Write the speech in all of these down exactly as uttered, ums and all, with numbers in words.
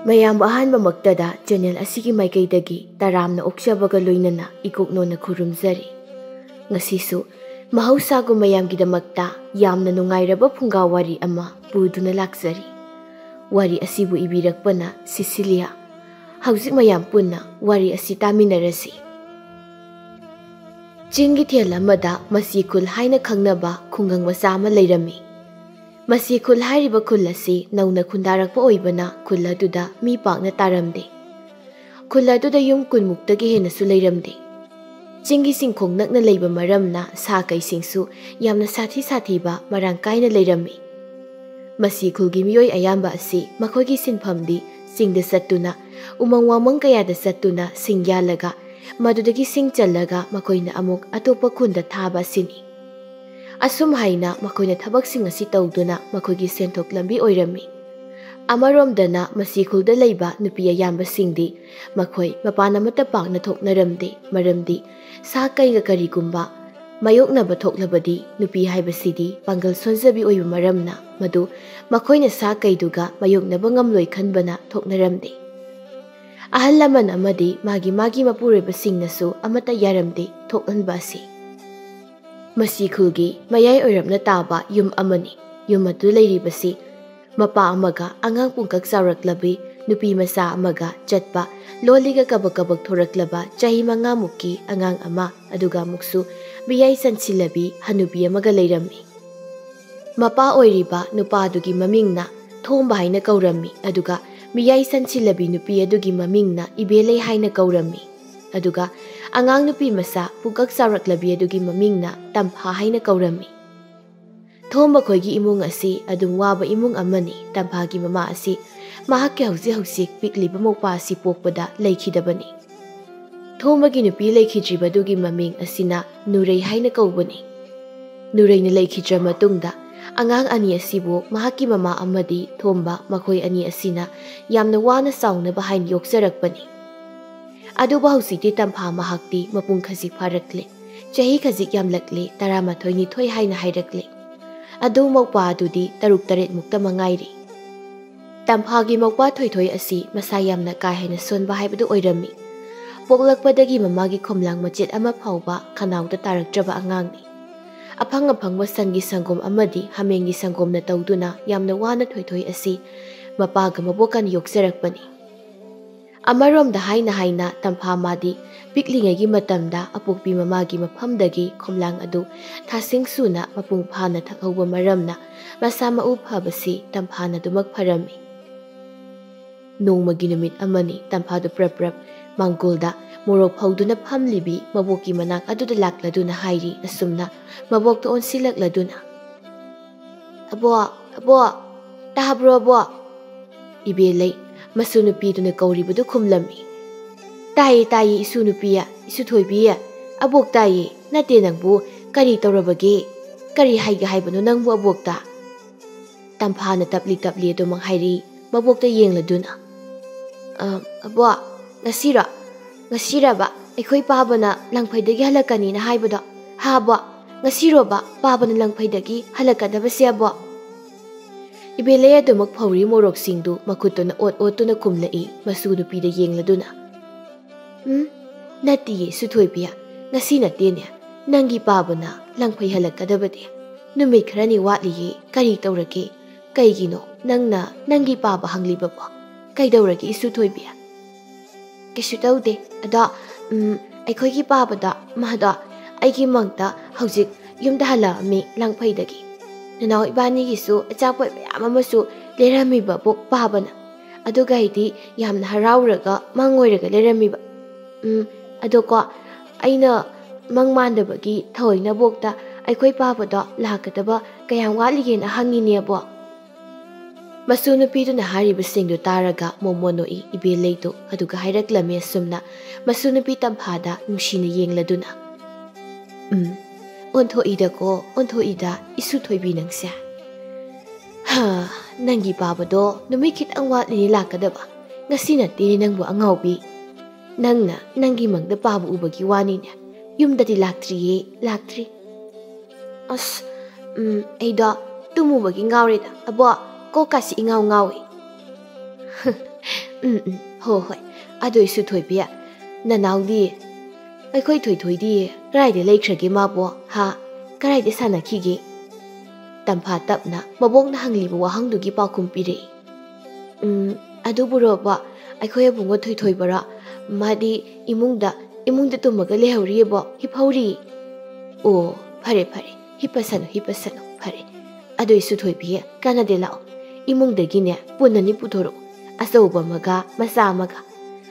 ꯃꯌꯥꯝꯕꯨ ꯑꯍꯥꯟꯕꯃꯛꯇꯗ ꯆꯦꯅꯦꯜ ꯑꯁꯤꯒꯤ ꯃꯥꯏꯀꯩꯗꯒꯤ ꯇꯔꯥꯝꯅ ꯑꯣꯛꯆꯕꯒ ꯂꯣꯏꯅꯅ ꯏꯀꯣꯛꯅꯣꯅ ꯈꯨꯔꯨꯝꯖꯔꯤ꯫ ꯉꯁꯤꯁꯨ ꯃꯍꯧꯁꯥꯒꯨꯝ ꯃꯌꯥꯝꯒꯤꯗꯃꯛꯇ ꯌꯥꯝꯅ ꯅꯨꯡꯉꯥꯏꯔꯕ ꯐꯨꯡꯒꯥ ꯋꯥꯔꯤ ꯑꯃ ꯄꯨꯗꯨꯅ ꯂꯥꯛꯆꯔꯤ꯫ ꯋꯥꯔꯤ ꯑꯁꯤꯕꯨ ꯏꯕꯤꯔꯛꯄꯅ ꯁꯤꯁꯤꯂꯤꯌꯥ꯫ ꯍꯧꯖꯤꯛ ꯃꯌꯥꯝ ꯄꯨꯟꯅ ꯋꯥꯔꯤ ꯑꯁꯤ ꯇꯥꯃꯤꯟꯅꯔꯁꯤ꯫ ꯆꯤꯡꯒꯤ ꯊꯦꯜ ꯑꯃꯗ ꯃꯁꯤ ꯈꯨꯜ ꯍꯥꯏꯅ ꯈꯪꯅꯕ ꯈꯨꯡꯒꯪ ꯃꯆꯥ ꯑꯃ ꯂꯩꯔꯝꯃꯤ꯫ ꯃꯁꯤ ꯈꯨꯜ ꯍꯥꯏꯔꯤꯕ ꯈꯨꯜ ꯑꯁꯤ ꯅꯧꯅ ꯈꯨꯟꯗꯥꯔꯛꯄ ꯑꯣꯏꯕꯅ ꯈꯨꯜ ꯑꯗꯨꯗ ꯃꯤ ꯄꯥꯛꯅ ꯇꯥꯔꯝꯗꯦ꯫ ꯈꯨꯜ ꯑꯗꯨꯗ ꯌꯨꯝ ꯀꯨꯟꯃꯨꯛꯇꯒꯤ ꯍꯦꯟꯅꯁꯨ ꯂꯩꯔꯝꯗꯦ꯫ ꯆꯤꯡꯒꯤ ꯆꯤꯡꯈꯣꯡ ꯅꯛꯅ ꯂꯩꯕ ꯃꯔꯝꯅ ꯁꯥ ꯀꯩꯁꯤꯡꯁꯨ ꯌꯥꯝꯅ ꯁꯥꯊꯤ ꯁꯥꯊꯤꯕ ꯃꯔꯥꯡ ꯀꯥꯏꯅ ꯂꯩꯔꯝꯃꯤ꯫ ꯃꯁꯤ ꯈꯨꯜꯒꯤ ꯃꯤꯑꯣꯏ ꯑꯌꯥꯝꯕ ꯑꯁꯤ ꯃꯈꯣꯏꯒꯤ ꯁꯤꯟꯐꯝꯗꯤ ꯆꯤꯡꯗ ꯆꯠꯇꯨꯅ, ꯎꯃꯪ ꯋꯥꯃꯪ ꯀꯌꯥꯗ ꯆꯠꯇꯨꯅ ꯁꯤꯡ ꯌꯥꯜꯂꯒ, ꯃꯗꯨꯗꯒꯤ ꯁꯤꯡ ꯆꯜꯂꯒ ꯃꯈꯣꯏꯅ ꯑꯃꯨꯛ ꯑꯇꯣꯞꯄ ꯈꯨꯟꯗ ꯊꯥꯕ ꯑꯁꯤꯅꯤ꯫ ꯑꯁꯨꯝ ꯍꯥꯏꯅ ꯃꯈꯣꯏꯅ ꯊꯕꯛꯁꯤꯡ ꯑꯁꯤ ꯇꯧꯗꯨꯅ ꯃꯈꯣꯏꯒꯤ ꯁꯦꯟꯊꯣꯛ ꯂꯝꯕꯤ ꯑꯣꯏꯔꯝꯃꯤ꯫ ꯑꯃꯔꯣꯝꯗꯅ ꯃꯁꯤ ꯈꯨꯜꯗ ꯂꯩꯕ ꯅꯨꯄꯤ ꯑꯌꯥꯝꯕꯁꯤꯡꯗꯤ ꯃꯈꯣꯏ ꯃꯄꯥꯟ ꯑꯃꯠꯇ ꯄꯥꯛꯅ ꯊꯣꯛꯅꯔꯝꯗꯦ, ꯃꯔꯝꯗꯤ ꯁꯥ ꯀꯩꯒ ꯀꯔꯤꯒꯨꯝꯕ ꯃꯥꯌꯣꯛꯅꯕ ꯊꯣꯛꯂꯕꯗꯤ ꯅꯨꯄꯤ ꯍꯥꯏꯕꯁꯤꯗꯤ ꯄꯥꯡꯒꯜ ꯁꯣꯟꯖꯕꯤ ꯑꯣꯏꯕ ꯃꯔꯝꯅ ꯃꯗꯨ ꯃꯈꯣꯏꯅ ꯁꯥ ꯀꯩꯗꯨꯒ ꯃꯥꯌꯣꯛꯅꯕ ꯉꯝꯂꯣꯏ ꯈꯟꯕꯅ ꯊꯣꯛꯅꯔꯝꯗꯦ꯫ ꯑꯍꯜ ꯂꯃꯟ ꯑꯃꯗꯤ ꯃꯥꯒꯤ ꯃꯥꯒꯤ ꯃꯄꯨꯔꯣꯏꯕꯁꯤꯡꯅꯁꯨ ꯑꯃꯠꯇ ꯌꯥꯔꯝꯗꯦ ꯊꯣꯛꯍꯟꯕ ꯑꯁꯤ꯫ ꯃꯁꯤ ꯈꯨꯜꯒꯤ ꯃꯌꯥꯏ ꯑꯣꯏꯔꯞꯅ ꯇꯥꯕ ꯌꯨꯝ ꯑꯃꯅꯤ꯫ ꯌꯨꯝ ꯑꯗꯨ ꯂꯩꯔꯤꯕꯁꯤ ꯃꯄꯥ ꯑꯃꯒ ꯑꯉꯥꯡ ꯄꯨꯡꯀꯛ ꯆꯥꯎꯔꯛꯂꯕꯤ ꯅꯨꯄꯤ ꯃꯆꯥ ꯑꯃꯒ ꯆꯠꯄ, ꯂꯣꯜꯂꯤꯒ ꯀꯕꯛ ꯀꯕꯛ ꯊꯣꯔꯛꯂꯕ ꯆꯍꯤ ꯃꯉꯥꯃꯨꯛꯀꯤ ꯑꯉꯥꯡ ꯑꯃ, ꯑꯗꯨꯒ ꯑꯃꯨꯛꯁꯨ ꯃꯤꯌꯥꯏ ꯆꯟꯁꯤꯜꯂꯕꯤ ꯍꯅꯨꯕꯤ ꯑꯃꯒ ꯂꯩꯔꯝꯃꯤ꯫ ꯃꯄꯥ ꯑꯣꯏꯔꯤꯕ ꯅꯨꯄꯥꯗꯨꯒꯤ ꯃꯃꯤꯡꯅ ꯊꯣꯝꯕ ꯍꯥꯏꯅ ꯀꯧꯔꯝꯃꯤ, ꯑꯗꯨꯒ ꯃꯤꯌꯥꯏ ꯆꯟꯁꯤꯜꯂꯕꯤ ꯅꯨꯄꯤ ꯑꯗꯨꯒꯤ ꯃꯃꯤꯡꯅ ꯏꯕꯦꯂꯩ ꯍꯥꯏꯅ ꯀꯧꯔꯝꯃꯤ, ꯑꯗꯨꯒ ꯑꯉꯥꯡ ꯅꯨꯄꯤ ꯃꯆꯥ ꯄꯨꯡꯀꯛ ꯆꯥꯎꯔꯛꯂꯕꯤ ꯑꯗꯨꯒꯤ ꯃꯃꯤꯡꯅ ꯇꯝꯐꯥ ꯍꯥꯏꯅ ꯀꯧꯔꯝꯃꯤ꯫ ꯊꯣꯝꯕ ꯈꯣꯏꯒꯤ ꯏꯃꯨꯡ ꯑꯁꯤ ꯑꯗꯨꯝ ꯋꯥꯕ ꯏꯃꯨꯡ ꯑꯃꯅꯤ꯫ ꯇꯝꯐꯥꯒꯤ ꯃꯃꯥ ꯑꯁꯤ ꯃꯍꯥꯛꯀꯤ ꯍꯧꯖꯤꯛ ꯍꯧꯖꯤꯛ ꯄꯤꯛꯂꯤꯕ ꯃꯧꯄꯥ ꯑꯁꯤ ꯄꯣꯛꯄꯗ ꯂꯩꯈꯤꯗꯕꯅꯤ꯫ ꯊꯣꯝꯕꯒꯤ ꯅꯨꯄꯤ ꯂꯩꯈꯤꯗ꯭ꯔꯤꯕꯗꯨꯒꯤ ꯃꯃꯤꯡ ꯑꯁꯤꯅ ꯅꯨꯔꯩ ꯍꯥꯏꯅ ꯀꯧꯕꯅꯤ꯫ ꯅꯨꯔꯩꯅ ꯂꯩꯈꯤꯗ꯭ꯔ ꯃꯇꯨꯡꯗ ꯑꯉꯥꯡ ꯑꯅꯤ ꯑꯁꯤꯕꯨ ꯃꯍꯥꯛꯀꯤ ꯃꯃꯥ ꯑꯃꯗꯤ ꯊꯣꯝꯕ ꯃꯈꯣꯏ ꯑꯅꯤ ꯑꯁꯤꯅ ꯌꯥꯝꯅ ꯋꯥꯅ ꯆꯥꯎꯅꯕ ꯍꯥꯏꯅ ꯌꯣꯛꯆꯔꯛꯄꯅꯤ꯫ ꯑꯗꯨꯕꯨ ꯍꯧꯖꯤꯛꯇꯤ ꯇꯝꯐꯥ ꯃꯍꯥꯛꯇꯤ ꯃꯄꯨꯡ ꯈꯖꯤꯛ ꯐꯥꯔꯛꯂꯦ꯫ ꯆꯍꯤ ꯈꯖꯤꯛ ꯌꯥꯝꯂꯛꯂꯦ, ꯇꯔꯥꯃꯥꯊꯣꯏ ꯅꯤꯊꯣꯏ ꯍꯥꯏꯅ ꯍꯥꯏꯔꯛꯂꯦ꯫ ꯑꯗꯨ ꯃꯧꯄꯥ ꯑꯗꯨꯗꯤ ꯇꯔꯨꯛ ꯇꯔꯦꯠ ꯃꯨꯛꯇ ꯃꯉꯥꯏꯔꯦ꯫ ꯇꯝꯐꯥꯒꯤ ꯃꯧꯄ꯭ꯋꯥ ꯊꯣꯏꯊꯣꯏ ꯑꯁꯤ ꯃꯁꯥ ꯌꯥꯝꯅ ꯀꯥ ꯍꯦꯟꯅ ꯁꯣꯟꯕ ꯍꯥꯏꯕꯗꯨ ꯑꯣꯏꯔꯝꯃꯤ꯫ ꯄꯣꯛꯂꯛꯄꯗꯒꯤ ꯃꯃꯥꯒꯤ ꯈꯣꯝꯂꯥꯡ ꯃꯆꯦꯠ ꯑꯃ ꯐꯥꯎꯕ ꯈꯅꯥꯎꯗ ꯇꯥꯔꯛꯇ꯭ꯔꯕ ꯑꯉꯥꯡꯅꯤ꯫ ꯑꯐꯪ ꯑꯐꯪꯕ ꯁꯟꯒꯤ ꯁꯪꯒꯣꯝ ꯑꯃꯗꯤ ꯍꯥꯃꯦꯡꯒꯤ ꯁꯪꯒꯣꯝꯅ ꯇꯧꯗꯨꯅ ꯌꯥꯝꯅ ꯋꯥꯅ ꯊꯣꯏꯊꯣꯏ ꯑꯁꯤ ꯃꯄꯥꯒ ꯃꯕꯣꯛꯀꯅ ꯌꯣꯛꯆꯔꯛꯄꯅꯤ꯫ ꯑꯃꯔꯣꯝꯗ ꯍꯥꯏꯅ ꯍꯥꯏꯅ ꯇꯝꯐꯥ ꯃꯥꯗꯤ ꯄꯤꯛꯂꯤꯉꯩꯒꯤ ꯃꯇꯝꯗ ꯑꯄꯣꯛꯄꯤ ꯃꯃꯥꯒꯤ ꯃꯐꯝꯗꯒꯤ ꯈꯣꯝꯂꯥꯡ ꯑꯗꯨ ꯊꯥꯁꯤꯡ ꯁꯨꯅ ꯃꯄꯨꯡ ꯐꯥꯅ ꯊꯛꯍꯧꯕ ꯃꯔꯝꯅ ꯃꯁꯥ ꯃꯎ ꯐꯕꯁꯤ ꯇꯝꯐꯥꯅ ꯑꯗꯨꯃꯛ ꯐꯔꯝꯃꯤ꯫ ꯅꯣꯡꯃꯒꯤ ꯅꯨꯃꯤꯠ ꯑꯃꯅꯤ ꯇꯝꯐꯥꯗꯨ ꯄ꯭ꯔꯞ ꯄ꯭ꯔꯞ ꯃꯥꯡꯒꯣꯜꯗ ꯃꯣꯔꯣꯛ ꯐꯧꯗꯨꯅ ꯐꯝꯂꯤꯕꯤ ꯃꯕꯣꯛꯀꯤ ꯃꯅꯥꯛ ꯑꯗꯨꯗ ꯂꯥꯛꯂꯗꯨꯅ ꯍꯥꯏꯔꯤ꯫ ꯑꯁꯨꯝꯅ ꯃꯕꯣꯛꯇ ꯑꯣꯟꯁꯤꯜꯂꯛꯂꯗꯨꯅ, "ꯑꯕꯣꯛ, ꯑꯕꯣꯛ, ꯇꯥꯕ꯭ꯔꯣ ꯑꯕꯣꯛ?" ꯏꯕꯦꯂꯩ ꯃꯁꯨ ꯅꯨꯄꯤꯗꯨꯅ ꯀꯧꯔꯤꯕꯗꯨ ꯈꯨꯝꯂꯝꯃꯤ꯫ "ꯇꯥꯏꯌꯦ, ꯇꯥꯏꯌꯦ, ꯏꯁꯨ ꯅꯨꯄꯤ, ꯏꯁꯨ ꯊꯣꯏꯕꯤ꯫ ꯑꯕꯣꯛ ꯇꯥꯏꯌꯦ꯫ ꯅꯠꯇꯦ ꯅꯪꯕꯨ, ꯀꯔꯤ ꯇꯧꯔꯕꯒꯦ? ꯀꯔꯤ ꯍꯥꯏꯒꯦ ꯍꯥꯏꯕꯅꯣ ꯅꯪꯕꯨ ꯑꯕꯣꯛꯇ?" ꯇꯝꯐꯥꯅ ꯇꯞꯂꯤ ꯇꯞꯂꯤ ꯑꯗꯨꯃꯛ ꯍꯥꯏꯔꯤ, ꯃꯕꯣꯛꯇ ꯌꯦꯡꯂꯗꯨꯅ꯫ "ꯑ, ꯑꯕꯣꯛ, ꯉꯁꯤꯔꯣ? ꯉꯁꯤꯔꯕ ꯑꯩꯈꯣꯏ ꯄꯥꯕꯅ ꯂꯪꯐꯩꯗꯒꯤ ꯍꯜꯂꯛꯀꯅꯤꯅ ꯍꯥꯏꯕꯗꯣ? ꯍꯥ, ꯑꯕꯣꯛ? ꯉꯁꯤꯔꯣꯕ ꯄꯥꯕꯅ ꯂꯪꯐꯩꯗꯒꯤ ꯍꯜꯂꯛꯀꯗꯕꯁꯦ, ꯑꯕꯣꯛ?" ꯏꯕꯦꯂꯩ ꯑꯗꯨꯃꯛ ꯐꯧꯔꯤ ꯃꯣꯔꯣꯛꯁꯤꯡꯗꯨ ꯃꯈꯨꯠꯇꯨꯅ ꯑꯣꯠ ꯑꯣꯠꯇꯨꯅ ꯈꯨꯝꯂꯛꯏ, ꯃꯁꯨ ꯅꯨꯄꯤꯗ ꯌꯦꯡꯂꯗꯨꯅ꯫ "ꯎꯝ, ꯅꯠꯇꯤꯌꯦ, ꯁꯨꯊꯣꯏꯕꯤ, ꯉꯁꯤ ꯅꯠꯇꯦꯅꯦ ꯅꯪꯒꯤ ꯄꯥꯕꯅ ꯂꯪꯐꯩ ꯍꯜꯂꯛꯀꯗꯕꯗꯤ꯫ ꯅꯨꯃꯤꯠ ꯈꯔꯅꯤ ꯋꯥꯠꯂꯤꯌꯦ, ꯀꯔꯤ ꯇꯧꯔꯒꯦ? ꯀꯩꯒꯤꯅꯣ ꯅꯪꯅ ꯅꯪꯒꯤ ꯄꯥꯕ ꯍꯪꯂꯤꯕꯕꯣ? ꯀꯩꯗꯧꯔꯒꯦ, ꯏꯁꯨ ꯊꯣꯏꯕꯤ?" "ꯀꯩꯁꯨ ꯇꯧꯗꯦ꯫ ꯑꯗꯣ, ꯎꯝ, ꯑꯩꯈꯣꯏꯒꯤ ꯄꯥꯕꯗꯣ, ꯃꯥꯗꯣ ꯑꯩꯒꯤ ꯃꯪꯗ ꯍꯧꯖꯤꯛ ꯌꯨꯝꯗ ꯍꯜꯂꯛꯑꯝꯃꯤ ꯂꯪꯐꯩꯗꯒꯤ꯫ ꯅꯅꯥꯎ ꯏꯕꯥꯅꯤꯒꯤꯁꯨ ꯑꯆꯥꯄꯣꯠ ꯃꯌꯥꯝ ꯑꯃꯁꯨ ꯂꯩꯔꯝꯃꯤꯕꯕꯨ ꯄꯥꯕꯅ꯫ ꯑꯗꯨꯒ ꯑꯩꯗꯤ ꯌꯥꯝꯅ ꯍꯔꯥꯎꯔꯒ ꯃꯪ ꯑꯣꯏꯔꯒ ꯂꯩꯔꯝꯃꯤꯕ꯫ ꯎꯝ, ꯑꯗꯣꯀꯣ, ꯑꯩꯅ ꯃꯪ ꯃꯥꯟꯗꯕꯒꯤ ꯊꯑꯣꯏꯅ ꯕꯣꯛꯇ ꯑꯩꯈꯣꯏ ꯄꯥꯕꯗꯣ ꯂꯥꯛꯀꯗꯕ ꯀꯌꯥꯝ ꯋꯥꯠꯂꯤꯒꯦꯅ ꯍꯪꯉꯤꯅꯦꯕꯣ?" ꯃꯁꯨ ꯅꯨꯄꯤꯗꯨꯅ ꯍꯥꯏꯔꯤꯕꯁꯤꯡꯗꯨ ꯇꯥꯔꯒ ꯃꯣꯃꯣꯟ ꯅꯣꯛꯏ ꯏꯕꯦꯂꯩꯗꯨ, ꯑꯗꯨꯒ ꯍꯥꯏꯔꯛꯂꯝꯃꯤ ꯑꯁꯨꯝꯅ, ꯃꯁꯨ ꯅꯨꯄꯤ ꯇꯝꯐꯥꯗ ꯅꯨꯡꯁꯤꯅ ꯌꯦꯡꯂꯗꯨꯅ꯫ "ꯎꯝ, ꯑꯣꯟꯊꯣꯛꯏꯗꯀꯣ, ꯑꯣꯟꯊꯣꯛꯏꯗ, ꯏꯁꯨ ꯊꯣꯏꯕꯤ ꯅꯪꯁꯦ꯫ ꯍꯥ, ꯅꯪꯒꯤ ꯄꯥꯕꯗꯣ ꯅꯨꯃꯤꯠ ꯈꯤꯇꯪ ꯋꯥꯠꯂꯤꯅꯦ ꯂꯥꯛꯀꯗꯕ꯫ ꯉꯁꯤ ꯅꯠꯇꯦꯅꯦ ꯅꯪꯕꯨ ꯑꯉꯥꯎꯕꯤ꯫ ꯅꯪꯅ ꯅꯪꯒꯤ ꯃꯪꯗ ꯄꯥꯕ ꯎꯕꯒꯤ ꯋꯥꯅꯤꯅꯦ꯫ ꯌꯨꯝꯗꯗꯤ ꯂꯥꯛꯇ꯭ꯔꯤꯌꯦ, ꯂꯥꯛꯇ꯭ꯔꯤ꯫ ꯑꯁ, ꯎꯝ, ꯑꯩꯗꯣ ꯇꯨꯝꯃꯨꯕꯒꯤ ꯉꯥꯎꯔꯦꯗ꯫ ꯑꯕꯣ, ꯀꯣꯛꯀꯥꯁꯤ ꯏꯉꯥꯎ ꯉꯥꯎꯏ꯫ ꯎꯝ, ꯎꯝ, ꯍꯣ ꯍꯣꯏ꯫ ꯑꯗꯨ ꯏꯁꯨ ꯊꯣꯏꯕꯤ, ꯅꯅꯥꯎꯗꯤ? ꯑꯩꯈꯣꯏ ꯊꯣꯏꯊꯣꯏꯗꯤ ꯀꯗꯥꯏꯗ ꯂꯩꯈ꯭ꯔꯒꯦ ꯃꯥꯕꯣ? ꯍꯥ? ꯀꯗꯥꯏꯗ ꯁꯥꯟꯅꯈꯤꯒꯦ? ꯇꯝꯐꯥ ꯇꯞꯅ ꯃꯕꯣꯛꯅ ꯍꯪꯂꯤꯕ ꯋꯥꯍꯪꯗꯨꯒꯤ ꯄꯥꯎꯈꯨꯝ ꯄꯤꯔꯛꯏ꯫ ꯎꯝ, ꯑꯗꯨꯕꯨꯔꯣꯕ, ꯑꯩꯈꯣꯏ ꯑꯕꯨꯡꯉꯣ ꯊꯣꯏꯊꯣꯏꯕꯔꯣ? ꯃꯥꯗꯤ ꯏꯃꯨꯡꯗ, ꯏꯃꯨꯡꯗ ꯇꯨꯝꯃꯒ ꯂꯩꯍꯧꯔꯤꯑꯕꯣ, ꯍꯤꯞꯍꯧꯔꯤ꯫ ꯑꯣ, ꯐꯔꯦ, ꯐꯔꯦ, ꯍꯤꯞꯄꯁꯅꯨ, ꯍꯤꯞꯄꯁꯅꯨ, ꯐꯔꯦ꯫ ꯑꯗꯨ ꯏꯁꯨ ꯊꯣꯏꯕꯤ, ꯀꯥꯟꯅꯗꯦ, ꯂꯥꯛꯑꯣ, ꯏꯃꯨꯡꯗꯒꯤꯅꯦ ꯄꯨꯟ ꯑꯅꯤ ꯄꯨꯊꯣꯔꯛꯑꯣ, ꯑꯆꯧꯕ ꯑꯃꯒ ꯃꯆꯥ ꯑꯃꯒ꯫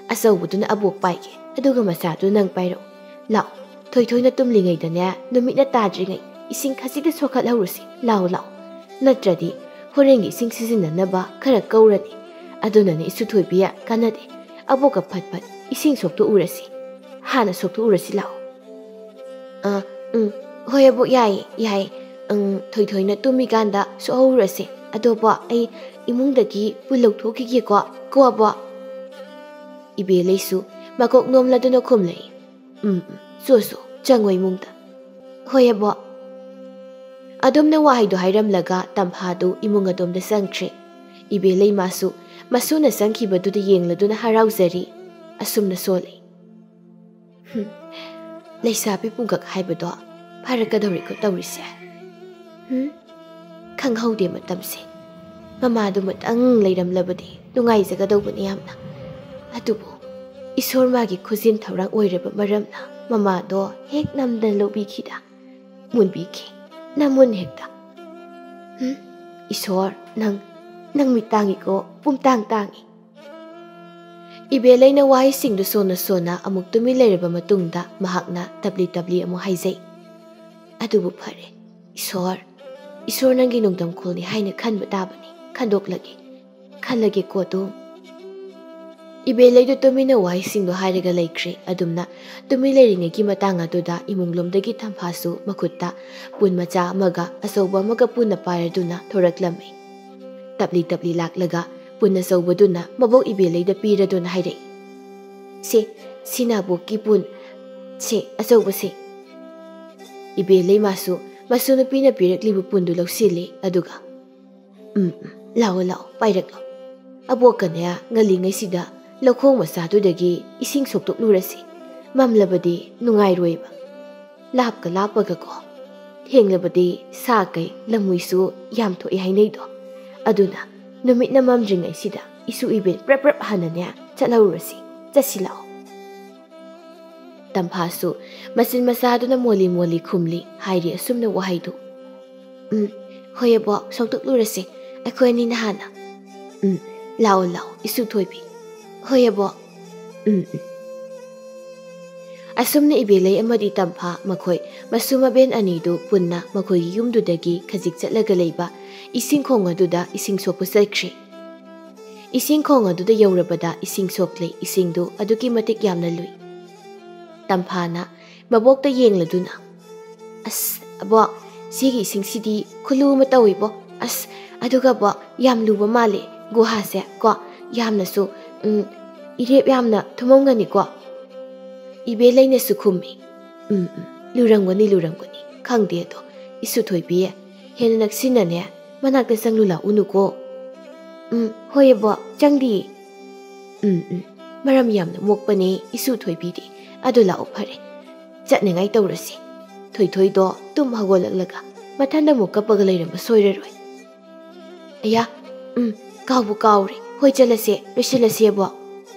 ꯑꯆꯧꯕꯗꯨꯅ ꯑꯕꯣꯛ ꯄꯥꯏꯒꯦ, ꯑꯗꯨꯒ ꯃꯆꯥꯗꯨ ꯅꯪ ꯄꯥꯏꯔꯛꯑꯣ꯫ ꯂꯥꯛꯑꯣ, ꯊꯣꯏꯊꯣꯏꯅ ꯇꯨꯝꯂꯤꯉꯩꯗꯅꯦ, ꯅꯨꯃꯤꯠꯅ ꯇꯥꯗ꯭ꯔꯤꯉꯩ ꯏꯁꯤꯡ ꯈꯖꯤꯛꯇ ꯁꯣꯛꯍꯠꯍꯧꯔꯨꯁꯤ꯫ ꯂꯥꯛꯑꯣ, ꯂꯥꯛꯑꯣ꯫ ꯅꯠꯇ꯭ꯔꯗꯤ ꯍꯣꯔꯦꯟꯒꯤ ꯏꯁꯤꯡ ꯁꯤꯖꯤꯟꯅꯅꯕ ꯈꯔ ꯀꯧꯔꯅꯤ꯫ ꯑꯗꯨꯅꯅꯦ ꯏꯁꯨ ꯊꯣꯏꯕꯤ, ꯀꯥꯟꯅꯗꯦ꯫ ꯑꯕꯣꯛꯀ ꯐꯠ ꯐꯠ ꯏꯁꯤꯡ ꯁꯣꯛꯇꯣꯛꯎꯔꯁꯤ꯫ ꯍꯥꯟꯅ ꯁꯣꯛꯇꯣꯛꯎꯔꯁꯤ ꯂꯥꯛꯑꯣ꯫ ꯑ, ꯎꯝ, ꯍꯣꯏ ꯑꯕꯣꯛ, ꯌꯥꯏꯌꯦ, ꯌꯥꯏꯌꯦ꯫ ꯎꯝ, ꯊꯣꯏꯊꯣꯏꯅ ꯇꯨꯝꯃꯤꯀꯥꯟꯗ ꯁꯣꯛꯍꯧꯔꯁꯦ꯫ ꯑꯗꯣꯕꯣ, ꯑꯩ ꯏꯃꯨꯡꯗꯒꯤ ꯄꯨꯟ ꯂꯧꯊꯣꯛꯈꯤꯒꯦꯀꯣ, ꯀꯣ ꯑꯕꯣꯛ? ꯏꯕꯦꯂꯩꯁꯨ ꯃꯀꯣꯛ ꯅꯣꯝꯂꯗꯨꯅ ꯈꯨꯝꯂꯛꯏ꯫ ꯎꯝ, ꯎꯝ, ꯆꯣ, ꯆꯣ, ꯆꯪꯉꯣ ꯏꯃꯨꯡꯗ꯫ ꯍꯣꯏ ꯑꯕꯣꯛ꯫ ꯑꯗꯨꯝꯅ ꯋꯥꯍꯩꯗꯨ ꯍꯥꯏꯔꯝꯂꯒ ꯇꯝꯐꯥꯗꯨ ꯏꯃꯨꯡ ꯑꯗꯣꯝꯗ ꯆꯪꯈ꯭ꯔꯦ꯫ ꯏꯕꯦꯂꯩꯃꯥꯁꯨ ꯃꯁꯨꯅ ꯆꯪꯈꯤꯕꯗꯨꯗ ꯌꯦꯡꯂꯗꯨꯅ ꯍꯔꯥꯎꯖꯔꯤ꯫ ꯑꯁꯨꯝꯅ ꯁꯣꯜꯂꯤ꯫ ꯍꯨꯝ, ꯂꯩꯁꯥꯕꯤ ꯄꯨꯡꯀꯛ ꯍꯥꯏꯕꯗꯣ ꯐꯔꯛꯀꯗꯧꯔꯤꯀꯣ ꯇꯧꯔꯤꯁꯦ꯫ ꯍꯨꯝ, ꯈꯪꯍꯧꯗꯦ ꯃꯇꯝꯁꯦ꯫ ꯃꯃꯥꯗꯨꯃꯇꯪ ꯂꯩꯔꯝꯂꯕꯗꯤ ꯅꯨꯡꯉꯥꯏꯖꯒꯗꯧꯕꯅꯤ ꯌꯥꯝꯅ꯫ ꯑꯗꯨꯕꯨ ꯏꯁꯣꯔ ꯃꯥꯒꯤ ꯈꯨꯖꯤꯟ ꯊꯧꯔꯥꯡ ꯑꯣꯏꯔꯕ ꯃꯔꯝꯅ ꯃꯃꯥꯗꯣ ꯍꯦꯛ ꯅꯝꯗꯅ ꯂꯧꯕꯤꯈꯤꯗ꯫ ꯃꯨꯟꯕꯤꯈꯤ꯫ ꯅꯃꯨꯟ ꯍꯦꯛꯇ꯫ ꯍꯨꯝ, ꯏꯁꯣꯔ, ꯅꯪ, ꯅꯪ ꯃꯤꯠ ꯇꯥꯡꯉꯤꯀꯣ, ꯄꯨꯝꯇꯥꯡ ꯇꯥꯡꯉꯤ꯫ ꯏꯕꯦꯂꯩꯅ ꯋꯥꯍꯩꯁꯤꯡꯗꯨ ꯁꯣꯟꯅ ꯁꯣꯟꯅ ꯑꯃꯨꯛ ꯇꯨꯃꯤꯟ ꯂꯩꯔꯕ ꯃꯇꯨꯡꯗ ꯃꯍꯥꯛꯅ ꯇꯞꯂꯤ ꯇꯞꯂꯤ ꯑꯃꯨꯛ ꯍꯥꯏꯖꯩ, ꯑꯗꯨꯕꯨ ꯐꯔꯦ, ꯏꯁꯣꯔ, ꯏꯁꯣꯔ ꯅꯪꯒꯤ ꯅꯣꯡꯗꯝꯈꯣꯜꯅꯤ ꯍꯥꯏꯅ ꯈꯟꯕ ꯇꯥꯕꯅꯤ, ꯈꯟꯗꯣꯛꯂꯒꯦ, ꯈꯜꯂꯒꯦꯀꯣ ꯑꯗꯨꯝ꯫ ꯏꯕꯦꯂꯩꯗꯨ ꯇꯨꯃꯤꯟꯅ ꯋꯥꯍꯩꯁꯤꯡꯗꯨ ꯍꯥꯏꯔꯒ ꯂꯩꯈ꯭ꯔꯦ꯫ ꯑꯗꯨꯝꯅ ꯇꯨꯃꯤꯟ ꯂꯩꯔꯤꯉꯩꯒꯤ ꯃꯇꯥꯡ ꯑꯗꯨꯗ ꯏꯃꯨꯡꯂꯣꯝꯗꯒꯤ ꯇꯝꯐꯥꯁꯨ ꯃꯈꯨꯠꯇ ꯄꯨꯟ ꯃꯆꯥ ꯑꯃꯒ ꯑꯆꯧꯕ ꯑꯃꯒ ꯄꯨꯟꯅ ꯄꯥꯏꯔꯗꯨꯅ ꯊꯣꯔꯛꯂꯝꯃꯤ꯫ ꯇꯞꯂꯤ ꯇꯞꯂꯤ ꯂꯥꯛꯂꯒ ꯄꯨꯟ ꯑꯆꯧꯕꯗꯨꯅ ꯃꯕꯣꯛ ꯏꯕꯦꯂꯩꯗ ꯄꯤꯔꯗꯨꯅ ꯍꯥꯏꯔꯛꯏ, "ꯁꯦ, ꯁꯤ ꯅꯥꯕꯣꯛꯀꯤ ꯄꯨꯟ꯫ ꯁꯦ, ꯑꯆꯧꯕꯁꯦ꯫" ꯏꯕꯦꯂꯩ ꯃꯥꯁꯨ ꯃꯁꯨ ꯅꯨꯄꯤꯅ ꯄꯤꯔꯛꯂꯤꯕ ꯄꯨꯟꯗꯨ ꯂꯧꯁꯤꯜꯂꯤ꯫ ꯑꯗꯨꯒ, "ꯎꯝ, ꯎꯝ, ꯂꯥꯛꯑꯣ, ꯂꯥꯛꯑꯣ, ꯄꯥꯏꯔꯛꯂꯣ꯫" ꯑꯕꯣꯛꯀꯅꯦ ꯉꯜꯂꯤꯉꯩꯁꯤꯗ ꯂꯧꯈꯣꯡ ꯃꯆꯥꯗꯨꯗꯒꯤ ꯏꯁꯤꯡ ꯁꯣꯛꯇꯣꯛꯂꯨꯔꯁꯤ꯫ ꯃꯝꯂꯕꯗꯤ ꯅꯨꯡꯉꯥꯏꯔꯣꯏꯕ꯫ ꯂꯥꯞꯀ ꯂꯥꯞꯄꯒꯀꯣ꯫ ꯊꯦꯡꯂꯕꯗꯤ ꯁꯥ ꯀꯩ ꯂꯝꯍꯨꯏꯁꯨ ꯌꯥꯝ ꯊꯣꯛꯑꯦ ꯍꯥꯏꯅꯩꯗꯣ꯫ ꯑꯗꯨꯅ ꯅꯨꯃꯤꯠꯅ ꯃꯝꯗ꯭ꯔꯤꯉꯩꯁꯤꯗ ꯏꯁꯨ ꯏꯕꯦꯟ ꯄ꯭ꯔꯞ ꯄ꯭ꯔꯞ ꯍꯥꯟꯅꯅꯦ ꯆꯠꯍꯧꯔꯨꯔꯁꯤ꯫ ꯆꯠꯁꯤ ꯂꯥꯛꯑꯣ꯫ ꯇꯝꯐꯥꯁꯨ ꯃꯆꯤꯟ ꯃꯆꯥꯗꯨꯅ ꯃꯣꯜꯂꯤ ꯃꯣꯜꯂꯤ ꯈꯨꯝꯂꯤ ꯍꯥꯏꯔꯤ ꯑꯁꯨꯝꯅ ꯋꯥꯍꯩꯗꯨ꯫ "ꯎꯝ, ꯍꯣꯏ ꯑꯕꯣꯛ, ꯁꯣꯛꯇꯣꯛꯂꯨꯔꯁꯤ꯫ ꯑꯩꯈꯣꯏ ꯑꯅꯤꯅ ꯍꯥꯟꯅ꯫ ꯎꯝ, ꯂꯥꯛꯑꯣ, ꯂꯥꯛꯑꯣ, ꯏꯁꯨ ꯊꯣꯏꯕꯤ꯫ ꯍꯣꯏ ꯑꯕꯣꯛ꯫ ꯎꯝ, ꯎꯝ꯫" ꯑꯁꯨꯝꯅ ꯏꯕꯦꯂꯩ ꯑꯃꯗꯤ ꯇꯝꯐꯥ ꯃꯈꯣꯏ ꯃꯁꯨ ꯃꯕꯦꯟ ꯑꯅꯤꯗꯨ ꯄꯨꯟꯅ ꯃꯈꯣꯏꯒꯤ ꯌꯨꯝꯗꯨꯗꯒꯤ ꯈꯖꯤꯛ ꯆꯠꯂꯒ ꯂꯩꯕ ꯏꯁꯤꯡ ꯈꯣꯡ ꯑꯗꯨꯗ ꯏꯁꯤꯡ ꯁꯣꯛꯄ ꯆꯠꯈ꯭ꯔꯦ꯫ ꯏꯁꯤꯡ ꯈꯣꯡ ꯑꯗꯨꯗ ꯌꯧꯔꯕꯗ ꯏꯁꯤꯡ ꯁꯣꯛꯂꯦ꯫ ꯏꯁꯤꯡꯗꯨ ꯑꯗꯨꯛꯀꯤ ꯃꯇꯤꯛ ꯌꯥꯝꯅ ꯂꯨꯏ꯫ ꯇꯝꯐꯥꯅ ꯃꯕꯣꯛꯇ ꯌꯦꯡꯂꯗꯨꯅ, "ꯑꯁ, ꯑꯕꯣꯛ, ꯁꯤꯒꯤ ꯏꯁꯤꯡꯁꯤꯗꯤ ꯈꯨꯂꯨ ꯑꯃ ꯇꯧꯏꯕꯣ꯫ ꯑꯁ, ꯑꯗꯨꯒ ꯑꯕꯣꯛ, ꯌꯥꯝ ꯂꯨꯕ ꯃꯥꯜꯂꯦ ꯒꯨꯍꯥꯁꯦ ꯀꯣ꯫ ꯌꯥꯝꯅꯁꯨ, ꯎꯝ, ꯏꯔꯦꯞ ꯌꯥꯝꯅ ꯊꯨꯝꯃꯝꯒꯅꯤꯀꯣ?" ꯏꯕꯦꯂꯩꯅꯁꯨ ꯈꯨꯝꯃꯤ, "ꯎꯝ, ꯎꯝ, ꯂꯨꯔꯝꯒꯅꯤ, ꯂꯨꯔꯝꯒꯅꯤ꯫ ꯈꯪꯗꯦ ꯑꯗꯣ, ꯏꯁꯨ ꯊꯣꯏꯕꯤ, ꯍꯦꯟꯅ ꯅꯛꯁꯤꯟꯅꯅꯦ ꯃꯅꯥꯛꯇ ꯆꯪꯂꯨ ꯂꯥꯛꯎꯅꯨꯀꯣ꯫" "ꯎꯝ, ꯍꯣꯏ ꯑꯕꯣꯛ, ꯆꯪꯗꯤꯌꯦ꯫" "ꯎꯝ, ꯎꯝ, ꯃꯔꯝ ꯌꯥꯝꯅ ꯃꯣꯛꯄꯅꯦ ꯏꯁꯨ ꯊꯣꯏꯕꯤꯗꯤ꯫ ꯑꯗꯨ ꯂꯥꯛꯑꯣ ꯐꯔꯦ, ꯆꯠꯅꯉꯥꯏ ꯇꯧꯔꯁꯤ꯫ ꯊꯣꯏꯊꯣꯏꯗꯣ ꯇꯨꯝ ꯍꯧꯒꯠꯂꯛꯂꯒ ꯃꯊꯟꯗ ꯑꯃꯨꯛ ꯀꯞꯄꯒ ꯂꯩꯔꯝꯕ ꯁꯣꯏꯔꯔꯣꯏ꯫" "ꯑꯌꯥ, ꯎꯝ, ꯀꯥꯎꯕꯨ ꯀꯥꯎꯔꯦ꯫ ꯍꯣꯏ, ꯆꯠꯂꯁꯦ, ꯂꯣꯏꯁꯤꯜꯂꯁꯦ ꯑꯕꯣꯛ꯫"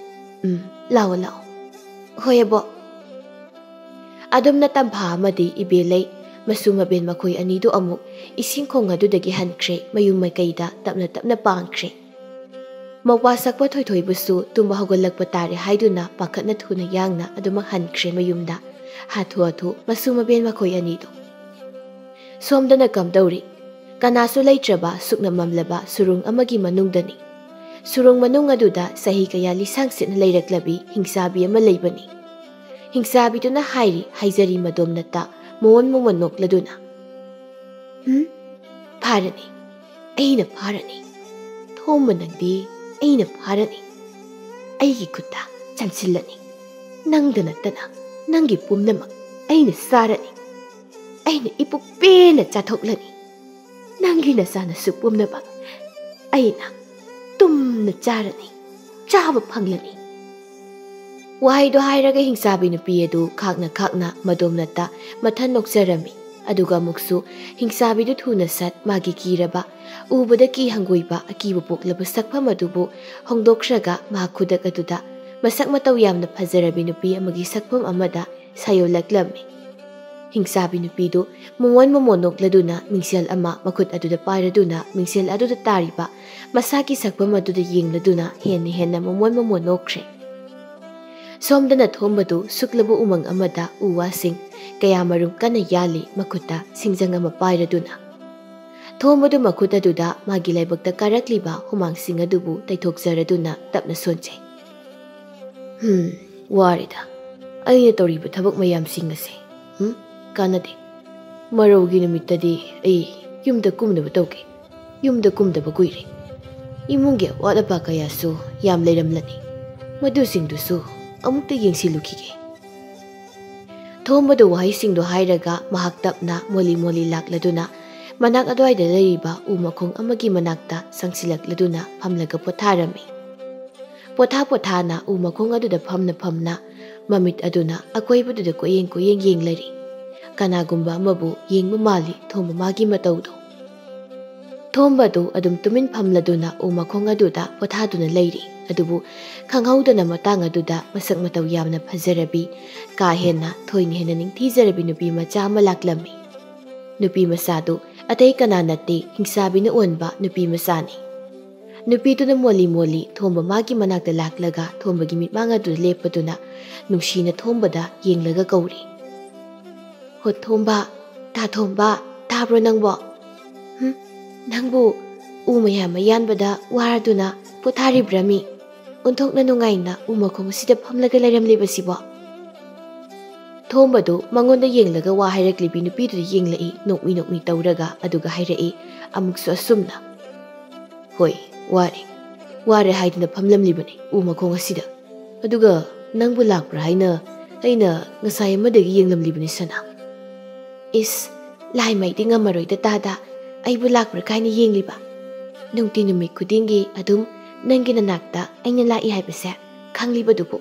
"ꯎꯝ, ꯂꯥꯛꯑꯣ, ꯂꯥꯛꯑꯣ꯫" "ꯍꯣꯏ ꯑꯕꯣꯛ꯫" ꯑꯗꯨꯝꯅ ꯇꯝꯐꯥ ꯑꯃꯗꯤ ꯏꯕꯦꯂꯩ ꯃꯁꯨ ꯃꯕꯦꯟ ꯃꯈꯣꯏ ꯑꯅꯤꯗꯨ ꯑꯃꯨꯛ ꯏꯁꯤꯡ ꯈꯣꯡ ꯑꯗꯨꯗꯒꯤ ꯍꯟꯈ꯭ꯔꯦ, ꯃꯌꯨꯝ ꯃꯥꯏꯀꯩꯗ ꯇꯞꯅ ꯇꯞꯅ ꯄꯥꯡꯈ꯭ꯔꯦ꯫ ꯃꯧꯄ꯭ꯋꯥ ꯁꯛꯄ ꯊꯣꯏꯊꯣꯏꯕꯨꯁꯨ ꯇꯨꯝꯕ ꯍꯧꯒꯠꯂꯛꯄ ꯇꯥꯔꯦ ꯍꯥꯏꯗꯨꯅ ꯄꯥꯈꯠꯅ ꯊꯨꯅ ꯌꯥꯡꯅ ꯑꯗꯨꯃꯛ ꯍꯟꯈ꯭ꯔꯦ ꯃꯌꯨꯝꯗ꯫ ꯍꯥꯊꯨ ꯍꯥꯊꯨ ꯃꯁꯨ ꯃꯕꯦꯟ ꯃꯈꯣꯏ ꯑꯅꯤꯗꯨ꯫ ꯁꯣꯝꯗꯅ ꯀꯝꯗꯧꯔꯤ? ꯀꯅꯥꯁꯨ ꯂꯩꯇ꯭ꯔꯕ ꯁꯨꯛꯅ ꯃꯝꯂꯕ ꯁꯨꯔꯨꯡ ꯑꯃꯒꯤ ꯃꯅꯨꯡꯗꯅꯤ꯫ ꯁꯨꯔꯨꯡ ꯃꯅꯨꯡ ꯑꯗꯨꯗ ꯆꯍꯤ ꯀꯌꯥ ꯂꯤꯁꯥꯡ ꯁꯤꯠꯅ ꯂꯩꯔꯛꯂꯕꯤ ꯍꯤꯡꯆꯥꯕꯤ ꯑꯃ ꯂꯩꯕꯅꯤ꯫ ꯍꯤꯡꯆꯥꯕꯤꯗꯨꯅ ꯍꯥꯏꯔꯤ ꯍꯥꯏꯖꯔꯤ ꯃꯗꯣꯝꯅꯇ ꯃꯣꯃꯣꯟ ꯃꯣꯃꯣꯟ ꯅꯣꯛꯂꯗꯨꯅ꯫ "ꯎꯝ? ꯐꯥꯔꯅꯤ꯫ ꯑꯩꯅ ꯐꯥꯔꯅꯤ꯫ ꯊꯣꯝꯕ ꯅꯪꯗꯤ ꯑꯩꯅ ꯐꯥꯔꯅꯤ꯫ ꯑꯩꯒꯤ ꯈꯨꯠꯇ ꯆꯪꯁꯤꯜꯂꯅꯤ꯫ ꯅꯪꯗ ꯅꯠꯇꯅ ꯅꯪꯒꯤ ꯄꯨꯝꯅꯃꯛ ꯑꯩꯅ ꯆꯥꯔꯅꯤ꯫ ꯑꯩꯅ ꯏꯄꯨꯛ ꯄꯦꯟꯅ ꯆꯥꯊꯣꯛꯂꯅꯤ꯫ ꯅꯪꯒꯤ ꯅꯆꯥꯅꯁꯨ ꯄꯨꯝꯅꯃꯛ ꯑꯩꯅ ꯇꯨꯝꯅ ꯆꯥꯔꯅꯤ, ꯆꯥꯕ ꯐꯪꯂꯅꯤ꯫ ꯋꯥꯍꯩꯗꯣ ꯍꯥꯏꯔꯒ ꯍꯤꯡꯆꯥꯕꯤ ꯅꯨꯄꯤ ꯑꯗꯨ ꯈꯥꯛꯅ ꯈꯥꯛꯅ ꯃꯗꯣꯝꯅꯇ ꯃꯊꯟ ꯅꯣꯛꯆꯔꯝꯃꯤ꯫ ꯑꯗꯨꯒ ꯑꯃꯨꯛꯁꯨ ꯍꯤꯡꯆꯥꯕꯤꯗꯨ ꯊꯨꯅ ꯁꯠ ꯃꯥꯒꯤ ꯀꯤꯔꯕ, ꯎꯕꯗ ꯀꯤ ꯍꯪꯒꯣꯏꯕ, ꯑꯀꯤꯕ ꯄꯣꯛꯂꯕ ꯁꯛꯐꯝ ꯑꯗꯨꯕꯨ ꯍꯣꯡꯗꯣꯛꯈ꯭ꯔꯒ ꯃꯍꯥꯛ ꯈꯨꯗꯛ ꯑꯗꯨꯗ ꯃꯁꯛ ꯃꯇꯧ ꯌꯥꯝꯅ ꯐꯖꯔꯕꯤ ꯅꯨꯄꯤ ꯑꯃꯒꯤ ꯁꯛꯐꯝ ꯑꯃꯗ ꯁꯥꯌꯣꯜꯂꯛꯂꯝꯃꯤ꯫ ꯍꯤꯡꯆꯥꯕꯤ ꯅꯨꯄꯤꯗꯨ ꯃꯃꯣꯟ ꯃꯃꯣꯟ ꯅꯣꯛꯂꯗꯨꯅ ꯃꯤꯡꯁꯦꯜ ꯑꯃ ꯃꯈꯨꯠ ꯑꯗꯨꯗ ꯄꯥꯏꯔꯗꯨꯅ ꯃꯤꯡꯁꯦꯜ ꯑꯗꯨꯗ ꯇꯥꯔꯤꯕ ꯃꯁꯥꯒꯤ ꯁꯛꯐꯝ ꯑꯗꯨꯗ ꯌꯦꯡꯂꯗꯨꯅ ꯍꯦꯟꯅ ꯍꯦꯟꯅ ꯃꯃꯣꯟ ꯃꯃꯣꯟ ꯅꯣꯛꯈ꯭ꯔꯦ꯫ ꯁꯣꯝꯗꯅ ꯊꯣꯝꯕꯗꯨ ꯁꯨꯛꯂꯕ ꯎꯃꯪ ꯑꯃꯗ ꯎ ꯋꯥꯁꯤꯡ ꯀꯌꯥ ꯃꯔꯨꯝ ꯀꯟꯅ ꯌꯥꯜꯂꯤ, ꯃꯈꯨꯠꯇ ꯁꯤꯡꯖꯪ ꯑꯃ ꯄꯥꯏꯔꯗꯨꯅ꯫ ꯊꯣꯝꯕꯗꯨ ꯃꯈꯨꯠ ꯑꯗꯨꯗ ꯃꯥꯒꯤ ꯂꯥꯏꯕꯛꯇ ꯀꯥꯔꯛꯂꯤꯕ ꯍꯨꯃꯥꯡꯁꯤꯡ ꯑꯗꯨꯕꯨ ꯇꯩꯊꯣꯛꯆꯔꯗꯨꯅ ꯇꯞꯅ ꯁꯣꯟꯖꯩ꯫ "ꯍꯝ, ꯋꯥꯔꯦꯗ꯫ ꯑꯩꯅ ꯇꯧꯔꯤꯕ ꯊꯕꯛ ꯃꯌꯥꯝꯁꯤꯡ ꯑꯁꯦ, ꯍꯝ, ꯀꯥꯟꯅꯗꯦ꯫ ꯃꯔꯧꯒꯤ ꯅꯨꯃꯤꯠꯇꯗꯤ ꯑꯩ ꯌꯨꯝꯗ ꯀꯨꯝꯅꯕ ꯇꯧꯒꯦ꯫ ꯌꯨꯝꯗ ꯀꯨꯝꯗꯕ ꯀꯨꯏꯔꯦ꯫ ꯏꯃꯨꯡꯒꯤ ꯑꯋꯥꯠ ꯑꯄꯥ ꯀꯌꯥꯁꯨ ꯌꯥꯝ ꯂꯩꯔꯝꯂꯅꯤ꯫ ꯃꯗꯨꯁꯤꯡꯗꯨꯁꯨ ꯑꯃꯨꯛꯇ ꯌꯦꯡꯁꯤꯜꯂꯨꯈꯤꯒꯦ꯫" ꯊꯣꯝꯕꯗꯨ ꯋꯥꯍꯩꯁꯤꯡꯗꯨ ꯍꯥꯏꯔꯒ ꯃꯍꯥꯛ ꯇꯞꯅ ꯃꯣꯂꯤ ꯃꯣꯂꯤ ꯂꯥꯛꯂꯗꯨꯅ ꯃꯅꯥꯛ ꯑꯗꯨꯋꯥꯏꯗ ꯂꯩꯔꯤꯕ ꯎ ꯃꯈꯣꯡ ꯑꯃꯒꯤ ꯃꯅꯥꯛꯇ ꯆꯪꯁꯤꯜꯂꯛꯂꯗꯨꯅ ꯐꯝꯂꯒ ꯄꯣꯊꯥꯔꯝꯃꯤ꯫ ꯄꯣꯊꯥ ꯄꯣꯊꯥꯅ ꯎ ꯃꯈꯣꯡ ꯑꯗꯨꯗ ꯐꯝꯅ ꯐꯝꯅ ꯃꯃꯤꯠ ꯑꯗꯨꯅ ꯑꯀꯣꯏꯕꯗꯨꯗ ꯀꯣꯏꯌꯦꯡ ꯀꯣꯏꯌꯦꯡ ꯌꯦꯡꯂꯔꯤ꯫ ꯀꯅꯥꯒꯨꯝꯕ ꯑꯃꯕꯨ ꯌꯦꯡꯕ ꯃꯥꯜꯂꯤ ꯊꯣꯝꯕ ꯃꯥꯒꯤ ꯃꯇꯧꯗꯣ꯫ ꯊꯣꯝꯕꯗꯨ ꯑꯗꯨꯝ ꯇꯨꯃꯤꯟ ꯐꯝꯂꯗꯨꯅ ꯎ ꯃꯈꯣꯡ ꯑꯗꯨꯗ ꯄꯣꯊꯥꯗꯨꯅ ꯂꯩꯔꯤ꯫ ꯑꯗꯨꯕꯨ ꯈꯪꯍꯧꯗꯅ ꯃꯇꯥꯡ ꯑꯗꯨꯗ ꯃꯁꯛ ꯃꯇꯧ ꯌꯥꯝꯅ ꯐꯖꯔꯕꯤ, ꯀꯥ ꯍꯦꯟꯅ ꯊꯣꯏꯅ ꯍꯦꯟꯅ ꯅꯤꯡꯊꯤꯖꯔꯕꯤ ꯅꯨꯄꯤ ꯃꯆꯥ ꯑꯃ ꯂꯥꯛꯂꯝꯃꯤ꯫ ꯅꯨꯄꯤ ꯃꯆꯥꯗꯨ ꯑꯇꯩ ꯀꯅꯥ ꯅꯠꯇꯦ, ꯍꯤꯡꯆꯥꯕꯤꯅ ꯑꯣꯟꯕ ꯅꯨꯄꯤ ꯃꯆꯥꯅꯤ꯫ ꯅꯨꯄꯤꯗꯨꯅ ꯃꯣꯂꯤ ꯃꯣꯂꯤ ꯊꯣꯝꯕ ꯃꯥꯒꯤ ꯃꯅꯥꯛꯇ ꯂꯥꯛꯂꯒ ꯊꯣꯝꯕꯒꯤ ꯃꯤꯠꯃꯥꯡ ꯑꯗꯨꯗ ꯂꯦꯞꯄꯗꯨꯅ ꯅꯨꯡꯁꯤꯅ ꯊꯣꯝꯕꯗ ꯌꯦꯡꯂꯒ ꯀꯧꯔꯤ꯫ "ꯍꯣ ꯊꯣꯝꯕ, ꯇꯥ ꯊꯣꯝꯕ, ꯇꯥꯕ꯭ꯔꯣ ꯅꯪꯕꯣ? ꯍꯨꯝ, ꯅꯪꯕꯨ ꯎ ꯃꯌꯥꯝ ꯑꯃ ꯌꯥꯟꯕꯗ ꯋꯥꯔꯗꯨꯅ ꯄꯣꯊꯥꯔꯤꯕ꯭ꯔꯥꯃꯤ? ꯑꯣꯟꯊꯣꯛꯅ ꯅꯨꯡꯉꯥꯏꯅ ꯎ ꯃꯈꯣꯡ ꯑꯁꯤꯗ ꯐꯝꯂꯒ ꯂꯩꯔꯝꯂꯤꯕꯁꯤꯕꯣ?" ꯊꯣꯝꯕꯗꯨ ꯃꯉꯣꯟꯗ ꯌꯦꯡꯂꯒ ꯋꯥ ꯍꯥꯏꯔꯛꯂꯤꯕꯤ ꯅꯨꯄꯤꯗꯨꯗ ꯌꯦꯡꯂꯛꯏ, ꯅꯣꯛꯃꯤ ꯅꯣꯛꯃꯤ ꯇꯧꯔꯒ, ꯑꯗꯨꯒ ꯍꯥꯏꯔꯛꯏ ꯑꯃꯨꯛꯁꯨ ꯑꯁꯨꯝꯅ, "ꯍꯣꯏ, ꯋꯥꯔꯦ꯫ ꯋꯥꯔꯦ ꯍꯥꯏꯗꯨꯅ ꯐꯝꯂꯝꯂꯤꯕꯅꯤ ꯎ ꯃꯈꯣꯡ ꯑꯁꯤꯗ꯫ ꯑꯗꯨꯒ ꯅꯪꯕꯨ ꯂꯥꯛꯄ꯭ꯔꯥ ꯍꯥꯏꯅ ꯑꯩꯅ ꯉꯁꯥꯏ ꯑꯃꯗꯒꯤ ꯌꯦꯡꯂꯝꯂꯤꯕꯅꯤ ꯁꯅꯥ꯫" "ꯏꯁ, ꯂꯥꯏꯃꯩꯗꯤ ꯉꯝꯃꯔꯣꯏꯗ ꯇꯥꯗ, ꯑꯩꯕꯨ ꯂꯥꯛꯄ꯭ꯔꯥ ꯀꯥꯏꯅ ꯌꯦꯡꯂꯤꯕ?" ꯅꯨꯡꯇꯤ ꯅꯨꯃꯤꯠ ꯈꯨꯗꯤꯡꯒꯤ ꯑꯗꯨꯝ ꯅꯪꯒꯤ ꯅꯅꯥꯛꯇ ꯑꯩꯅ ꯂꯥꯛꯏ ꯍꯥꯏꯕꯁꯦ ꯈꯪꯂꯤꯕꯗꯨꯕꯨ,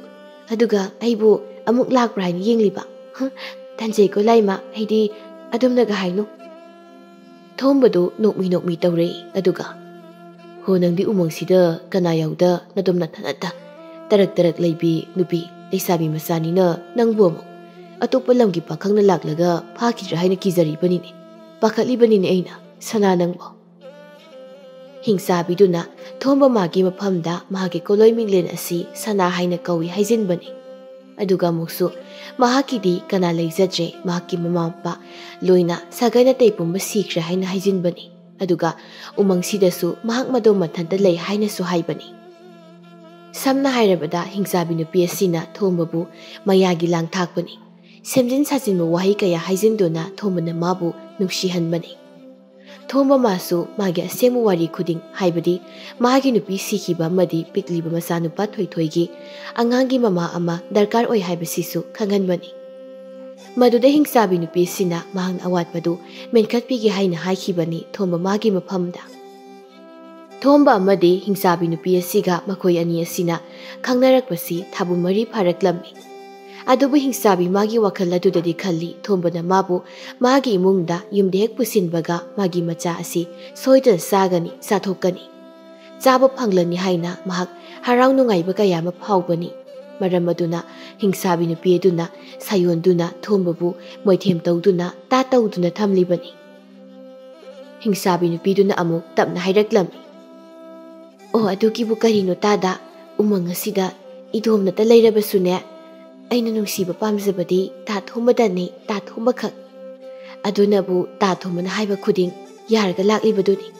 ꯑꯗꯨꯒ ꯑꯩꯕꯨ ꯑꯃꯨꯛ ꯂꯥꯛꯄ꯭ꯔꯥ ꯍꯥꯏꯅ ꯌꯦꯡꯂꯤꯕ? ꯍ, ꯇꯟꯖꯩꯀꯣ ꯂꯥꯏꯃ, ꯑꯩꯗꯤ ꯑꯗꯨꯝꯅꯒ ꯍꯥꯏꯅꯨ꯫ ꯊꯣꯝꯕꯗꯨ ꯅꯣꯛꯃꯤ ꯅꯣꯛꯃꯤ ꯇꯧꯔꯛꯏ, ꯑꯗꯨꯒ, "ꯍꯣ, ꯅꯪꯗꯤ ꯎꯃꯪꯁꯤꯗ ꯀꯅꯥ ꯌꯥꯎꯗ ꯅꯗꯣꯝ ꯅꯊꯟꯅꯇ ꯇꯔꯛ ꯇꯔꯛ ꯂꯩꯕꯤ ꯅꯨꯄꯤ ꯂꯩꯁꯥꯕꯤ ꯃꯆꯥꯅꯤꯅ ꯅꯪꯕꯨ ꯑꯃꯨꯛ ꯑꯇꯣꯞꯄ ꯂꯝꯒꯤ ꯄꯥꯈꯪꯅ ꯂꯥꯛꯂꯒ ꯐꯥꯈꯤꯗ꯭ꯔꯥ ꯍꯥꯏꯅ ꯀꯤꯖꯔꯤꯕꯅꯤꯅꯦ, ꯄꯥꯈꯠꯂꯤꯕꯅꯤꯅꯦ ꯑꯩꯅ, ꯁꯅꯥ ꯅꯪꯕꯨ?" ꯍꯤꯡꯆꯥꯕꯤꯗꯨꯅ ꯊꯣꯝꯕ ꯃꯥꯒꯤ ꯃꯐꯝꯗ ꯃꯍꯥꯛꯀꯤ ꯀꯣꯂꯣꯏ ꯃꯤꯡꯂꯦꯟ ꯑꯁꯤ ꯁꯅꯥ ꯍꯥꯏꯅ ꯀꯧꯏ ꯍꯥꯏꯖꯤꯟꯕꯅꯤ꯫ ꯑꯗꯨꯒ ꯑꯃꯨꯛꯁꯨ ꯃꯍꯥꯛꯀꯤꯗꯤ ꯀꯅꯥ ꯂꯩꯖꯗ꯭ꯔꯦ, ꯃꯍꯥꯛꯀꯤ ꯃꯃꯥ ꯃꯄꯥ ꯂꯣꯏꯅ ꯁꯥꯒꯩ ꯅꯥꯇꯩ ꯄꯨꯝꯕ ꯁꯤꯈ꯭ꯔꯦ ꯍꯥꯏꯅ ꯍꯥꯏꯖꯤꯟꯕꯅꯤ꯫ ꯑꯗꯨꯒ ꯎꯃꯪꯁꯤꯗꯁꯨ ꯃꯍꯥꯛ ꯃꯗꯣꯝ ꯃꯊꯟꯇ ꯂꯩ ꯍꯥꯏꯅꯁꯨ ꯍꯥꯏꯕꯅꯤ꯫ ꯁꯝꯅ ꯍꯥꯏꯔꯕꯗ, ꯍꯤꯡꯆꯥꯕꯤ ꯅꯨꯄꯤ ꯑꯁꯤꯅ ꯊꯣꯝꯕꯕꯨ ꯃꯌꯥꯒꯤ ꯂꯥꯡ ꯊꯥꯛꯄꯅꯤ꯫ ꯁꯦꯝꯖꯤꯟ ꯁꯥꯖꯤꯟꯕ ꯋꯥꯍꯩ ꯀꯌꯥ ꯍꯥꯏꯖꯤꯟꯗꯨꯅ ꯊꯣꯝꯕꯅ ꯃꯥꯕꯨ ꯅꯨꯡꯁꯤꯍꯟꯕꯅꯤ꯫ ꯊꯣꯝꯕ ꯃꯥꯁꯨ ꯃꯥꯒꯤ ꯑꯁꯦꯡꯕ ꯋꯥꯔꯤ ꯈꯨꯗꯤꯡ, ꯍꯥꯏꯕꯗꯤ ꯃꯥꯒꯤ ꯅꯨꯄꯤ ꯁꯤꯈꯤꯕ ꯑꯃꯗꯤ ꯄꯤꯛꯂꯤꯕ ꯃꯆꯥꯅꯨꯄꯥ ꯊꯣꯏꯊꯣꯏꯒꯤ ꯑꯉꯥꯡꯒꯤ ꯃꯃꯥ ꯑꯃ ꯗꯔꯀꯥꯔ ꯑꯣꯏ ꯍꯥꯏꯕꯁꯤꯁꯨ ꯈꯪꯍꯟꯕꯅꯤ꯫ ꯃꯗꯨꯗ ꯍꯤꯡꯆꯥꯕꯤ ꯅꯨꯄꯤꯁꯤꯅ ꯃꯍꯥꯛꯅ ꯑꯋꯥꯠꯄꯗꯨ ꯃꯦꯟꯈꯠꯄꯤꯒꯦ ꯍꯥꯏꯅ ꯍꯥꯏꯈꯤꯕꯅꯤ ꯊꯣꯝꯕ ꯃꯥꯒꯤ ꯃꯐꯝꯗ꯫ ꯊꯣꯝꯕ ꯑꯃꯗꯤ ꯍꯤꯡꯆꯥꯕꯤ ꯅꯨꯄꯤ ꯑꯁꯤꯒ ꯃꯈꯣꯏ ꯑꯅꯤ ꯑꯁꯤꯅ ꯈꯪꯅꯔꯛꯄꯁꯤ ꯊꯥꯕꯨ ꯃꯔꯤ ꯐꯥꯔꯛꯂꯝꯃꯤ꯫ ꯑꯗꯨꯕꯨ ꯍꯤꯡꯆꯥꯕꯤ ꯃꯥꯒꯤ ꯋꯥꯈꯜ ꯑꯗꯨꯗꯗꯤ ꯈꯜꯂꯤ, ꯊꯣꯝꯕꯅ ꯃꯥꯕꯨ ꯃꯥꯒꯤ ꯏꯃꯨꯡꯗ ꯌꯨꯝꯗ ꯍꯦꯛ ꯄꯨꯁꯤꯟꯕꯒ ꯃꯥꯒꯤ ꯃꯆꯥ ꯑꯁꯤ ꯁꯣꯏꯗꯅ ꯆꯥꯒꯅꯤ, ꯆꯥꯊꯣꯛꯀꯅꯤ꯫ ꯆꯥꯕ ꯐꯪꯂꯅꯤ ꯍꯥꯏꯅ ꯃꯍꯥꯛ ꯍꯔꯥꯎ ꯅꯨꯡꯉꯥꯏꯕ ꯀꯌꯥ ꯑꯃ ꯐꯥꯎꯕꯅꯤ꯫ ꯃꯔꯝ ꯑꯗꯨꯅ ꯍꯤꯡꯆꯥꯕꯤ ꯅꯨꯄꯤ ꯑꯗꯨꯅ ꯁꯥꯌꯣꯟꯗꯨꯅ ꯊꯣꯝꯕꯕꯨ ꯃꯣꯏꯊꯦꯝ ꯇꯧꯗꯨꯅ, ꯇꯥ ꯇꯧꯗꯨꯅ ꯊꯝꯂꯤꯕꯅꯤ꯫ ꯍꯤꯡꯆꯥꯕꯤ ꯅꯨꯄꯤꯗꯨꯅ ꯑꯃꯨꯛ ꯇꯞꯅ ꯍꯥꯏꯔꯛꯂꯝꯃꯤ, "ꯑꯣ, ꯑꯗꯨꯒꯤꯕꯨ ꯀꯔꯤꯅꯣ ꯇꯥꯗ? ꯎꯃꯪ ꯑꯁꯤꯗ ꯏꯗꯣꯝꯅꯇ ꯂꯩꯔꯕꯁꯨꯅꯦ, ꯑꯩꯅ ꯅꯨꯡꯁꯤꯕ ꯄꯥꯝꯖꯕꯗꯤ ꯇꯥ ꯊꯣꯝꯕꯗꯅꯤ, ꯇꯥ ꯊꯣꯝꯕꯈꯛ꯫ ꯑꯗꯨꯅꯕꯨ ꯇꯥ ꯊꯣꯝꯕꯅ ꯍꯥꯏꯕ ꯈꯨꯗꯤꯡ ꯌꯥꯔꯒ ꯂꯥꯛꯂꯤꯕꯗꯨꯅꯤ꯫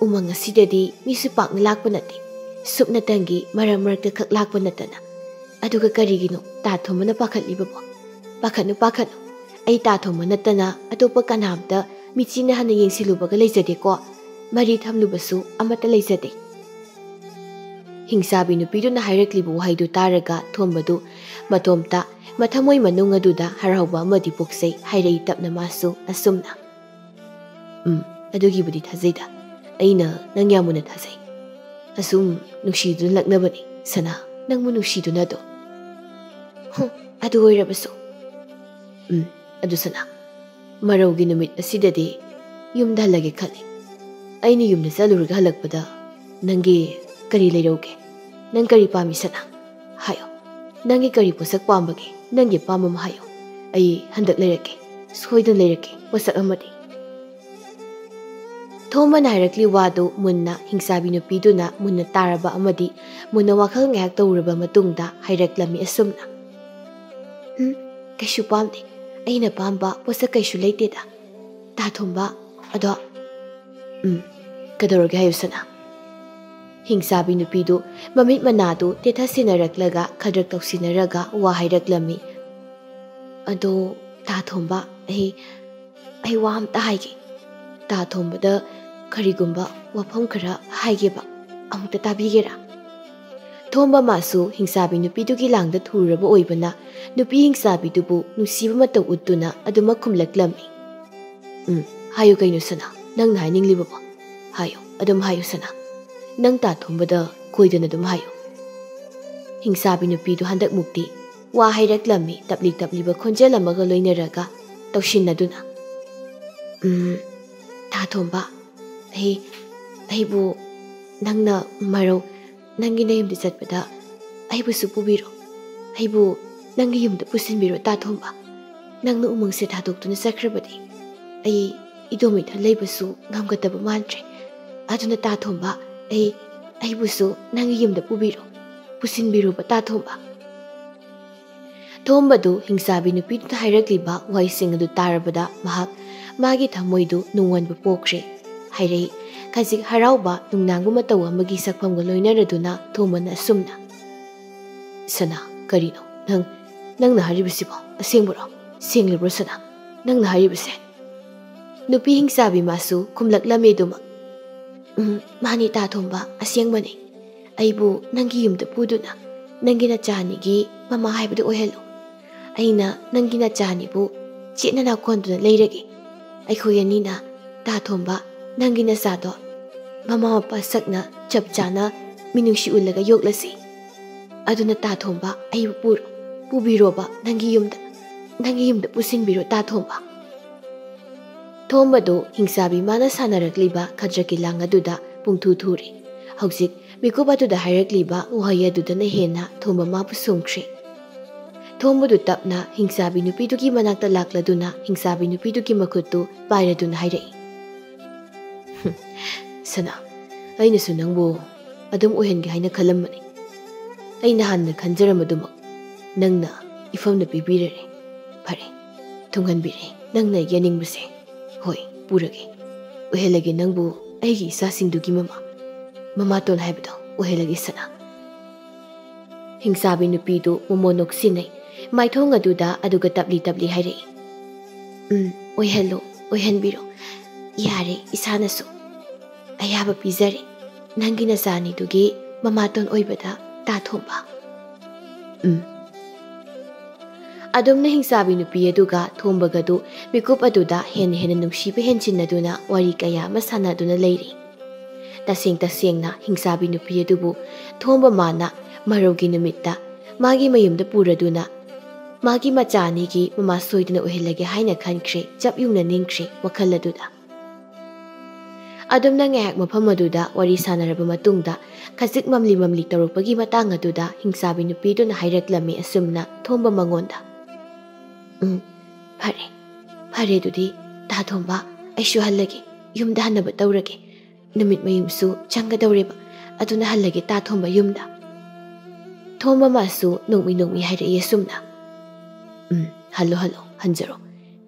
ꯎꯃꯪ ꯑꯁꯤꯗꯗꯤ ꯃꯤꯁꯨ ꯄꯥꯛꯅ ꯂꯥꯛꯄ ꯅꯠꯇꯦ, ꯁꯨꯞꯅꯇꯪꯒꯤ ꯃꯔꯛ ꯃꯔꯛꯇ ꯈꯛ ꯂꯥꯛꯄ ꯅꯠꯇꯅ꯫ ꯑꯗꯨꯒ ꯀꯔꯤꯒꯤꯅꯣ ꯇꯥ ꯊꯣꯝꯕꯅ ꯄꯥꯈꯠꯂꯤꯕꯕꯣ? ꯄꯥꯈꯠꯅꯨ, ꯄꯥꯈꯠꯅꯨ꯫ ꯑꯩ ꯇꯥ ꯊꯣꯝꯕ ꯅꯠꯇꯅ ꯑꯇꯣꯞꯄ ꯀꯅꯥꯝꯇ ꯃꯤꯆꯤꯅ ꯍꯟꯅ ꯌꯦꯡꯁꯤꯜꯂꯨꯕꯒ ꯂꯩꯖꯗꯦꯀꯣ꯫ ꯃꯔꯤ ꯊꯝꯂꯨꯕꯁꯨ ꯑꯃꯠꯇ ꯂꯩꯖꯗꯦ꯫" ꯍꯤꯡꯆꯥꯕꯤ ꯅꯨꯄꯤꯗꯨꯅ ꯍꯥꯏꯔꯛꯂꯤꯕ ꯋꯥꯍꯩꯗꯨ ꯇꯥꯔꯒ ꯊꯣꯝꯕꯗꯨ ꯃꯇꯣꯝꯇ ꯃꯊꯃꯣꯏ ꯃꯅꯨꯡ ꯑꯗꯨꯗ ꯍꯔꯥꯎꯕ ꯑꯃꯗꯤ ꯄꯣꯛꯆꯩ꯫ ꯍꯥꯏꯔꯛꯏ ꯇꯞꯅ ꯃꯥꯁꯨ ꯑꯁꯨꯝꯅ, "ꯎꯝ, ꯑꯗꯨꯒꯤꯕꯨꯗꯤ ꯊꯥꯖꯩꯗ꯫ ꯑꯩꯅ ꯅꯪ ꯌꯥꯝ ꯃꯨꯟꯅ ꯊꯥꯖꯩ꯫ ꯑꯁꯨꯝ ꯅꯨꯡꯁꯤꯗꯨꯅ ꯂꯛꯅꯕꯅꯤ, ꯁꯅꯥ, ꯅꯪꯕꯨ ꯅꯨꯡꯁꯤꯗꯨꯅ ꯑꯗꯣ꯫ ꯍꯨꯝ, ꯑꯗꯨ ꯑꯣꯏꯔꯕꯁꯨ꯫ ꯎꯝ, ꯑꯗꯨ ꯁꯅꯥ, ꯃꯔꯧꯒꯤ ꯅꯨꯃꯤꯠ ꯑꯁꯤꯗꯗꯤ ꯌꯨꯝꯗ ꯍꯜꯂꯒꯦ ꯈꯜꯂꯤ꯫ ꯑꯩꯅ ꯌꯨꯝꯗ ꯆꯠꯂꯨꯔꯒ ꯍꯜꯂꯛꯄꯗ ꯅꯪꯒꯤ ꯀꯔꯤ ꯂꯩꯔꯧꯒꯦ? ꯅꯪ ꯀꯔꯤ ꯄꯥꯝꯃꯤ ꯁꯅꯥ? ꯍꯥꯏꯌꯣ꯫ ꯅꯪꯒꯤ ꯀꯔꯤ ꯄꯣꯠꯁꯛ ꯄꯥꯝꯕꯒꯦ? ꯅꯪꯒꯤ ꯑꯄꯥꯝꯕ ꯑꯃ ꯍꯥꯏꯌꯣ꯫ ꯑꯩ ꯍꯟꯗꯛ ꯂꯩꯔꯛꯀꯦ꯫ ꯁꯣꯏꯗꯅ ꯂꯩꯔꯛꯀꯦ ꯄꯣꯠꯁꯛ ꯑꯃꯗꯤ꯫ ꯊꯣꯝꯕꯅ ꯍꯥꯏꯔꯛꯂꯤ ꯋꯥꯗꯨ ꯃꯨꯟꯅ ꯍꯤꯡꯆꯥꯕꯤ ꯅꯨꯄꯤꯗꯨꯅ ꯃꯨꯟꯅ ꯇꯥꯔꯕ ꯑꯃꯗꯤ ꯃꯨꯟꯅ ꯋꯥꯈꯜ ꯉꯥꯏꯍꯥꯛ ꯇꯧꯔꯨꯔꯕ ꯃꯇꯨꯡꯗ ꯍꯥꯏꯔꯛꯂꯝꯃꯤ ꯑꯁꯨꯝꯅ, "ꯎꯝ, ꯀꯩꯁꯨ ꯄꯥꯝꯗꯦ꯫ ꯑꯩꯅ ꯄꯥꯝꯕ ꯄꯣꯠꯁꯛ ꯀꯩꯁꯨ ꯂꯩꯇꯦꯗ꯫ ꯇꯥ ꯊꯣꯝꯕ, ꯑꯗꯣ"꯫ "ꯎꯝ, ꯀꯩꯗꯧꯔꯒꯦ ꯍꯥꯏꯌꯨ ꯁꯅꯥ?" ꯍꯤꯡꯆꯥꯕꯤ ꯅꯨꯄꯤꯗꯨ ꯃꯃꯤꯠ ꯃꯅꯥꯗꯨ ꯇꯦꯊꯁꯤꯟꯅꯔꯛꯂꯒ ꯈꯗ꯭ꯔꯛ ꯇꯧꯁꯤꯟꯅꯔꯒ ꯋꯥ ꯍꯥꯏꯔꯛꯂꯝꯃꯤ꯫ "ꯑꯗꯣ ꯇꯥ ꯊꯣꯝꯕ, ꯑꯩ, ꯑꯩ ꯋꯥ ꯑꯝꯇ ꯍꯥꯏꯒꯦ꯫ ꯇꯥ ꯊꯣꯝꯕꯗ ꯀꯔꯤꯒꯨꯝꯕ ꯋꯥꯐꯝ ꯈꯔ ꯍꯥꯏꯒꯦꯕ, ꯑꯃꯨꯛꯇ ꯇꯥꯕꯤꯒꯦꯔꯥ?" ꯊꯣꯝꯕ ꯃꯥꯁꯨ ꯍꯤꯡꯆꯥꯕꯤ ꯅꯨꯄꯤꯗꯨꯒꯤ ꯂꯥꯡꯗ ꯊꯨꯔꯕ ꯑꯣꯏꯕꯅ ꯅꯨꯄꯤ ꯍꯤꯡꯆꯥꯕꯤꯗꯨꯕꯨ ꯅꯨꯡꯁꯤꯕ ꯃꯇꯧ ꯎꯠꯇꯨꯅ ꯑꯗꯨꯃꯛ ꯈꯨꯝꯂꯛꯂꯝꯃꯤ꯫ "ꯎꯝ, ꯍꯥꯏꯌꯨ ꯀꯩꯅꯣ ꯁꯅꯥ, ꯅꯪꯅ ꯍꯥꯏꯅꯤꯡꯂꯤꯕꯕꯣ? ꯍꯥꯏꯌꯨ, ꯑꯗꯨꯝ ꯍꯥꯏꯌꯨ ꯁꯅꯥ꯫ ꯅꯪ ꯇꯥ ꯊꯣꯝꯕꯗ ꯀꯣꯏꯗꯅ ꯑꯗꯨꯝ ꯍꯥꯏꯌꯨ"꯫ ꯍꯤꯡꯆꯥꯕꯤ ꯅꯨꯄꯤꯗꯨ ꯍꯟꯗꯛꯃꯨꯛꯇꯤ ꯋꯥ ꯍꯥꯏꯔꯛꯂꯝꯃꯤ, ꯇꯞꯂꯤ ꯇꯞꯂꯤꯕ ꯈꯣꯟꯖꯦꯜ ꯑꯃꯒ ꯂꯣꯏꯅꯔꯒ ꯇꯧꯁꯤꯟꯅꯗꯨꯅ꯫ "ꯎꯝ, ꯇꯥ ꯊꯣꯝꯕ, ꯑꯩ, ꯑꯩꯕꯨ ꯅꯪꯅ ꯃꯔꯧ, ꯅꯪꯒꯤ ꯅꯌꯨꯝꯗ ꯆꯠꯄꯗ ꯑꯩꯕꯨꯁꯨ ꯄꯨꯕꯤꯔꯣ꯫ ꯑꯩꯕꯨ ꯅꯪꯒꯤ ꯌꯨꯝꯗ ꯄꯨꯁꯤꯟꯕꯤꯔꯣ ꯇꯥ ꯊꯣꯝꯕ꯫ ꯅꯪꯅ ꯎꯃꯪꯁꯦ ꯊꯥꯗꯣꯛꯇꯨꯅ ꯆꯠꯈ꯭ꯔꯕꯗꯤ ꯑꯩ ꯏꯇꯣꯝ ꯏꯊꯟ ꯂꯩꯕꯁꯨ ꯉꯝꯒꯗꯕ ꯃꯥꯟꯗ꯭ꯔꯦ꯫ ꯑꯗꯨꯅ ꯇꯥ ꯊꯣꯝꯕ, ꯑꯩ, ꯑꯩꯕꯨꯁꯨ ꯅꯪꯒꯤ ꯌꯨꯝꯗ ꯄꯨꯕꯤꯔꯣ, ꯄꯨꯁꯤꯟꯕꯤꯔꯣꯕ ꯇꯥ ꯊꯣꯝꯕ"꯫ ꯊꯣꯝꯕꯗꯨ ꯍꯤꯡꯆꯥꯕꯤ ꯅꯨꯄꯤꯗꯨꯅ ꯍꯥꯏꯔꯛꯂꯤꯕ ꯋꯥꯍꯩꯁꯤꯡ ꯑꯗꯨ ꯇꯥꯔꯕꯗ ꯃꯍꯥꯛ ꯃꯥꯒꯤ ꯊꯃꯣꯏꯗꯨ ꯅꯨꯡꯉꯣꯟꯕ ꯄꯣꯛꯈ꯭ꯔꯦ꯫ ꯍꯥꯏꯔꯛꯏ, ꯈꯖꯤꯛ ꯍꯔꯥꯎꯕ ꯅꯨꯡꯅꯥꯡꯕ ꯃꯇꯧ ꯑꯃꯒꯤ ꯁꯛꯐꯝꯒ ꯂꯣꯏꯅꯔꯗꯨꯅ ꯊꯣꯝꯕꯅ ꯑꯁꯨꯝꯅ, "ꯁꯅꯥ, ꯀꯔꯤꯅꯣ? ꯅꯪ, ꯅꯪꯅ ꯍꯥꯏꯔꯤꯕꯁꯤꯕꯣ ꯑꯁꯦꯡꯕꯔꯣ? ꯁꯦꯡꯂꯕ꯭ꯔꯣ ꯁꯅꯥ, ꯅꯪꯅ ꯍꯥꯏꯔꯤꯕꯁꯦ?" ꯅꯨꯄꯤ ꯍꯤꯡꯆꯥꯕꯤ ꯃꯥꯁꯨ ꯈꯨꯝꯂꯛꯂꯝꯃꯤ ꯑꯗꯨꯃꯛ, "ꯎꯝ, ꯃꯥꯅꯤ ꯇꯥ ꯊꯣꯝꯕ, ꯑꯁꯦꯡꯕꯅꯤ꯫ ꯑꯩꯕꯨ ꯅꯪꯒꯤ ꯌꯨꯝꯗ ꯄꯨꯗꯨꯅ ꯅꯪꯒꯤ ꯅꯆꯥ ꯑꯅꯤꯒꯤ ꯃꯃꯥ ꯍꯥꯏꯕꯗꯨ ꯑꯣꯏꯍꯜꯂꯨ꯫ ꯑꯩꯅ ꯅꯪꯒꯤ ꯅꯆꯥ ꯑꯅꯤꯕꯨ ꯆꯦꯠꯅ ꯅꯥꯀꯣꯟꯗꯨꯅ ꯂꯩꯔꯒꯦ꯫ ꯑꯩꯈꯣꯏ ꯑꯅꯤꯅ ꯇꯥ ꯊꯣꯝꯕ, ꯅꯪꯒꯤ ꯅꯆꯥꯗꯣ ꯃꯃꯥ ꯃꯄꯥ ꯁꯛꯅ ꯆꯞ ꯆꯥꯅ ꯃꯤꯅꯨꯡꯁꯤ ꯎꯠꯂꯒ ꯌꯣꯛꯂꯁꯤ꯫ ꯑꯗꯨꯅ ꯇꯥ ꯊꯣꯝꯕ, ꯑꯩꯕꯨ ꯄꯨꯔꯣ, ꯄꯨꯕꯤꯔꯣꯕ ꯅꯪꯒꯤ ꯌꯨꯝꯗ, ꯅꯪꯒꯤ ꯌꯨꯝꯗ ꯄꯨꯁꯤꯟꯕꯤꯔꯣ ꯇꯥ ꯊꯣꯝꯕ꯫ ꯊꯣꯝꯕꯗꯨ ꯍꯤꯡꯆꯥꯕꯤ ꯃꯥꯅ ꯁꯥꯟꯅꯔꯛꯂꯤꯕ ꯈꯗ꯭ꯔꯛꯀꯤ ꯂꯥꯡ ꯑꯗꯨꯗ ꯄꯨꯡꯊꯨ ꯊꯨꯔꯦ꯫ ꯍꯧꯖꯤꯛ ꯃꯤꯀꯨꯞ ꯑꯗꯨꯗ ꯍꯥꯏꯔꯛꯂꯤꯕ ꯋꯥꯍꯩ ꯑꯗꯨꯗꯅ ꯍꯦꯟꯅ ꯊꯣꯝꯕ ꯃꯥꯕꯨ ꯁꯨꯝꯈ꯭ꯔꯦ꯫ ꯊꯣꯝꯕꯗꯨ ꯇꯞꯅ ꯍꯤꯡꯆꯥꯕꯤ ꯅꯨꯄꯤꯗꯨꯒꯤ ꯃꯅꯥꯛꯇ ꯂꯥꯛꯂꯗꯨꯅ ꯍꯤꯡꯆꯥꯕꯤ ꯅꯨꯄꯤꯗꯨꯒꯤ ꯃꯈꯨꯠꯇꯨ ꯄꯥꯏꯔꯗꯨꯅ ꯍꯥꯏꯔꯛꯏ, "ꯍꯨꯝ, ꯁꯅꯥ, ꯑꯩꯅꯁꯨ ꯅꯪꯕꯨ ꯑꯗꯨꯝ ꯑꯣꯏꯍꯟꯒꯦ ꯍꯥꯏꯅ ꯈꯜꯂꯝꯕꯅꯤ꯫ ꯑꯩꯅ ꯍꯥꯟꯅ ꯈꯟꯖꯔꯝꯕꯗꯨꯃꯛ ꯅꯪꯅ ꯏꯐꯝꯗ ꯄꯤꯕꯤꯔꯔꯦ꯫ ꯐꯔꯦ, ꯊꯨꯡꯍꯟꯕꯤꯔꯦ ꯅꯪꯅ ꯌꯦꯡꯅꯤꯡꯕꯁꯦ꯫ ꯍꯣꯏ, ꯄꯨꯔꯒꯦ꯫ ꯑꯣꯏꯍꯜꯂꯒꯦ ꯅꯪꯕꯨ ꯑꯩꯒꯤ ꯏꯆꯥꯁꯤꯡꯗꯨꯒꯤ ꯃꯃꯥ, ꯃꯃꯥꯇꯣꯟ ꯍꯥꯏꯕꯗꯣ ꯑꯣꯏꯍꯜꯂꯒꯦ ꯁꯅꯥ꯫" ꯍꯤꯡꯆꯥꯕꯤ ꯅꯨꯄꯤꯗꯨ ꯃꯃꯣꯟ ꯅꯣꯛꯁꯤꯟꯅꯩ꯫ ꯃꯥꯏꯊꯣꯡ ꯑꯗꯨꯗ ꯑꯗꯨꯒ ꯇꯞꯂꯤ ꯇꯞꯂꯤ ꯍꯥꯏꯔꯛꯏ, "ꯎꯝ, ꯑꯣꯏꯍꯜꯂꯣ, ꯑꯣꯏꯍꯟꯕꯤꯔꯣ꯫ ꯌꯥꯔꯦ, ꯏꯁꯥꯅꯁꯨ ꯑꯌꯥꯕ ꯄꯤꯖꯔꯦ꯫ ꯅꯪꯒꯤ ꯅꯆꯥꯅꯤꯗꯨꯒꯤ ꯃꯃꯥꯇꯣꯟ ꯑꯣꯏꯕꯗ ꯇꯥ ꯊꯣꯝꯕ꯫" ꯎꯝ꯫ ꯑꯗꯨꯝꯅ ꯍꯤꯡꯆꯥꯕꯤ ꯅꯨꯄꯤ ꯑꯗꯨꯒ ꯊꯣꯝꯕꯒꯗꯨ ꯃꯤꯀꯨꯞ ꯑꯗꯨꯗ ꯍꯦꯟꯅ ꯍꯦꯟꯅ ꯅꯨꯡꯁꯤꯕ ꯍꯦꯟꯖꯤꯟꯅꯗꯨꯅ ꯋꯥꯔꯤ ꯀꯌꯥ ꯑꯃ ꯁꯥꯟꯅꯗꯨꯅ ꯂꯩꯔꯤ꯫ ꯇꯁꯦꯡ ꯇꯁꯦꯡꯅ ꯍꯤꯡꯆꯥꯕꯤ ꯅꯨꯄꯤ ꯑꯗꯨꯕꯨ ꯊꯣꯝꯕ ꯃꯥꯅ ꯃꯔꯧꯒꯤ ꯅꯨꯃꯤꯠꯇ ꯃꯥꯒꯤ ꯃꯌꯨꯝꯗ ꯄꯨꯔꯗꯨꯅ ꯃꯥꯒꯤ ꯃꯆꯥ ꯑꯅꯤꯒꯤ ꯃꯃꯥ ꯁꯣꯏꯗꯅ ꯑꯣꯏꯍꯜꯂꯒꯦ ꯍꯥꯏꯅ ꯈꯟꯈ꯭ꯔꯦ, ꯆꯞ ꯌꯨꯡꯅ ꯅꯤꯡꯈ꯭ꯔꯦ ꯋꯥꯈꯜ ꯑꯗꯨꯗ꯫ ꯑꯗꯨꯝꯅ ꯉꯥꯏꯍꯥꯛ ꯃꯐꯝ ꯑꯗꯨꯗ ꯋꯥꯔꯤ ꯁꯥꯟꯅꯔꯕ ꯃꯇꯨꯡꯗ ꯈꯖꯤꯛ ꯃꯝꯂꯤ ꯃꯝꯂꯤ ꯇꯧꯔꯛꯄꯒꯤ ꯃꯇꯥꯡ ꯑꯗꯨꯗ ꯍꯤꯡꯆꯥꯕꯤ ꯅꯨꯄꯤꯗꯨꯅ ꯍꯥꯏꯔꯛꯂꯝꯃꯤ ꯑꯁꯨꯝꯅ ꯊꯣꯝꯕ ꯃꯉꯣꯟꯗ, "ꯎꯝ, ꯐꯔꯦ, ꯐꯔꯦ ꯑꯗꯨꯗꯤ ꯇꯥ ꯊꯣꯝꯕ, ꯑꯩꯁꯨ ꯍꯜꯂꯒꯦ, ꯌꯨꯝꯗ ꯍꯟꯅꯕ ꯇꯧꯔꯒꯦ꯫ ꯅꯨꯃꯤꯠ ꯃꯌꯨꯝꯁꯨ ꯆꯪꯒꯗꯧꯔꯦꯕ, ꯑꯗꯨꯅ ꯍꯜꯂꯒꯦ ꯇꯥ ꯊꯣꯝꯕ ꯌꯨꯝꯗ꯫" ꯊꯣꯝꯕ ꯃꯥꯁꯨ ꯅꯣꯡꯃꯤ ꯅꯣꯡꯃꯤ ꯍꯥꯏꯔꯛꯏ ꯑꯁꯨꯝꯅ, "ꯎꯝ, ꯍꯜꯂꯣ ꯍꯜꯂꯣ, ꯍꯟꯖꯔꯣ,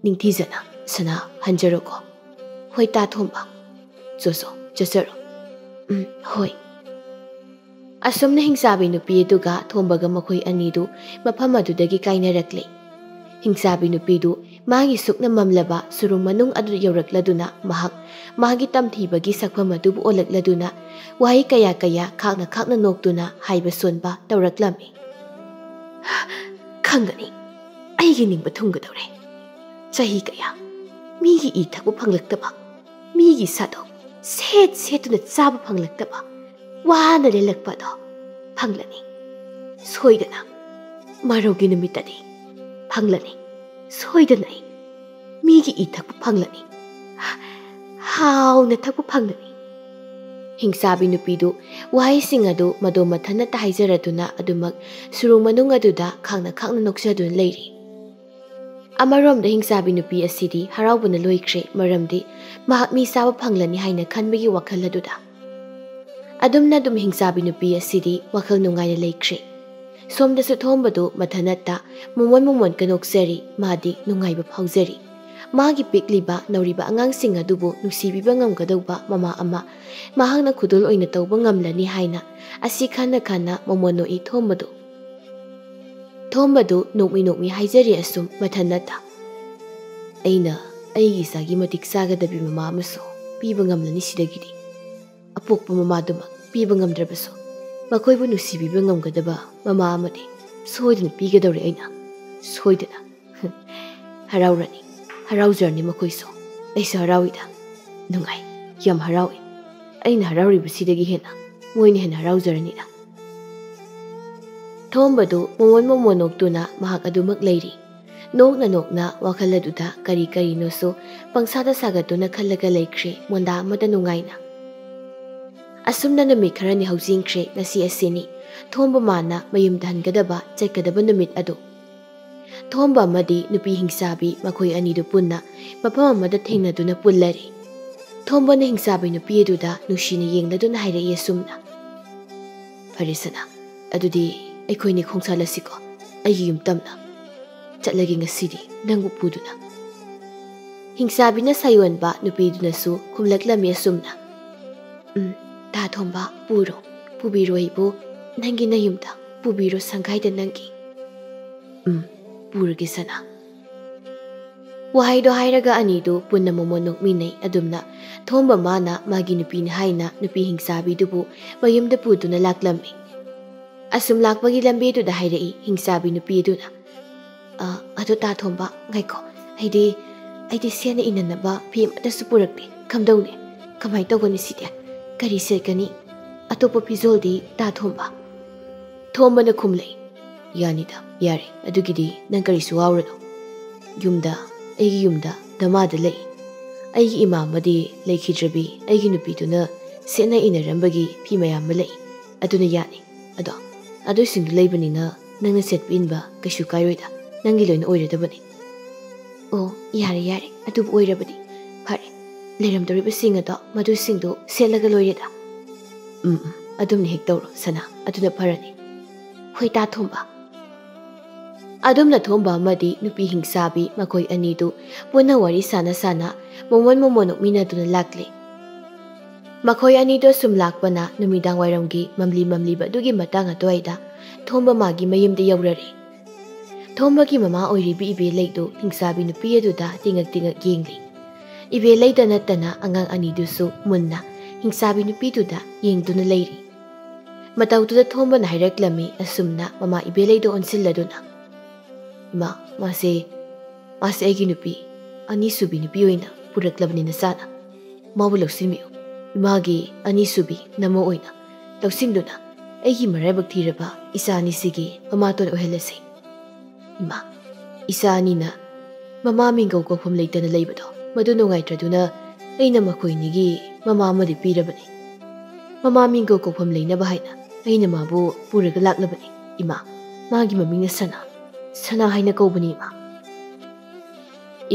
ꯅꯤꯡꯊꯤꯖꯅ ꯁꯅꯥ, ꯍꯟꯖꯔꯣꯀꯣ꯫ ꯍꯣꯏ ꯇꯥ ꯊꯣꯝꯕ, ꯆꯣ ꯆꯣ, ꯆꯠꯆꯔꯣ꯫ ꯎꯝ, ꯍꯣꯏ꯫" ꯑꯁꯨꯝꯅ ꯍꯤꯡꯆꯥꯕꯤ ꯅꯨꯄꯤ ꯑꯗꯨꯒ ꯊꯣꯝꯕꯒ ꯃꯈꯣꯏ ꯑꯅꯤꯗꯨ ꯃꯐꯝ ꯑꯗꯨꯗꯒꯤ ꯀꯥꯏꯅꯔꯛꯂꯦ꯫ ꯍꯤꯡꯆꯥꯕꯤ ꯅꯨꯄꯤꯗꯨ ꯃꯥꯒꯤ ꯁꯨꯛꯅ ꯃꯝꯂꯕ ꯁꯨꯔꯨꯡ ꯃꯅꯨꯡ ꯑꯗꯨ ꯌꯧꯔꯛꯂꯗꯨꯅ ꯃꯍꯥꯛ ꯃꯥꯒꯤ ꯇꯝꯊꯤꯕꯒꯤ ꯁꯛꯐꯝ ꯑꯗꯨꯕꯨ ꯑꯣꯜꯂꯛꯂꯗꯨꯅ ꯋꯥꯍꯩ ꯀꯌꯥ ꯀꯌꯥ ꯈꯥꯛꯅ ꯈꯥꯛꯅ ꯅꯣꯛꯇꯨꯅ ꯍꯥꯏꯕ ꯁꯣꯟꯕ ꯇꯧꯔꯛꯂꯝꯃꯤ꯫ "ꯈꯪꯒꯅꯤ, ꯑꯩꯒꯤ ꯅꯤꯡꯕ ꯊꯨꯡꯒꯗꯧꯔꯦ꯫ ꯆꯍꯤ ꯀꯌꯥ ꯃꯤꯒꯤ ꯏ ꯊꯛꯄ ꯐꯪꯂꯛꯇꯕ, ꯃꯤꯒꯤ ꯁꯥꯗꯣ ꯁꯦꯠ ꯁꯦꯠꯇꯨꯅ ꯆꯥꯕ ꯐꯪꯂꯛꯇꯕ ꯋꯥꯅ ꯂꯦꯜꯂꯛꯄ ꯑꯗꯣ ꯐꯪꯂꯅꯤ ꯁꯣꯏꯗꯅ꯫ ꯃꯔꯧꯒꯤ ꯅꯨꯃꯤꯠꯇꯗꯤ ꯐꯪꯂꯅꯤ ꯁꯣꯏꯗꯅ꯫ ꯑꯩ ꯃꯤꯒꯤ ꯏ ꯊꯛꯄ ꯐꯪꯂꯅꯤ, ꯍꯥꯎꯅ ꯊꯛꯄ ꯐꯪꯂꯅꯤ꯫ ꯍꯤꯡꯆꯥꯕꯤ ꯅꯨꯄꯤꯗꯨ ꯋꯥꯍꯩꯁꯤꯡ ꯑꯗꯨ ꯃꯗꯣ ꯃꯊꯟꯅꯇ ꯍꯥꯏꯖꯔꯗꯨꯅ ꯑꯗꯨꯃꯛ ꯁꯨꯔꯨꯡ ꯃꯅꯨꯡ ꯑꯗꯨꯗ ꯈꯥꯡꯅ ꯈꯥꯡꯅ ꯅꯣꯛꯆꯗꯨꯅ ꯂꯩꯔꯤ꯫ ꯑꯃꯔꯣꯝꯗ ꯍꯤꯡꯆꯥꯕꯤ ꯅꯨꯄꯤ ꯑꯁꯤꯗꯤ ꯍꯔꯥꯎꯕꯅ ꯂꯣꯏꯈ꯭ꯔꯦ, ꯃꯔꯝꯗꯤ ꯃꯍꯥꯛ ꯃꯤ ꯆꯥꯕ ꯐꯪꯂꯅꯤ ꯍꯥꯏꯅ ꯈꯟꯕꯒꯤ ꯋꯥꯈꯜ ꯑꯗꯨꯗ꯫ ꯑꯗꯨꯝꯅ ꯑꯗꯨꯝ ꯍꯤꯡꯆꯥꯕꯤ ꯅꯨꯄꯤ ꯑꯁꯤꯗꯤ ꯋꯥꯈꯜ ꯅꯨꯡꯉꯥꯏꯅ ꯂꯩꯈ꯭ꯔꯦ꯫ ꯁꯣꯝꯗꯁꯨ ꯊꯣꯝꯕꯗꯨ ꯃꯊꯟꯅꯠꯇ ꯃꯣꯃꯣꯟ ꯃꯣꯃꯣꯟ ꯀꯅꯣꯛꯆꯔꯤ, ꯃꯥꯗꯤ ꯅꯨꯡꯉꯥꯏꯕ ꯐꯥꯎꯖꯔꯤ꯫ ꯃꯥꯒꯤ ꯄꯤꯛꯂꯤꯕ ꯅꯧꯔꯤꯕ ꯑꯉꯥꯡꯁꯤꯡ ꯑꯗꯨꯕꯨ ꯅꯨꯡꯁꯤꯕꯤꯕ ꯉꯝꯒꯗꯧꯕ ꯃꯃꯥ ꯑꯃ ꯃꯍꯥꯛꯅ ꯈꯨꯗꯣꯜ ꯑꯣꯏꯅ ꯇꯧꯕ ꯉꯝꯂꯅꯤ ꯍꯥꯏꯅ ꯑꯁꯤ ꯈꯟꯅ ꯈꯟꯅ ꯃꯣꯃꯣꯟ ꯅꯣꯛꯏ ꯊꯣꯝꯕꯗꯨ꯫ ꯊꯣꯝꯕꯗꯨ ꯅꯣꯛꯃꯤ ꯅꯣꯛꯃꯤ ꯍꯥꯏꯖꯔꯤ ꯑꯁꯨꯝ ꯃꯊꯟꯅꯠꯇ꯫ ꯑꯩꯅ ꯑꯩꯒꯤ ꯏꯆꯥꯒꯤ ꯃꯇꯤꯛ ꯆꯥꯒꯗꯕꯤ ꯃꯃꯥ ꯑꯃꯁꯨ ꯄꯤꯕ ꯉꯝꯂꯅꯤ ꯁꯤꯗꯒꯤꯗꯤ꯫ ꯑꯄꯣꯛꯄ ꯃꯃꯥꯗꯨꯃꯛ ꯄꯤꯕ ꯉꯝꯗ꯭ꯔꯕꯁꯨ ꯃꯈꯣꯏꯕꯨ ꯅꯨꯡꯁꯤꯕꯤꯕ ꯉꯝꯒꯗꯕ ꯃꯃꯥ ꯑꯃꯗꯤ ꯁꯣꯏꯗꯅ ꯄꯤꯒꯗꯧꯔꯦ ꯑꯩꯅ꯫ ꯁꯣꯏꯗꯅ꯫ ꯍꯔꯥꯎꯔꯅꯤ, ꯍꯔꯥꯎꯖꯔꯅꯤ ꯃꯈꯣꯏꯁꯨ꯫ ꯑꯩꯁꯨ ꯍꯔꯥꯎꯏꯗ꯫ ꯅꯨꯡꯉꯥꯏ, ꯌꯥꯝ ꯍꯔꯥꯎꯏ꯫ ꯑꯩꯅ ꯍꯔꯥꯎꯔꯤꯕꯁꯤꯗꯒꯤ ꯍꯦꯟꯅ ꯃꯣꯏꯅ ꯍꯦꯟꯅ ꯍꯔꯥꯎꯖꯔꯅꯤꯗ꯫ ꯊꯣꯝꯕꯗꯨ ꯃꯣꯃꯣꯟ ꯃꯣꯃꯣꯟ ꯅꯣꯛꯇꯨꯅ ꯃꯍꯥꯛ ꯑꯗꯨꯃꯛ ꯂꯩꯔꯤ꯫ ꯅꯣꯛꯅ ꯅꯣꯛꯅ ꯋꯥꯈꯜ ꯑꯗꯨꯗ ꯀꯔꯤ ꯀꯔꯤꯅꯣꯁꯨ ꯄꯪꯁꯥꯗ ꯁꯥꯒꯠꯇꯨꯅ ꯈꯜꯂꯒ ꯂꯩꯈ꯭ꯔꯦ ꯃꯣꯟꯗꯥ ꯑꯃꯗ ꯅꯨꯡꯉꯥꯏꯅ꯫ ꯑꯁꯨꯝꯅ ꯅꯨꯃꯤꯠ ꯈꯔꯅꯤ ꯍꯧꯖꯤꯟꯈ꯭ꯔꯦ꯫ ꯉꯁꯤ ꯑꯁꯤꯅꯤ ꯊꯣꯝꯕ ꯃꯥꯅ ꯃꯌꯨꯝꯗ ꯍꯟꯒꯗꯕ, ꯆꯠꯀꯗꯕ ꯅꯨꯃꯤꯠ ꯑꯗꯨ꯫ ꯊꯣꯝꯕ ꯑꯃꯗꯤ ꯅꯨꯄꯤ ꯍꯤꯡꯆꯥꯕꯤ ꯃꯈꯣꯏ ꯑꯅꯤꯗꯨ ꯄꯨꯟꯅ ꯃꯐꯝ ꯑꯃꯗ ꯊꯦꯡꯅꯗꯨꯅ ꯄꯨꯜꯂꯔꯤ꯫ ꯊꯣꯝꯕꯅ ꯍꯤꯡꯆꯥꯕꯤ ꯅꯨꯄꯤ ꯑꯗꯨꯗ ꯅꯨꯡꯁꯤꯅ ꯌꯦꯡꯂꯗꯨꯅ ꯍꯥꯏꯔꯛꯏ ꯑꯁꯨꯝꯅ, "ꯐꯔꯦ ꯁꯅꯥ, ꯑꯗꯨꯗꯤ ꯑꯩꯈꯣꯏꯅꯤ ꯈꯣꯡꯁꯥꯜꯂꯁꯤꯀꯣ, ꯑꯩꯒꯤ ꯌꯨꯝ ꯇꯝꯅ꯫ ꯆꯠꯂꯒꯦ ꯉꯁꯤꯗꯤ ꯅꯪꯕꯨ ꯄꯨꯗꯨꯅ꯫" ꯍꯤꯡꯆꯥꯕꯤꯅ ꯁꯥꯌꯣꯟꯕ ꯅꯨꯄꯤꯗꯨꯅꯁꯨ ꯈꯨꯝꯂꯛꯂꯝꯃꯤ ꯑꯁꯨꯝꯅ, "ꯎꯝ, ꯇꯥ ꯊꯣꯝꯕ, ꯄꯨꯔꯣ, ꯄꯨꯕꯤꯔꯣ ꯑꯩꯕꯨ ꯅꯪꯒꯤ ꯅꯌꯨꯝꯗ, ꯄꯨꯕꯤꯔꯣ ꯁꯪꯒꯥꯏꯗ ꯅꯪꯒꯤ꯫" "ꯎꯝ, ꯄꯨꯔꯒꯦ ꯁꯅꯥ꯫" ꯋꯥꯍꯩꯗꯣ ꯍꯥꯏꯔꯒ ꯑꯅꯤꯗꯨ ꯄꯨꯟꯅ ꯃꯣꯃꯣꯟ ꯅꯣꯛꯃꯤꯟꯅꯩ꯫ ꯑꯗꯨꯝꯅ ꯊꯣꯝꯕ ꯃꯥꯅ ꯃꯥꯒꯤ ꯅꯨꯄꯤꯅꯤ ꯍꯥꯏꯅ ꯅꯨꯄꯤ ꯍꯤꯡꯆꯥꯕꯤꯗꯨꯕꯨ ꯃꯌꯨꯝꯗ ꯄꯨꯗꯨꯅ ꯂꯥꯛꯂꯝꯃꯤ꯫ ꯑꯁꯨꯝ ꯂꯥꯛꯄꯒꯤ ꯂꯝꯕꯤꯗꯨꯗ ꯍꯥꯏꯔꯛꯏ ꯍꯤꯡꯆꯥꯕꯤ ꯅꯨꯄꯤ ꯑꯗꯨꯅ, "ꯑ, ꯑꯗꯨ ꯇꯥ ꯊꯣꯝꯕ, ꯉꯥꯏꯈꯣ, ꯑꯩꯗꯤ, ꯑꯩꯗꯤ ꯁꯦꯠꯅ ꯏꯅꯅꯕ ꯐꯤ ꯑꯃꯠꯇꯁꯨ ꯄꯨꯔꯛꯇꯦ, ꯀꯝꯗꯧꯅꯤ?" "ꯀꯃꯥꯏꯅ ꯇꯧꯒꯅꯤ ꯁꯤꯗꯤ? ꯀꯔꯤ ꯁꯦꯠꯀꯅꯤ? ꯑꯇꯣꯞꯄ ꯐꯤꯖꯣꯜꯗꯤ ꯇꯥ ꯊꯣꯝꯕ?" ꯊꯣꯝꯕꯅ ꯈꯨꯝꯂꯛꯏ, "ꯌꯥꯅꯤꯗ, ꯌꯥꯔꯦ, ꯑꯗꯨꯒꯤꯗꯤ ꯅꯪ ꯀꯔꯤꯁꯨ ꯋꯥꯔꯨꯔꯅꯨ꯫ ꯌꯨꯝꯗ, ꯑꯩꯒꯤ ꯌꯨꯝꯗ ꯗꯃꯥꯗ ꯂꯩ꯫ ꯑꯩꯒꯤ ꯏꯃꯥ ꯑꯃꯗꯤ ꯂꯩꯈꯤꯗ꯭ꯔꯕꯤ ꯑꯩꯒꯤ ꯅꯨꯄꯤꯗꯨꯅ ꯁꯦꯠꯅ ꯏꯅꯔꯝꯕꯒꯤ ꯐꯤ ꯃꯌꯥꯝ ꯑꯃ ꯂꯩ꯫ ꯑꯗꯨꯅ ꯌꯥꯅꯤ꯫ ꯑꯗꯣ ꯑꯗꯨꯁꯤꯡꯗꯨ ꯂꯩꯕꯅꯤꯅ ꯅꯪꯅ ꯁꯦꯠꯄ ꯏꯟꯕ ꯀꯩꯁꯨ ꯀꯥꯏꯔꯣꯏꯗ꯫ ꯅꯪꯒꯤ ꯂꯣꯏꯅ ꯑꯣꯏꯔꯗꯕꯅꯤ꯫" "ꯑꯣ, ꯌꯥꯔꯦ, ꯌꯥꯔꯦ, ꯑꯗꯨꯕꯨ ꯑꯣꯏꯔꯕꯗꯤ ꯐꯔꯦ꯫ ꯂꯩꯔꯝꯗꯧꯔꯤꯕꯁꯤꯡ ꯑꯗꯣ ꯃꯗꯨꯁꯤꯡꯗꯨ ꯁꯦꯠꯂꯒ ꯂꯣꯏꯔꯦꯗ꯫" "ꯎꯝ, ꯎꯝ, ꯑꯗꯨꯝꯅ ꯍꯦꯛ ꯇꯧꯔꯣ ꯁꯅꯥ, ꯑꯗꯨꯅ ꯐꯔꯅꯤ꯫" "ꯍꯣꯏ ꯇꯥ ꯊꯣꯝꯕ꯫" ꯑꯗꯨꯝꯅ ꯊꯣꯝꯕ ꯑꯃꯗꯤ ꯅꯨꯄꯤ ꯍꯤꯡꯁꯥꯕꯤ ꯃꯈꯣꯏ ꯑꯅꯤꯗꯨ ꯄꯨꯟꯅ ꯋꯥꯔꯤ ꯁꯥꯟꯅ ꯁꯥꯟꯅ ꯃꯣꯃꯣꯟ ꯃꯣꯃꯣꯟ ꯅꯣꯛꯃꯤꯟꯅꯗꯨꯅ ꯂꯥꯛꯂꯦ꯫ ꯃꯈꯣꯏ ꯑꯅꯤꯗꯨ ꯁꯨꯝ ꯂꯥꯛꯄꯅ ꯅꯨꯃꯤꯗꯥꯡ ꯋꯥꯏꯔꯝꯒꯤ ꯃꯝꯂꯤ ꯃꯝꯂꯤꯕ ꯑꯗꯨꯒꯤ ꯃꯇꯥꯡ ꯑꯗꯨꯋꯥꯏꯗ ꯊꯣꯝꯕ ꯃꯥꯒꯤ ꯃꯌꯨꯝꯗ ꯌꯧꯔꯔꯦ꯫ ꯊꯣꯝꯕꯒꯤ ꯃꯃꯥ ꯑꯣꯏꯔꯤꯕꯤ ꯏꯕꯦ ꯂꯩꯗꯨ ꯍꯤꯡꯁꯥꯕꯤ ꯅꯨꯄꯤ ꯑꯗꯨꯗ ꯇꯤꯡꯉꯛ ꯇꯤꯡꯉꯛ ꯌꯦꯡꯂꯤ꯫ ꯏꯕꯦ ꯂꯩꯗ ꯅꯠꯇꯅ ꯑꯉꯥꯡ ꯑꯅꯤꯗꯨꯁꯨ ꯃꯨꯟꯅ ꯍꯤꯡꯁꯥꯕꯤ ꯅꯨꯄꯤꯗꯨꯗ ꯌꯦꯡꯗꯨꯅ ꯂꯩꯔꯤ꯫ ꯃꯇꯧꯗꯨꯗ ꯊꯣꯝꯕꯅ ꯍꯥꯏꯔꯛꯂꯝꯃꯤ ꯑꯁꯨꯝꯅ ꯃꯃꯥ ꯏꯕꯦ ꯂꯩꯗꯨ ꯑꯣꯟꯁꯤꯜꯂꯗꯨꯅ, "ꯏꯃꯥ, ꯃꯥꯁꯦ, ꯃꯥꯁꯦ ꯑꯩꯒꯤ ꯅꯨꯄꯤ, ꯑꯅꯤꯁꯨꯕꯤ ꯅꯨꯄꯤ ꯑꯣꯏꯅ ꯄꯨꯔꯛꯂꯕꯅꯤ ꯅꯆꯥꯅ꯫ ꯃꯥꯕꯨ ꯂꯧꯁꯤꯟꯕꯤꯌꯨ꯫ ꯏꯃꯥꯒꯤ ꯑꯅꯤꯁꯨꯕꯤ ꯅꯃꯧ ꯑꯣꯏꯅ ꯂꯧꯁꯤꯟꯗꯨꯅ ꯑꯩꯒꯤ ꯃꯔꯥꯏꯕꯛ ꯊꯤꯔꯕ ꯏꯆꯥ ꯑꯅꯤꯁꯤꯒꯤ ꯃꯃꯥꯇꯣꯟ ꯑꯣꯏꯍꯜꯂꯁꯤ꯫" "ꯏꯃꯥ, ꯏꯆꯥ ꯑꯅꯤꯅ ꯃꯃꯥ ꯃꯤꯡꯒꯧ ꯀꯧꯐꯝ ꯂꯩꯇꯅ ꯂꯩꯕꯗꯣ ꯃꯗꯨ ꯅꯨꯡꯉꯥꯏꯇ꯭ꯔꯗꯨꯅ ꯑꯩꯅ ꯃꯈꯣꯏ ꯑꯅꯤꯒꯤ ꯃꯃꯥ ꯑꯃꯗꯤ ꯄꯤꯔꯕꯅꯤ꯫ ꯃꯃꯥ ꯃꯤꯡꯒꯧ ꯀꯧꯐꯝ ꯂꯩꯅꯕ ꯍꯥꯏꯅ ꯑꯩꯅ ꯃꯥꯕꯨ ꯄꯨꯔꯒ ꯂꯥꯛꯂꯕꯅꯤ꯫ ꯏꯃꯥ, ꯃꯥꯒꯤ ꯃꯃꯤꯡꯅ ꯁꯅꯥ, ꯁꯅꯥ ꯍꯥꯏꯅ ꯀꯧꯕꯅꯤ ꯏꯃꯥ꯫"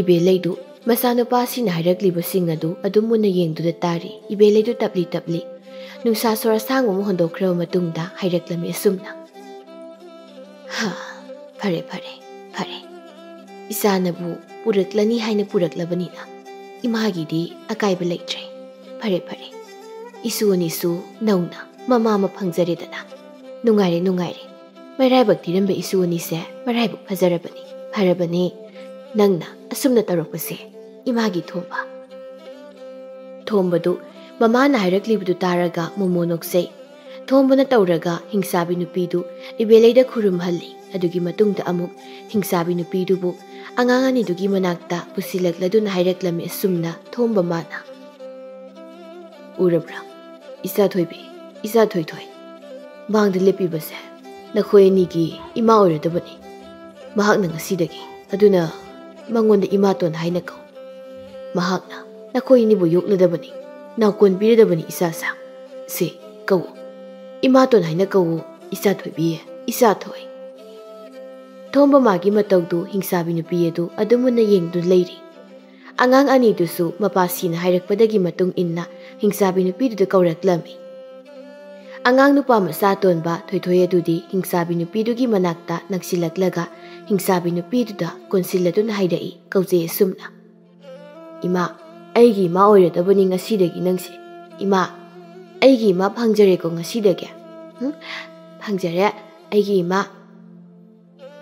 ꯏꯕꯦ ꯂꯩꯗꯨ ꯃꯆꯥꯅꯨꯄꯥꯁꯤꯡꯅ ꯍꯥꯏꯔꯛꯂꯤꯕꯁꯤꯡ ꯑꯗꯨ ꯑꯗꯨꯝ ꯃꯨꯟꯅ ꯌꯦꯡꯗꯨꯅ ꯇꯥꯔꯤ꯫ ꯏꯕꯦ ꯂꯩꯗꯨ ꯇꯞꯂꯤ ꯇꯞꯂꯤ ꯅꯨꯡꯁꯥ ꯁꯣꯔ ꯑꯁꯥꯡꯕ ꯑꯃ ꯍꯣꯟꯗꯣꯛꯈ꯭ꯔꯕ ꯃꯇꯨꯡꯗ ꯍꯥꯏꯔꯛꯂꯝꯃꯤ ꯑꯁꯨꯝꯅ, "ꯍꯥ, ꯐꯔꯦ, ꯐꯔꯦ, ꯐꯔꯦ꯫ ꯏꯆꯥꯅꯕꯨ ꯄꯨꯔꯛꯂꯅꯤ ꯍꯥꯏꯅ ꯄꯨꯔꯛꯂꯕꯅꯤꯅ ꯏꯃꯥꯒꯤꯗꯤ ꯑꯀꯥꯏꯕ ꯂꯩꯇ꯭ꯔꯦ꯫ ꯐꯔꯦ, ꯐꯔꯦ꯫ ꯏꯁꯨ ꯑꯅꯤꯁꯨ ꯅꯧꯅ ꯃꯃꯥ ꯑꯃ ꯐꯪꯖꯔꯦꯗꯅ꯫ ꯅꯨꯡꯉꯥꯏꯔꯦ, ꯅꯨꯡꯉꯥꯏꯔꯦ꯫ ꯃꯔꯥꯏꯕꯛ ꯊꯤꯔꯝꯕ ꯏꯁꯨ ꯑꯅꯤꯁꯦ ꯃꯔꯥꯏꯕꯛ ꯐꯖꯔꯕꯅꯤ꯫ ꯐꯔꯕꯅꯤ, ꯅꯪꯅ ꯑꯁꯨꯝꯅ ꯇꯧꯔꯛꯄꯁꯦ, ꯏꯃꯥꯒꯤ ꯊꯣꯝꯕ꯫" ꯊꯣꯝꯕꯗꯨ ꯃꯃꯥꯅ ꯍꯥꯏꯔꯛꯂꯤꯕꯗꯨ ꯇꯥꯔꯒ ꯃꯣꯃꯣ ꯅꯣꯛꯆꯩ꯫ ꯊꯣꯝꯕꯅ ꯇꯧꯔꯒ ꯍꯤꯡꯁꯥꯕꯤ ꯅꯨꯄꯤꯗꯨ ꯏꯕꯦꯂꯩꯗ ꯈꯨꯔꯨꯝꯍꯜꯂꯤ꯫ ꯑꯗꯨꯒꯤ ꯃꯇꯨꯡꯗ ꯑꯃꯨꯛ ꯍꯤꯡꯁꯥꯕꯤ ꯅꯨꯄꯤꯗꯨꯕꯨ ꯑꯉꯥꯡ ꯑꯅꯤꯗꯨꯒꯤ ꯃꯅꯥꯛꯇ ꯄꯨꯁꯤꯜꯂꯛꯂꯗꯨꯅ ꯍꯥꯏꯔꯛꯂꯝꯃꯤ ꯑꯁꯨꯝꯅ ꯊꯣꯝꯕ ꯃꯥꯅ, ꯎꯔꯕ꯭ꯔꯥ? ꯏꯆꯥ ꯊꯣꯏꯕꯤ, ꯏꯆꯥ ꯊꯣꯏꯊꯣꯏ, ꯃꯥꯡꯗ ꯂꯦꯞꯄꯤꯕꯁꯦ ꯅꯈꯣꯏ ꯑꯅꯤꯒꯤ ꯏꯃꯥ ꯑꯣꯏꯔꯗꯕꯅꯤ꯫ ꯃꯍꯥꯛꯅ ꯉꯁꯤꯗꯒꯤ, ꯑꯗꯨꯅ ꯃꯉꯣꯟꯗ ꯏꯃꯥꯇꯣꯟ ꯍꯥꯏꯅ ꯀꯧ꯫ ꯃꯍꯥꯛꯅ ꯅꯈꯣꯏ ꯑꯅꯤꯕꯨ ꯌꯣꯛꯂꯗꯕꯅꯤ, ꯅꯥꯎꯀꯣꯟꯕꯤꯔꯗꯕꯅꯤ ꯏꯆꯥꯁꯥ꯫ ꯁꯦ, ꯀꯧ꯫ ꯏꯃꯥꯇꯣꯟ ꯍꯥꯏꯅ ꯀꯧ, ꯏꯆꯥ ꯊꯣꯏꯕꯤ, ꯏꯆꯥ ꯊꯣꯏ꯫ ꯊꯣꯝꯕ ꯃꯥꯒꯤ ꯃꯇꯧꯗꯨ ꯍꯤꯡꯆꯥꯕꯤ ꯅꯨꯄꯤ ꯑꯗꯨ ꯑꯗꯨꯝ ꯃꯨꯟꯅ ꯌꯦꯡꯗꯨꯅ ꯂꯩꯔꯤ꯫ ꯑꯉꯥꯡ ꯑꯅꯤꯗꯨꯁꯨ ꯃꯄꯥꯁꯤꯅ ꯍꯥꯏꯔꯛꯄꯗꯒꯤ ꯃꯇꯨꯡ ꯏꯟꯅ ꯍꯤꯡꯆꯥꯕꯤ ꯅꯨꯄꯤꯗꯨꯗ ꯀꯧꯔꯛꯂꯝꯃꯤ꯫ ꯑꯉꯥꯡ ꯅꯨꯄꯥ ꯃꯆꯥ ꯑꯇꯣꯟꯕ ꯊꯣꯏꯊꯣꯏ ꯑꯗꯨꯗꯤ ꯍꯤꯡꯆꯥꯕꯤ ꯅꯨꯄꯤꯗꯨꯒꯤ ꯃꯅꯥꯛꯇ ꯅꯛꯁꯤꯜꯂꯛꯂꯒ ꯍꯤꯡꯆꯥꯕꯤ ꯅꯨꯄꯤꯗꯨꯗ ꯀꯣꯟꯁꯤꯜꯂꯗꯨꯅ ꯍꯥꯏꯔꯛꯏ ꯀꯧꯖꯩ ꯑꯁꯨꯝꯅ, "ꯏꯃꯥ, ꯑꯩꯒꯤ ꯏꯃꯥ ꯑꯣꯏꯔꯗꯕꯅꯤ ꯉꯁꯤꯗꯒꯤ ꯅꯪꯁꯦ꯫ ꯏꯃꯥ, ꯑꯩꯒꯤ ꯏꯃꯥ ꯐꯪꯖꯔꯦꯀꯣ ꯉꯁꯤꯗꯒꯤ꯫ ꯍꯨꯝ, ꯐꯪꯖꯔꯦ ꯑꯩꯒꯤ ꯏꯃꯥ꯫"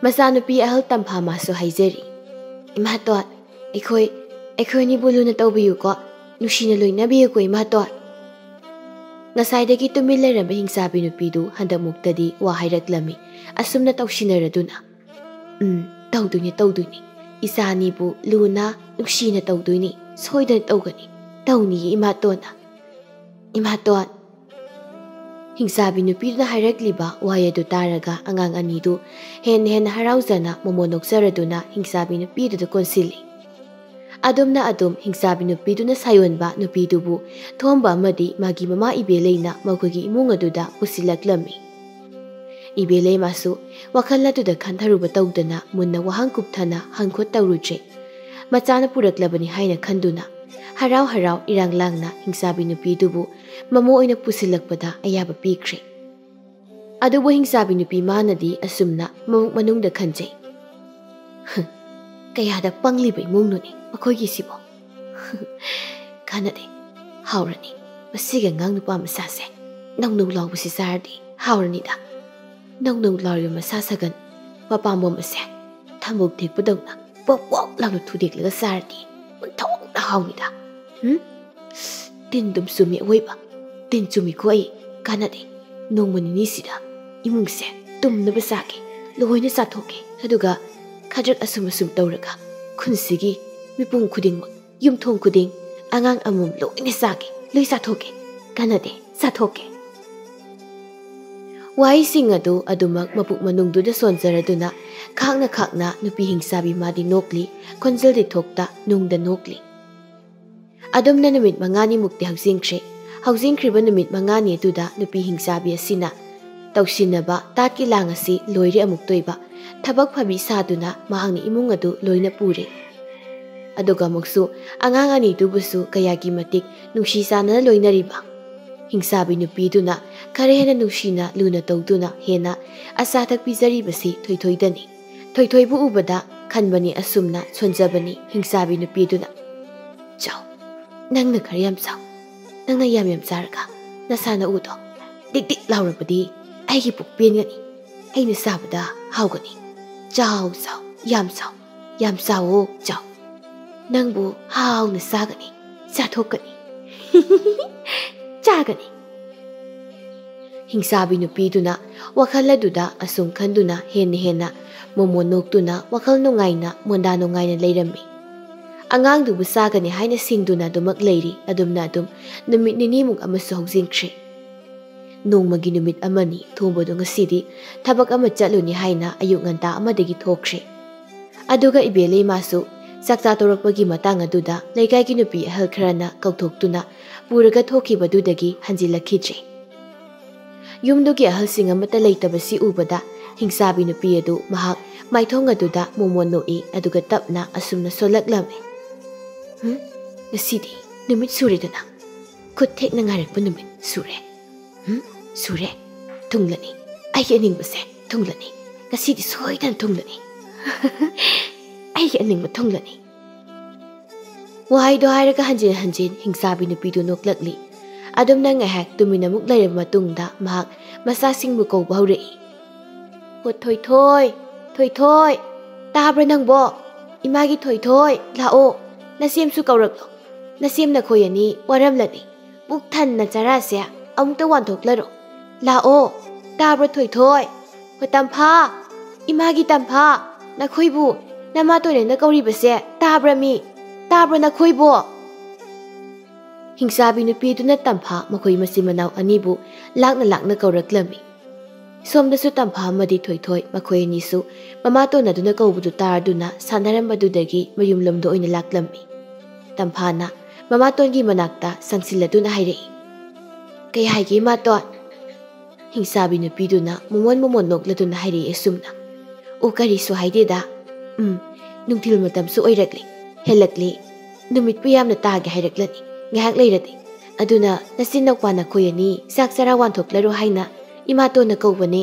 ꯃꯆꯥꯅꯨꯄꯤ ꯑꯍꯜ ꯇꯝꯐꯥ ꯃꯥꯁꯨ ꯍꯥꯏꯖꯔꯤ, "ꯏꯃꯥꯇꯣꯟ, ꯑꯩꯈꯣꯏ, ꯑꯩꯈꯣꯏ ꯑꯅꯤꯕꯨ ꯂꯨꯅ ꯇꯧꯕꯤꯌꯨꯀꯣ, ꯅꯨꯡꯁꯤꯅ ꯂꯣꯏꯅꯕꯤꯌꯨꯀꯣ ꯏꯃꯥꯇꯣꯟ꯫" ꯉꯁꯥꯏꯗꯒꯤ ꯇꯨꯃꯤꯟ ꯂꯩꯔꯝꯕ ꯍꯤꯡꯆꯥꯕꯤ ꯅꯨꯄꯤꯗꯨ ꯍꯟꯗꯛꯃꯨꯛꯇꯗꯤ ꯋꯥ ꯍꯥꯏꯔꯛꯂꯝꯃꯤ, ꯑꯁꯨꯝꯅ ꯇꯧꯁꯤꯟꯅꯔꯗꯨꯅ꯫ "ꯎꯝ, ꯇꯧꯗꯣꯏꯅꯦ, ꯇꯧꯗꯣꯏꯅꯦ꯫ ꯏꯆꯥ ꯑꯅꯤꯕꯨ ꯂꯨꯅ, ꯅꯨꯡꯁꯤꯅ ꯇꯧꯗꯣꯏꯅꯤ꯫ ꯁꯣꯏꯗꯅ ꯇꯧꯒꯅꯤ꯫ ꯇꯧꯅꯤꯌꯦ ꯏꯃꯥꯇꯣꯟꯅ꯫ ꯏꯃꯥꯇꯣꯟ꯫" ꯍꯤꯡꯆꯥꯕꯤ ꯅꯨꯄꯤꯗꯨꯅ ꯍꯥꯏꯔꯛꯂꯤꯕ ꯋꯥꯍꯩ ꯑꯗꯨ ꯇꯥꯔꯒ ꯑꯉꯥꯡ ꯑꯅꯤꯗꯨ ꯍꯦꯟꯅ ꯍꯦꯟꯅ ꯍꯔꯥꯎꯖꯅ ꯃꯣꯃꯣꯟ ꯅꯣꯛꯆꯔꯗꯨꯅ ꯍꯤꯡꯆꯥꯕꯤ ꯅꯨꯄꯤꯗꯨꯗ ꯀꯣꯟꯁꯤꯜꯂꯤ꯫ ꯑꯗꯨꯝꯅ ꯑꯗꯨꯝ ꯍꯤꯡꯆꯥꯕꯤ ꯅꯨꯄꯤꯗꯨꯅ ꯁꯥꯌꯣꯟꯕ ꯅꯨꯄꯤꯗꯨꯕꯨ ꯊꯣꯝꯕ ꯑꯃꯗꯤ ꯃꯥꯒꯤ ꯃꯃꯥ ꯏꯕꯦꯂꯩꯅ ꯃꯈꯣꯏꯒꯤ ꯏꯃꯨꯡ ꯑꯗꯨꯗ ꯄꯨꯁꯤꯜꯂꯛꯂꯝꯃꯤ꯫ ꯏꯕꯦꯂꯩ ꯃꯥꯁꯨ ꯋꯥꯈꯜ ꯑꯗꯨꯗ ꯈꯟꯊꯔꯨꯕ ꯇꯧꯗꯅ ꯃꯨꯟꯅ ꯋꯥꯍꯪ ꯀꯨꯞꯊꯅ ꯍꯪꯈꯣꯠ ꯇꯧꯔꯨꯗ꯭ꯔꯦ꯫ ꯃꯆꯥꯅ ꯄꯨꯔꯛꯂꯕꯅꯤ ꯍꯥꯏꯅ ꯈꯟꯗꯨꯅ ꯍꯔꯥꯎ ꯍꯔꯥꯎ ꯏꯔꯥꯡ ꯂꯥꯡꯅ ꯍꯤꯡꯆꯥꯕꯤ ꯅꯨꯄꯤꯗꯨꯕꯨ ꯃꯃꯧ ꯑꯣꯏꯅ ꯄꯨꯁꯤꯜꯂꯛꯄꯗ ꯑꯌꯥꯕ ꯄꯤꯈ꯭ꯔꯦ꯫ ꯑꯗꯨꯕꯨ ꯍꯤꯡꯆꯥꯕꯤ ꯅꯨꯄꯤ ꯃꯥꯅꯗꯤ ꯑꯁꯨꯝꯅ ꯃꯕꯨꯛ ꯃꯅꯨꯡꯗ ꯈꯟꯖꯩ, "ꯀꯌꯥꯗ ꯄꯪꯂꯤꯕ ꯏꯃꯨꯡꯅꯣꯅꯦ ꯃꯈꯣꯏꯒꯤꯁꯤꯕꯣ꯫ ꯀꯥꯟꯅꯗꯦ, ꯍꯥꯎꯔꯅꯤ꯫ ꯃꯁꯤꯒꯤ ꯑꯉꯥꯡ ꯅꯨꯄꯥ ꯃꯆꯥꯁꯦ ꯅꯧ ꯅꯧ ꯂꯥꯎꯕꯁꯤ ꯆꯥꯔꯗꯤ ꯍꯥꯎꯔꯅꯤꯗ꯫ ꯅꯧ ꯅꯧ ꯂꯥꯎꯔꯤꯕ ꯃꯁꯥ ꯁꯒꯟ ꯃꯄꯥꯝꯕꯣꯝ ꯑꯁꯦ ꯊꯝꯕꯧ ꯊꯦꯛꯄꯗꯧꯅ ꯄꯣꯞ ꯄꯣꯞ ꯂꯥꯎꯅ ꯊꯨꯗꯦꯛꯂꯒ ꯆꯥꯔꯗꯤ ꯑꯣꯟꯊꯣꯛꯅ ꯍꯥꯎꯅꯤꯗ꯫ ꯎꯝ? ꯇꯤꯟ ꯑꯗꯨꯝ ꯆꯨꯝꯃꯤ ꯑꯋꯣꯏꯕ꯫ ꯇꯤꯟ ꯆꯨꯝꯃꯤꯀꯣ ꯑꯩ꯫ ꯀꯥꯟꯅꯗꯦ꯫ ꯅꯣꯡꯃ ꯅꯤꯅꯤꯁꯤꯗ ꯏꯃꯨꯡꯁꯦ ꯇꯨꯝꯅꯕ ꯆꯥꯒꯦ꯫ ꯂꯣꯏꯅ ꯆꯥꯊꯣꯛꯀꯦ꯫ ꯑꯗꯨꯒ ꯈꯗ꯭ꯔꯛ ꯑꯁꯨꯝ ꯑꯁꯨꯝ ꯇꯧꯔꯒ ꯈꯨꯟꯁꯤꯒꯤ ꯃꯤꯄꯨꯝ ꯈꯨꯗꯤꯡꯃꯛ, ꯌꯨꯝꯊꯣꯡ ꯈꯨꯗꯤꯡ, ꯑꯉꯥꯡ ꯑꯃꯃꯝ ꯂꯣꯏꯅ ꯆꯥꯒꯦ꯫ ꯂꯣꯏ ꯆꯥꯊꯣꯛꯀꯦ꯫ ꯀꯥꯟꯅꯗꯦ, ꯆꯥꯊꯣꯛꯀꯦ꯫ ꯋꯥꯍꯩꯁꯤꯡ ꯑꯗꯨ ꯑꯗꯨꯃꯛ ꯃꯄꯨꯛ ꯃꯅꯨꯡꯗꯨꯗ ꯁꯣꯟꯖꯔꯗꯨꯅ ꯈꯥꯛꯅ ꯈꯥꯛꯅ ꯅꯨꯄꯤ ꯍꯤꯡꯆꯥꯕꯤ ꯃꯥꯗꯤ ꯅꯣꯛꯂꯤ, ꯈꯣꯟꯖꯦꯜꯗꯤ ꯊꯣꯛꯇ ꯅꯨꯡꯗ ꯅꯣꯛꯂꯤ꯫ ꯑꯗꯨꯝꯅ ꯅꯨꯃꯤꯠ ꯃꯉꯥꯅꯤꯃꯨꯛꯇꯤ ꯍꯧꯖꯤꯟꯈ꯭ꯔꯦ꯫ ꯍꯧꯖꯤꯟꯈ꯭ꯔꯤꯕ ꯅꯨꯃꯤꯠ ꯃꯉꯥꯅꯤ ꯑꯗꯨꯗ ꯅꯨꯄꯤ ꯍꯤꯡꯆꯥꯕꯤ ꯑꯁꯤꯅ ꯇꯧꯁꯤꯟꯅꯕ ꯇꯥꯠꯀꯤ ꯂꯥꯡ ꯑꯁꯤ ꯂꯣꯏꯔꯦ ꯑꯃꯨꯛꯇꯣꯏꯕ꯫ ꯊꯕꯛ ꯐꯕꯤ ꯁꯥꯗꯨꯅ ꯃꯍꯥꯛꯅ ꯏꯃꯨꯡ ꯑꯗꯨ ꯂꯣꯏꯅ ꯄꯨꯔꯦ꯫ ꯑꯗꯨꯒ ꯑꯃꯨꯛꯁꯨ ꯑꯉꯥꯡ ꯑꯅꯤꯗꯨꯕꯨꯁꯨ ꯀꯌꯥꯒꯤ ꯃꯇꯤꯛ ꯅꯨꯡꯁꯤ ꯆꯥꯟꯅꯅ ꯂꯣꯏꯅꯔꯤꯕ꯫ ꯍꯤꯡꯆꯥꯕꯤ ꯅꯨꯄꯤꯗꯨꯅ ꯈꯔ ꯍꯦꯟꯅ ꯅꯨꯡꯁꯤꯅ ꯂꯨꯅ ꯇꯧꯗꯨꯅ ꯍꯦꯟꯅ ꯑꯆꯥ ꯑꯊꯛ ꯄꯤꯖꯔꯤꯕꯁꯤ ꯊꯣꯏꯊꯣꯏꯗꯅꯤ꯫ ꯊꯣꯏꯊꯣꯏꯕꯨ ꯎꯕꯗ ꯈꯟꯕꯅꯤ ꯑꯁꯨꯝꯅ ꯁꯣꯟꯖꯕꯅꯤ ꯍꯤꯡꯆꯥꯕꯤ ꯅꯨꯄꯤꯗꯨꯅ꯫ "ꯆꯥꯎ, ꯅꯪꯅ ꯈꯔ ꯌꯥꯝ ꯆꯥꯎ꯫ ꯅꯪꯅ ꯌꯥꯝ ꯌꯥꯝ ꯆꯥꯔꯒ ꯅꯁꯥ ꯅꯎꯗꯣ ꯗꯤꯛ ꯗꯤꯛ ꯂꯥꯎꯔꯕꯗꯤ ꯑꯩꯒꯤ ꯄꯨꯛ ꯄꯦꯟꯒꯅꯤ꯫ ꯑꯩꯅ ꯆꯥꯕꯗ ꯍꯥꯎꯒꯅꯤ꯫ ꯆꯥꯎ, ꯆꯥꯎ, ꯌꯥꯝ ꯆꯥꯎ, ꯌꯥꯝ ꯆꯥꯎꯑꯣ, ꯆꯥꯎ꯫ ꯅꯪꯕꯨ ꯍꯥꯎꯅ ꯆꯥꯒꯅꯤ, ꯆꯥꯊꯣꯛꯀꯅꯤ, ꯆꯥꯒꯅꯤ꯫" ꯍꯤꯡꯆꯥꯕꯤ ꯅꯨꯄꯤꯗꯨꯅ ꯋꯥꯈꯜ ꯑꯗꯨꯗ ꯑꯁꯨꯝ ꯈꯟꯗꯨꯅ ꯍꯦꯟꯅ ꯍꯦꯟꯅ ꯃꯣꯃꯣꯟ ꯅꯣꯛꯇꯨꯅ ꯋꯥꯈꯜ ꯅꯨꯡꯉꯥꯏꯅ ꯃꯣꯟꯗꯥ ꯅꯨꯡꯉꯥꯏꯅ ꯂꯩꯔꯝꯃꯤ꯫ ꯑꯉꯥꯡꯗꯨꯕꯨ ꯆꯥꯒꯅꯤ ꯍꯥꯏꯅ ꯁꯤꯡꯗꯨꯅ ꯑꯗꯨꯃꯛ ꯂꯩꯔꯤ꯫ ꯑꯗꯨꯝꯅ ꯑꯗꯨꯝ ꯅꯨꯃꯤꯠ ꯅꯤꯅꯤꯃꯨꯛ ꯑꯃꯁꯨ ꯍꯧꯖꯤꯟꯈ꯭ꯔꯦ꯫ ꯅꯣꯡꯃꯒꯤ ꯅꯨꯃꯤꯠ ꯑꯃꯅꯤ ꯊꯣꯡꯕꯗꯨ ꯉꯁꯤꯗꯤ ꯊꯕꯛ ꯑꯃ ꯆꯠꯂꯨꯅꯤ ꯍꯥꯏꯅ ꯑꯌꯨꯛ ꯉꯟꯇꯥ ꯑꯃꯗꯒꯤ ꯊꯣꯛꯈ꯭ꯔꯦ꯫ ꯑꯗꯨꯒ ꯏꯕꯦꯂꯩꯃꯥꯁꯨ ꯆꯥꯛꯆꯥ ꯇꯣꯔꯛꯄꯒꯤ ꯃꯇꯥꯡ ꯑꯗꯨꯗ ꯂꯩꯀꯥꯏꯒꯤ ꯅꯨꯄꯤ ꯑꯍꯜ ꯈꯔꯅ ꯀꯧꯊꯣꯛꯇꯨꯅ ꯄꯨꯔꯒ ꯊꯣꯛꯈꯤꯕꯗꯨꯗꯒꯤ ꯍꯟꯖꯤꯜꯂꯛꯈꯤꯗ꯭ꯔꯦ꯫ ꯌꯨꯝꯗꯨꯒꯤ ꯑꯍꯜꯁꯤꯡ ꯑꯃꯠꯇ ꯂꯩꯇꯕꯁꯤ ꯎꯕꯗ ꯍꯤꯡꯆꯥꯕꯤ ꯅꯨꯄꯤ ꯑꯗꯨ ꯃꯍꯥꯛ ꯃꯥꯏꯊꯣꯡ ꯑꯗꯨꯗ ꯃꯣꯃꯣꯟ ꯅꯣꯛꯏ, ꯑꯗꯨꯒ ꯇꯞꯅ ꯑꯁꯨꯝꯅ ꯁꯣꯜꯂꯛꯂꯝꯃꯤ꯫ "ꯍꯨꯝ, ꯉꯁꯤꯗꯤ ꯅꯨꯃꯤꯠ ꯁꯨꯔꯦꯗꯅ꯫ ꯈꯨꯠ ꯊꯦꯛꯅ ꯉꯥꯏꯔꯛꯄ ꯅꯨꯃꯤꯠ ꯁꯨꯔꯦ꯫ ꯍꯨꯝ, ꯁꯨꯔꯦ꯫ ꯊꯨꯡꯂꯅꯤ꯫ ꯑꯩꯒꯤ ꯑꯅꯤꯡꯕꯁꯦ ꯊꯨꯡꯂꯅꯤ꯫ ꯉꯁꯤꯗꯤ ꯁꯣꯏꯗꯅ ꯊꯨꯡꯂꯅꯤ꯫ ꯑꯩꯒꯤ ꯑꯅꯤꯡꯕ ꯊꯨꯡꯂꯅꯤ꯫" ꯋꯥꯍꯩꯗꯣ ꯍꯥꯏꯔꯒ ꯍꯟꯖꯤꯟ ꯍꯟꯖꯤꯟ ꯍꯤꯡꯆꯥꯕꯤ ꯅꯨꯄꯤꯗꯨ ꯅꯣꯛꯂꯛꯂꯤ꯫ ꯑꯗꯨꯝꯅ ꯉꯥꯏꯍꯥꯛ ꯇꯨꯃꯤꯟ ꯑꯃꯨꯛ ꯂꯩꯔꯕ ꯃꯇꯨꯡꯗ ꯃꯍꯥꯛ ꯃꯆꯥꯁꯤꯡꯕꯨ ꯀꯧꯕ ꯍꯧꯔꯛꯏ꯫ "ꯍꯣ ꯊꯣꯏꯊꯣꯏ, ꯊꯣꯏꯊꯣꯏ, ꯇꯥꯕ꯭ꯔꯥ ꯅꯪꯕꯣ? ꯏꯃꯥꯒꯤ ꯊꯣꯏꯊꯣꯏ, ꯂꯥꯛꯑꯣ꯫ ꯅꯁꯦꯝꯁꯨ ꯀꯧꯔꯛꯂꯣ꯫ ꯅꯁꯦꯝ ꯅꯈꯣꯏ ꯑꯅꯤ ꯋꯥꯔꯝꯂꯅꯤ꯫ ꯄꯨꯛ ꯊꯟꯅ ꯆꯔꯥꯁꯦ ꯑꯃꯨꯛꯇ ꯋꯥꯟꯊꯣꯛꯂꯔꯣ꯫ ꯂꯥꯛꯑꯣ, ꯇꯥꯕ꯭ꯔꯣ ꯊꯣꯏꯊꯣꯏ? ꯍꯣ ꯇꯝꯐꯥ, ꯏꯃꯥꯒꯤ ꯇꯝꯐꯥ, ꯅꯈꯣꯏꯕꯨ ꯅꯃꯥꯇꯣꯟꯅ ꯀꯧꯔꯤꯕꯁꯦ ꯇꯥꯕ꯭ꯔꯥ ꯃꯤ? ꯇꯥꯕ꯭ꯔꯣ ꯅꯈꯣꯏꯕꯨ?" ꯍꯤꯡꯆꯥꯕꯤ ꯅꯨꯄꯤꯗꯨꯅ ꯇꯝꯐꯥ ꯃꯈꯣꯏ ꯃꯆꯤꯟ ꯃꯅꯥꯎ ꯑꯅꯤꯕꯨ ꯂꯥꯛꯅ ꯂꯥꯛꯅ ꯀꯧꯔꯛꯂꯝꯃꯤ꯫ ꯁꯣꯝꯗꯁꯨ ꯇꯝꯐꯥ ꯑꯃꯗꯤ ꯊꯣꯏꯊꯣꯏ ꯃꯈꯣꯏ ꯑꯅꯤꯁꯨ ꯃꯃꯥꯇꯣꯟ ꯑꯗꯨꯅ ꯀꯧꯕꯗꯨ ꯇꯥꯔꯗꯨꯅ ꯁꯥꯟꯅꯔꯝꯕꯗꯨꯗꯒꯤ ꯃꯌꯨꯝꯂꯣꯝꯗ ꯑꯣꯏꯅ ꯂꯥꯛꯂꯝꯃꯤ꯫ ꯇꯝꯐꯥꯅ ꯃꯃꯥꯇꯣꯟꯒꯤ ꯃꯅꯥꯛꯇ ꯆꯪꯁꯤꯜꯂꯗꯨꯅ ꯍꯥꯏꯔꯛꯏ, "ꯀꯩ ꯍꯥꯏꯒꯦ ꯏꯃꯥꯇꯣꯟ?" ꯍꯤꯡꯆꯥꯕꯤ ꯅꯨꯄꯤꯗꯨꯅ ꯃꯣꯃꯣꯟ ꯃꯣꯃꯣꯟ ꯅꯣꯛꯂꯗꯨꯅ ꯍꯥꯏꯔꯛꯏ ꯑꯁꯨꯝꯅ, "ꯑꯣ, ꯀꯔꯤꯁꯨ ꯍꯥꯏꯗꯦꯗ꯫ ꯎꯝ, ꯅꯨꯡꯊꯤꯜ ꯃꯇꯝꯁꯨ ꯑꯣꯏꯔꯛꯂꯦ, ꯍꯦꯜꯂꯛꯂꯦ꯫ ꯅꯨꯃꯤꯠꯄꯨ ꯌꯥꯝꯅ ꯇꯥꯒꯦ ꯍꯥꯏꯔꯛꯂꯅꯤ꯫ ꯉꯥꯏꯍꯥꯛ ꯂꯩꯔꯗꯤ꯫ ꯑꯗꯨꯅ ꯅꯆꯤꯟ ꯅꯧꯄꯥ ꯅꯈꯣꯏ ꯑꯅꯤ ꯆꯥꯛ ꯆꯔꯥ ꯋꯥꯟꯊꯣꯛꯂꯔꯣ ꯍꯥꯏꯅ ꯏꯃꯥꯇꯣꯟꯅ ꯀꯧꯕꯅꯦ꯫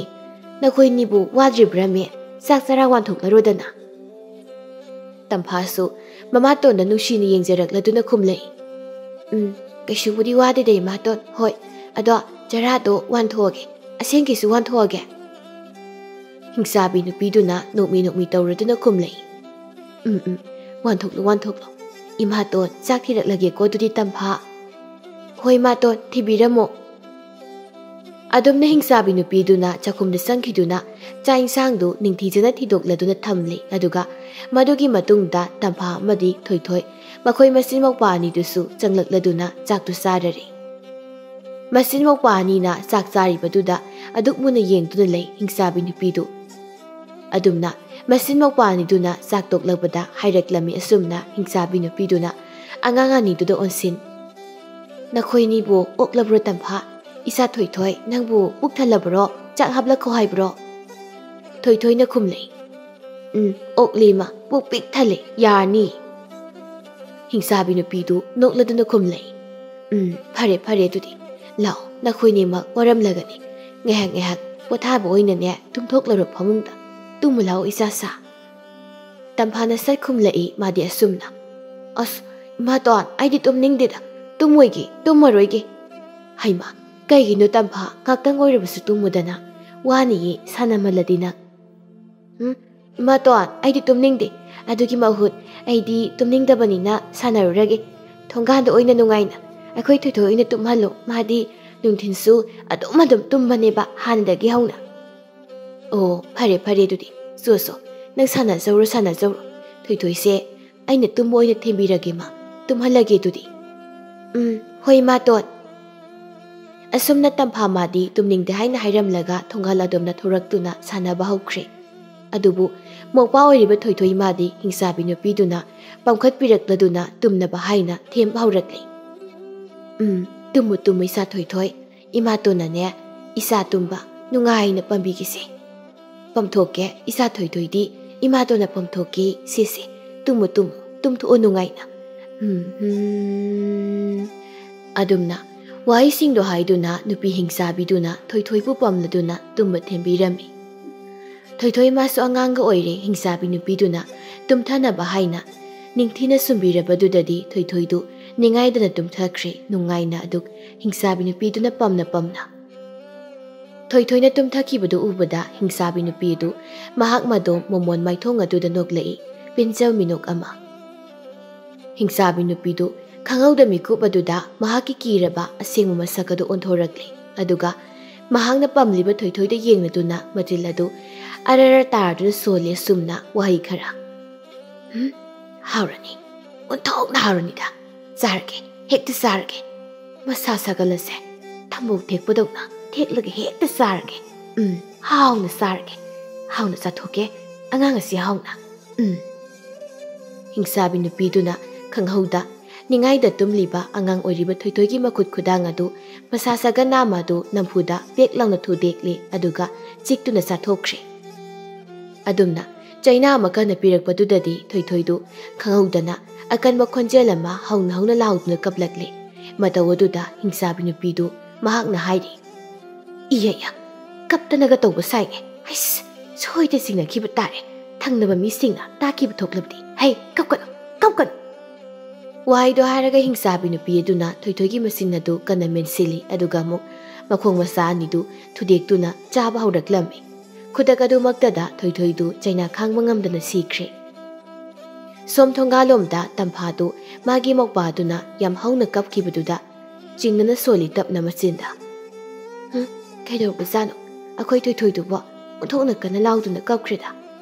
ꯅꯈꯣꯏ ꯑꯅꯤꯕꯨ ꯋꯥꯗ꯭ꯔꯤꯕ꯭ꯔꯥꯃꯦ? ꯆꯥꯛ ꯆꯔꯥ ꯋꯥꯟꯊꯣꯛꯂꯔꯣꯗꯅ?" ꯇꯝꯐꯥꯁꯨ ꯃꯃꯥꯇꯣꯟꯗ ꯅꯨꯡꯁꯤꯅ ꯌꯦꯡꯖꯔꯛꯂꯗꯨꯅ ꯈꯨꯝꯂꯛꯏ, "ꯎꯝ, ꯀꯩꯁꯨꯕꯨꯗꯤ ꯋꯥꯗꯦꯗ ꯏꯃꯥꯇꯣꯟ꯫ ꯍꯣꯏ, ꯑꯗꯣ ꯆꯔꯥꯗꯣ ꯋꯥꯟꯊꯣꯛꯑꯒꯦ, ꯑꯁꯦꯡꯀꯤꯁꯨ ꯋꯥꯟꯊꯣꯛꯑꯒꯦ?" ꯍꯤꯡꯆꯥꯕꯤ ꯅꯨꯄꯤꯗꯨꯅ ꯅꯣꯛꯃꯤ ꯅꯣꯛꯃꯤ ꯇꯧꯔꯗꯨꯅ ꯈꯨꯝꯂꯛꯏ, "ꯎꯝ, ꯎꯝ, ꯋꯥꯟꯊꯣꯛꯂꯣ, ꯋꯥꯟꯊꯣꯛꯂꯣ꯫ ꯏꯃꯥꯇꯣꯟ, ꯆꯥꯛ ꯊꯤꯔꯛꯂꯒꯦꯀꯣ ꯑꯗꯨꯗꯤ ꯇꯝꯐꯥ?" "ꯍꯣꯏ ꯏꯃꯥꯇꯣꯟ, ꯊꯤꯕꯤꯔꯝꯃꯣ꯫" ꯑꯗꯨꯝꯅ ꯍꯤꯡꯆꯥꯕꯤ ꯅꯨꯄꯤꯗꯨꯅ ꯆꯥꯛꯈꯨꯝꯗ ꯆꯪꯈꯤꯗꯨꯅ ꯆꯥꯛ ꯏꯟꯁꯥꯡꯗꯨ ꯅꯤꯡꯊꯤꯖꯅ ꯊꯤꯗꯣꯛꯂꯗꯨꯅ ꯊꯝꯂꯦ꯫ ꯑꯗꯨꯒ ꯃꯗꯨꯒꯤ ꯃꯇꯨꯡꯗ ꯇꯝꯐꯥ ꯑꯃꯗꯤ ꯊꯣꯏꯊꯣꯏ ꯃꯈꯣꯏ ꯃꯆꯤꯟ ꯃꯧꯄꯥ ꯑꯅꯤꯗꯨꯁꯨ ꯆꯪꯂꯛꯂꯗꯨꯅ ꯆꯥꯛꯇꯨ ꯆꯥꯔꯔꯦ꯫ ꯃꯆꯤꯟ ꯃꯧꯄꯥ ꯑꯅꯤꯅ ꯆꯥꯛ ꯆꯥꯔꯤꯕꯗꯨꯗ ꯑꯗꯨꯛ ꯃꯨꯟꯅ ꯌꯦꯡꯗꯨꯅ ꯂꯩ ꯍꯤꯡꯆꯥꯕꯤ ꯅꯨꯄꯤꯗꯨ꯫ ꯑꯗꯨꯝꯅ ꯃꯆꯤꯟ ꯃꯧꯄꯥ ꯑꯅꯤꯗꯨꯅ ꯆꯥꯛ ꯇꯣꯛꯂꯛꯄꯗ ꯍꯥꯏꯔꯛꯂꯝꯃꯤ ꯑꯁꯨꯝꯅ ꯍꯤꯡꯆꯥꯕꯤ ꯅꯨꯄꯤꯗꯨꯅ ꯑꯉꯥꯡ ꯑꯅꯤꯗꯨꯗ ꯑꯣꯟꯁꯤꯟ, "ꯅꯈꯣꯏꯅꯤꯕꯨ ꯑꯣꯛꯂꯕ꯭ꯔꯣ ꯇꯝꯐꯥ? ꯏꯆꯥ ꯊꯣꯏꯊꯣꯏ, ꯅꯪꯕꯨ ꯄꯨꯛ ꯊꯜꯂꯕ꯭ꯔꯣ? ꯆꯥꯛ ꯍꯥꯞꯂꯛꯈꯣ ꯍꯥꯏꯕ꯭ꯔꯣ?" ꯊꯣꯏꯊꯣꯏꯅ ꯈꯨꯝꯂꯛꯏ, "ꯎꯝ, ꯑꯣꯛꯂꯤ ꯏꯃꯥ, ꯄꯨꯛ ꯄꯤꯛ ꯊꯜꯂꯦ, ꯌꯥꯔꯅꯤ꯫" ꯍꯤꯡꯆꯥꯕꯤ ꯅꯨꯄꯤꯗꯨ ꯅꯣꯛꯂꯗꯨꯅ ꯈꯨꯝꯂꯛꯏ, "ꯎꯝ, ꯐꯔꯦ, ꯐꯔꯦ ꯑꯗꯨꯗꯤ꯫ ꯂꯥꯛꯑꯣ, ꯅꯈꯣꯏꯅꯤꯃꯛ ꯋꯥꯔꯝꯂꯒꯅꯤ꯫ ꯉꯥꯏꯍꯥꯛ, ꯉꯥꯏꯍꯥꯛ ꯄꯣꯊꯥꯕ ꯑꯣꯏꯅꯅꯦ, ꯇꯨꯝꯊꯣꯛꯂꯔꯣ ꯐꯃꯨꯡꯗ꯫ ꯇꯨꯝꯃꯨ ꯂꯥꯛꯑꯣ ꯏꯆꯥꯁꯥ꯫" ꯇꯝꯐꯥꯅ ꯁꯠ ꯈꯨꯝꯂꯛꯏ ꯃꯥꯗꯤ ꯑꯁꯨꯝꯅ, "ꯑꯁ, ꯏꯃꯥꯇꯣꯟ, ꯑꯩꯗꯤ ꯇꯨꯝꯅꯤꯡꯗꯦꯗ, ꯇꯨꯝꯃꯣꯏꯒꯦ, ꯇꯨꯝꯃꯔꯣꯏꯒꯦ꯫" "ꯍꯩꯃꯥ, ꯀꯩꯒꯤꯅꯣ ꯇꯝꯐꯥ, ꯉꯥꯛꯇꯪ ꯑꯣꯏꯔꯕꯁꯨ ꯇꯨꯝꯃꯨꯗꯅ, ꯋꯥꯅꯤꯌꯦ ꯁꯥꯟꯅꯃꯜꯂꯗꯤ ꯅꯪ꯫" "ꯎꯝ, ꯏꯃꯥꯇꯣꯟ, ꯑꯩꯗꯤ ꯇꯨꯝꯅꯤꯡꯗꯦ, ꯑꯗꯨꯒꯤ ꯃꯍꯨꯠ ꯑꯩꯗꯤ ꯇꯨꯝꯅꯤꯡꯗꯕꯅꯤꯅ ꯁꯥꯟꯅꯔꯨꯔꯒꯦ꯫ ꯊꯣꯡꯒꯥꯟꯗ ꯑꯣꯏꯅ ꯅꯨꯡꯉꯥꯏꯅ ꯑꯩꯈꯣꯏ ꯊꯣꯏꯊꯣꯏ ꯑꯣꯏꯅ ꯇꯨꯝꯍꯜꯂꯣ, ꯃꯥꯗꯤ ꯅꯨꯡꯊꯤꯜꯁꯨ ꯑꯗꯨꯝ ꯑꯗꯨꯝ ꯇꯨꯝꯕꯅꯦꯕ ꯍꯥꯟꯅꯗꯒꯤ ꯍꯧꯅ꯫" "ꯑꯣ, ꯐꯔꯦ, ꯐꯔꯦ ꯑꯗꯨꯗꯤ꯫ ꯆꯣ, ꯆꯣ, ꯅꯪ ꯁꯥꯟꯅꯖꯧꯔꯣ, ꯁꯥꯟꯅꯖꯧꯔꯣ꯫ ꯊꯣꯏꯊꯣꯏꯁꯦ ꯑꯩꯅ ꯇꯨꯝꯕ ꯑꯣꯏꯅ ꯊꯦꯝꯕꯤꯔꯒꯦ ꯃꯥ꯫ ꯇꯨꯝꯍꯜꯂꯒꯦ ꯑꯗꯨꯗꯤ꯫" "ꯎꯝ, ꯍꯣꯏ, ꯏꯃꯥꯇꯣꯟ꯫" ꯑꯁꯨꯝꯅ ꯇꯝꯐꯥ ꯃꯥꯗꯤ ꯇꯨꯝꯅꯤꯡꯗꯦ ꯍꯥꯏꯅ ꯍꯥꯏꯔꯝꯂꯒ ꯊꯣꯡꯒꯥꯜ ꯑꯗꯣꯝꯅ ꯊꯣꯔꯛꯇꯨꯅ ꯁꯥꯟꯅꯕ ꯍꯧꯈ꯭ꯔꯦ꯫ ꯑꯗꯨꯕꯨ ꯃꯧꯄ꯭ꯋꯥ ꯑꯣꯏꯔꯤꯕ ꯊꯣꯏꯊꯣꯏ ꯃꯥꯗꯤ ꯍꯤꯡꯆꯥꯕꯤ ꯅꯨꯄꯤꯗꯨꯅ ꯄꯝꯈꯠꯄꯤꯔꯛꯂꯗꯨꯅ ꯇꯨꯝꯅꯕ ꯍꯥꯏꯅ ꯊꯦꯝꯕ ꯍꯧꯔꯛꯂꯤ꯫ "ꯎꯝ, ꯇꯨꯝꯃꯨ ꯇꯨꯝꯃꯨ ꯏꯆꯥ ꯊꯣꯏꯊꯣꯏ, ꯏꯃꯥꯇꯣꯟꯅꯅꯦ ꯏꯆꯥ ꯇꯨꯝꯕ ꯅꯨꯡꯉꯥꯏꯅ ꯄꯝꯕꯤꯒꯦꯁꯦ꯫ ꯄꯝꯊꯣꯛꯀꯦ ꯏꯆꯥ ꯊꯣꯏꯊꯣꯏꯗꯤ, ꯏꯃꯥꯇꯣꯟꯅ ꯄꯝꯊꯣꯛꯀꯦ, ꯁꯦꯁꯦ, ꯇꯨꯝꯃꯨ ꯇꯨꯝꯃꯨ, ꯇꯨꯝꯊꯣꯛꯑꯣ ꯅꯨꯡꯉꯥꯏꯅ꯫ ꯎꯝ, ꯎꯝ꯫" ꯑꯗꯨꯝꯅ ꯋꯥꯍꯩꯁꯤꯡꯗꯣ ꯍꯥꯏꯗꯨꯅ ꯅꯨꯄꯤ ꯍꯤꯡꯆꯥꯕꯤꯗꯨꯅ ꯊꯣꯏꯊꯣꯏꯕꯨ ꯄꯝꯂꯗꯨꯅ ꯇꯨꯝꯕ ꯊꯦꯝꯕꯤꯔꯝꯃꯤ꯫ ꯊꯣꯏꯊꯣꯏ ꯃꯥꯁꯨ ꯑꯉꯥꯡꯒ ꯑꯣꯏꯔꯦ ꯍꯤꯡꯆꯥꯕꯤ ꯅꯨꯄꯤꯗꯨꯅ ꯇꯨꯝꯊꯅꯕ ꯍꯥꯏꯅ ꯅꯤꯡꯊꯤꯅ ꯁꯨꯝꯕꯤꯔꯕꯗꯨꯗꯗꯤ ꯊꯣꯏꯊꯣꯏꯗꯨ ꯅꯤꯡꯉꯥꯏꯗꯅ ꯇꯨꯝꯊꯈ꯭ꯔꯦ ꯅꯨꯡꯉꯥꯏꯅ꯫ ꯑꯗꯨ ꯍꯤꯡꯆꯥꯕꯤ ꯅꯨꯄꯤꯗꯨꯅ ꯄꯝꯅ ꯄꯝꯅ ꯊꯣꯏꯊꯣꯏꯅ ꯇꯨꯝꯊꯈꯤꯕꯗꯨ ꯎꯕꯗ ꯍꯤꯡꯆꯥꯕꯤ ꯅꯨꯄꯤ ꯑꯗꯨ ꯃꯍꯥꯛ ꯃꯗꯣꯝ ꯃꯃꯣꯟ ꯃꯥꯏꯊꯣꯡ ꯑꯗꯨꯗ ꯅꯣꯛꯂꯛꯏ, ꯄꯦꯟꯖꯕ ꯃꯤꯅꯣꯛ ꯑꯃ꯫ ꯍꯤꯡꯆꯥꯕꯤ ꯅꯨꯄꯤꯗꯨ ꯈꯪꯍꯧꯗ ꯃꯤꯀꯨꯞ ꯑꯗꯨꯗ ꯃꯍꯥꯛꯀꯤ ꯀꯤꯔꯕ ꯑꯁꯦꯡꯕ ꯃꯁꯛ ꯑꯗꯨ ꯑꯣꯟꯊꯣꯔꯛꯂꯦ꯫ ꯑꯗꯨꯒ ꯃꯍꯥꯛꯅ ꯄꯝꯂꯤꯕ ꯊꯣꯏꯊꯣꯏꯗ ꯌꯦꯡꯂꯗꯨꯅ ꯃꯆꯤꯜ ꯑꯗꯨ ꯑꯔꯔ ꯇꯥꯔꯗꯨꯅ ꯁꯣꯜꯂꯤ꯫ ꯑꯁꯨꯝꯅ ꯋꯥꯍꯩ ꯈꯔ, "ꯎꯝ, ꯍꯥꯎꯔꯅꯤ, ꯑꯣꯟꯊꯣꯛꯅ ꯍꯥꯎꯔꯅꯤꯗ꯫ ꯆꯥꯔꯒꯦ, ꯍꯦꯛꯇ ꯆꯥꯔꯒꯦ꯫ ꯃꯁꯥ ꯁꯥꯒꯠꯂꯁꯦ, ꯊꯝꯕꯧ ꯊꯦꯛꯄꯗꯧꯅ ꯊꯦꯛꯂꯒ ꯍꯦꯛꯇ ꯆꯥꯔꯒꯦ꯫ ꯎꯝ, ꯍꯥꯎꯅ ꯆꯥꯔꯒꯦ, ꯍꯥꯎꯅ ꯆꯥꯊꯣꯛꯀꯦ ꯑꯉꯥꯡ ꯑꯁꯤ ꯍꯥꯎꯅ꯫ ꯎꯝ꯫" ꯍꯤꯡꯆꯥꯕꯤ ꯅꯨꯄꯤꯗꯨꯅ ꯈꯪꯍꯧꯗ ꯅꯤꯡꯉꯥꯏꯗ ꯇꯨꯝꯂꯤꯕ ꯑꯉꯥꯡ ꯑꯣꯏꯔꯤꯕ ꯊꯣꯏꯊꯣꯏꯒꯤ ꯃꯈꯨꯠ ꯈꯨꯗꯥꯡ ꯑꯗꯨ, ꯃꯁꯥ ꯁꯥꯒꯠ ꯅꯥꯝꯃ ꯑꯗꯨ ꯅꯝꯐꯨꯗ ꯄꯦꯛ ꯂꯥꯎꯅ ꯊꯨꯗꯦꯛꯂꯦ, ꯑꯗꯨꯒ ꯆꯤꯛꯇꯨꯅ ꯆꯥꯊꯣꯛꯈ꯭ꯔꯦ꯫ ꯑꯗꯨꯝꯅ ꯆꯩꯅꯥ ꯑꯃ ꯀꯟꯅ ꯄꯤꯔꯛꯄꯗꯨꯗꯗꯤ ꯊꯣꯏꯊꯣꯏꯗꯨ ꯈꯪꯍꯧꯗꯅ ꯑꯀꯟꯕ ꯈꯣꯟꯖꯦꯜ ꯑꯃ ꯍꯧꯅ ꯍꯧꯅ ꯂꯥꯎꯗꯨꯅ ꯀꯞꯂꯛꯂꯦ꯫ ꯃꯇꯧ ꯑꯗꯨꯗ ꯍꯤꯡꯆꯥꯕꯤ ꯅꯨꯄꯤꯗꯨ ꯃꯍꯥꯛꯅ ꯍꯥꯏꯔꯤ, "ꯏꯌꯥ ꯌꯥ, ꯀꯞꯇꯅꯒ ꯇꯧꯕ ꯁꯥꯏꯅꯦ꯫ ꯍꯩꯁ, ꯁꯣꯏꯗ ꯆꯤꯡꯅꯈꯤꯕ ꯇꯥꯔꯦ꯫ ꯊꯪꯅꯕ ꯃꯤꯁꯤꯡꯅ ꯇꯥꯈꯤꯕ ꯊꯣꯛꯂꯕꯗꯤ꯫ ꯍꯩ, ꯀꯞꯀꯅꯨ, ꯀꯞꯀꯅꯨ!" ꯋꯥꯍꯩꯗꯣ ꯍꯥꯏꯔꯒ ꯍꯤꯡꯆꯥꯕꯤ ꯅꯨꯄꯤ ꯑꯗꯨꯅ ꯊꯣꯏꯊꯣꯏꯒꯤ ꯃꯆꯤꯟ ꯑꯗꯨ ꯀꯟꯅ ꯃꯦꯟꯁꯤꯜꯂꯤ, ꯑꯗꯨꯒ ꯑꯃꯨꯛ ꯃꯈꯣꯡ ꯃꯆꯥ ꯑꯅꯤꯗꯨ ꯊꯨꯗꯦꯛꯇꯨꯅ ꯆꯥꯕ ꯍꯧꯔꯛꯂꯝꯃꯤ꯫ ꯈꯨꯗꯛ ꯑꯗꯨꯃꯛꯇꯗ ꯊꯣꯏꯊꯣꯏꯗꯨ ꯆꯩꯅꯥ ꯈꯥꯡꯕ ꯉꯝꯗꯅ ꯁꯤꯈ꯭ꯔꯦ꯫ ꯁꯣꯝ ꯊꯣꯡꯒꯥꯜꯂꯣꯝꯗ ꯇꯝꯐꯥꯗꯨ ꯃꯥꯒꯤ ꯃꯧꯄꯥꯗꯨꯅ ꯌꯥꯝ ꯍꯧꯅ ꯀꯞꯈꯤꯕꯗꯨꯗ ꯆꯤꯡꯅꯅ ꯁꯣꯜꯂꯤ ꯇꯞꯅ ꯃꯆꯤꯟꯗ꯫ "ꯍꯨꯝ, ꯀꯩꯗꯧꯔꯕꯖꯥꯠꯅꯣ? ꯑꯩꯈꯣꯏ ꯊꯣꯏꯊꯣꯏꯗꯨꯕꯣ ꯑꯣꯟꯊꯣꯛꯅ ꯀꯟꯅ ꯂꯥꯎꯗꯨꯅ ꯀꯞꯈ꯭ꯔꯦꯗ꯫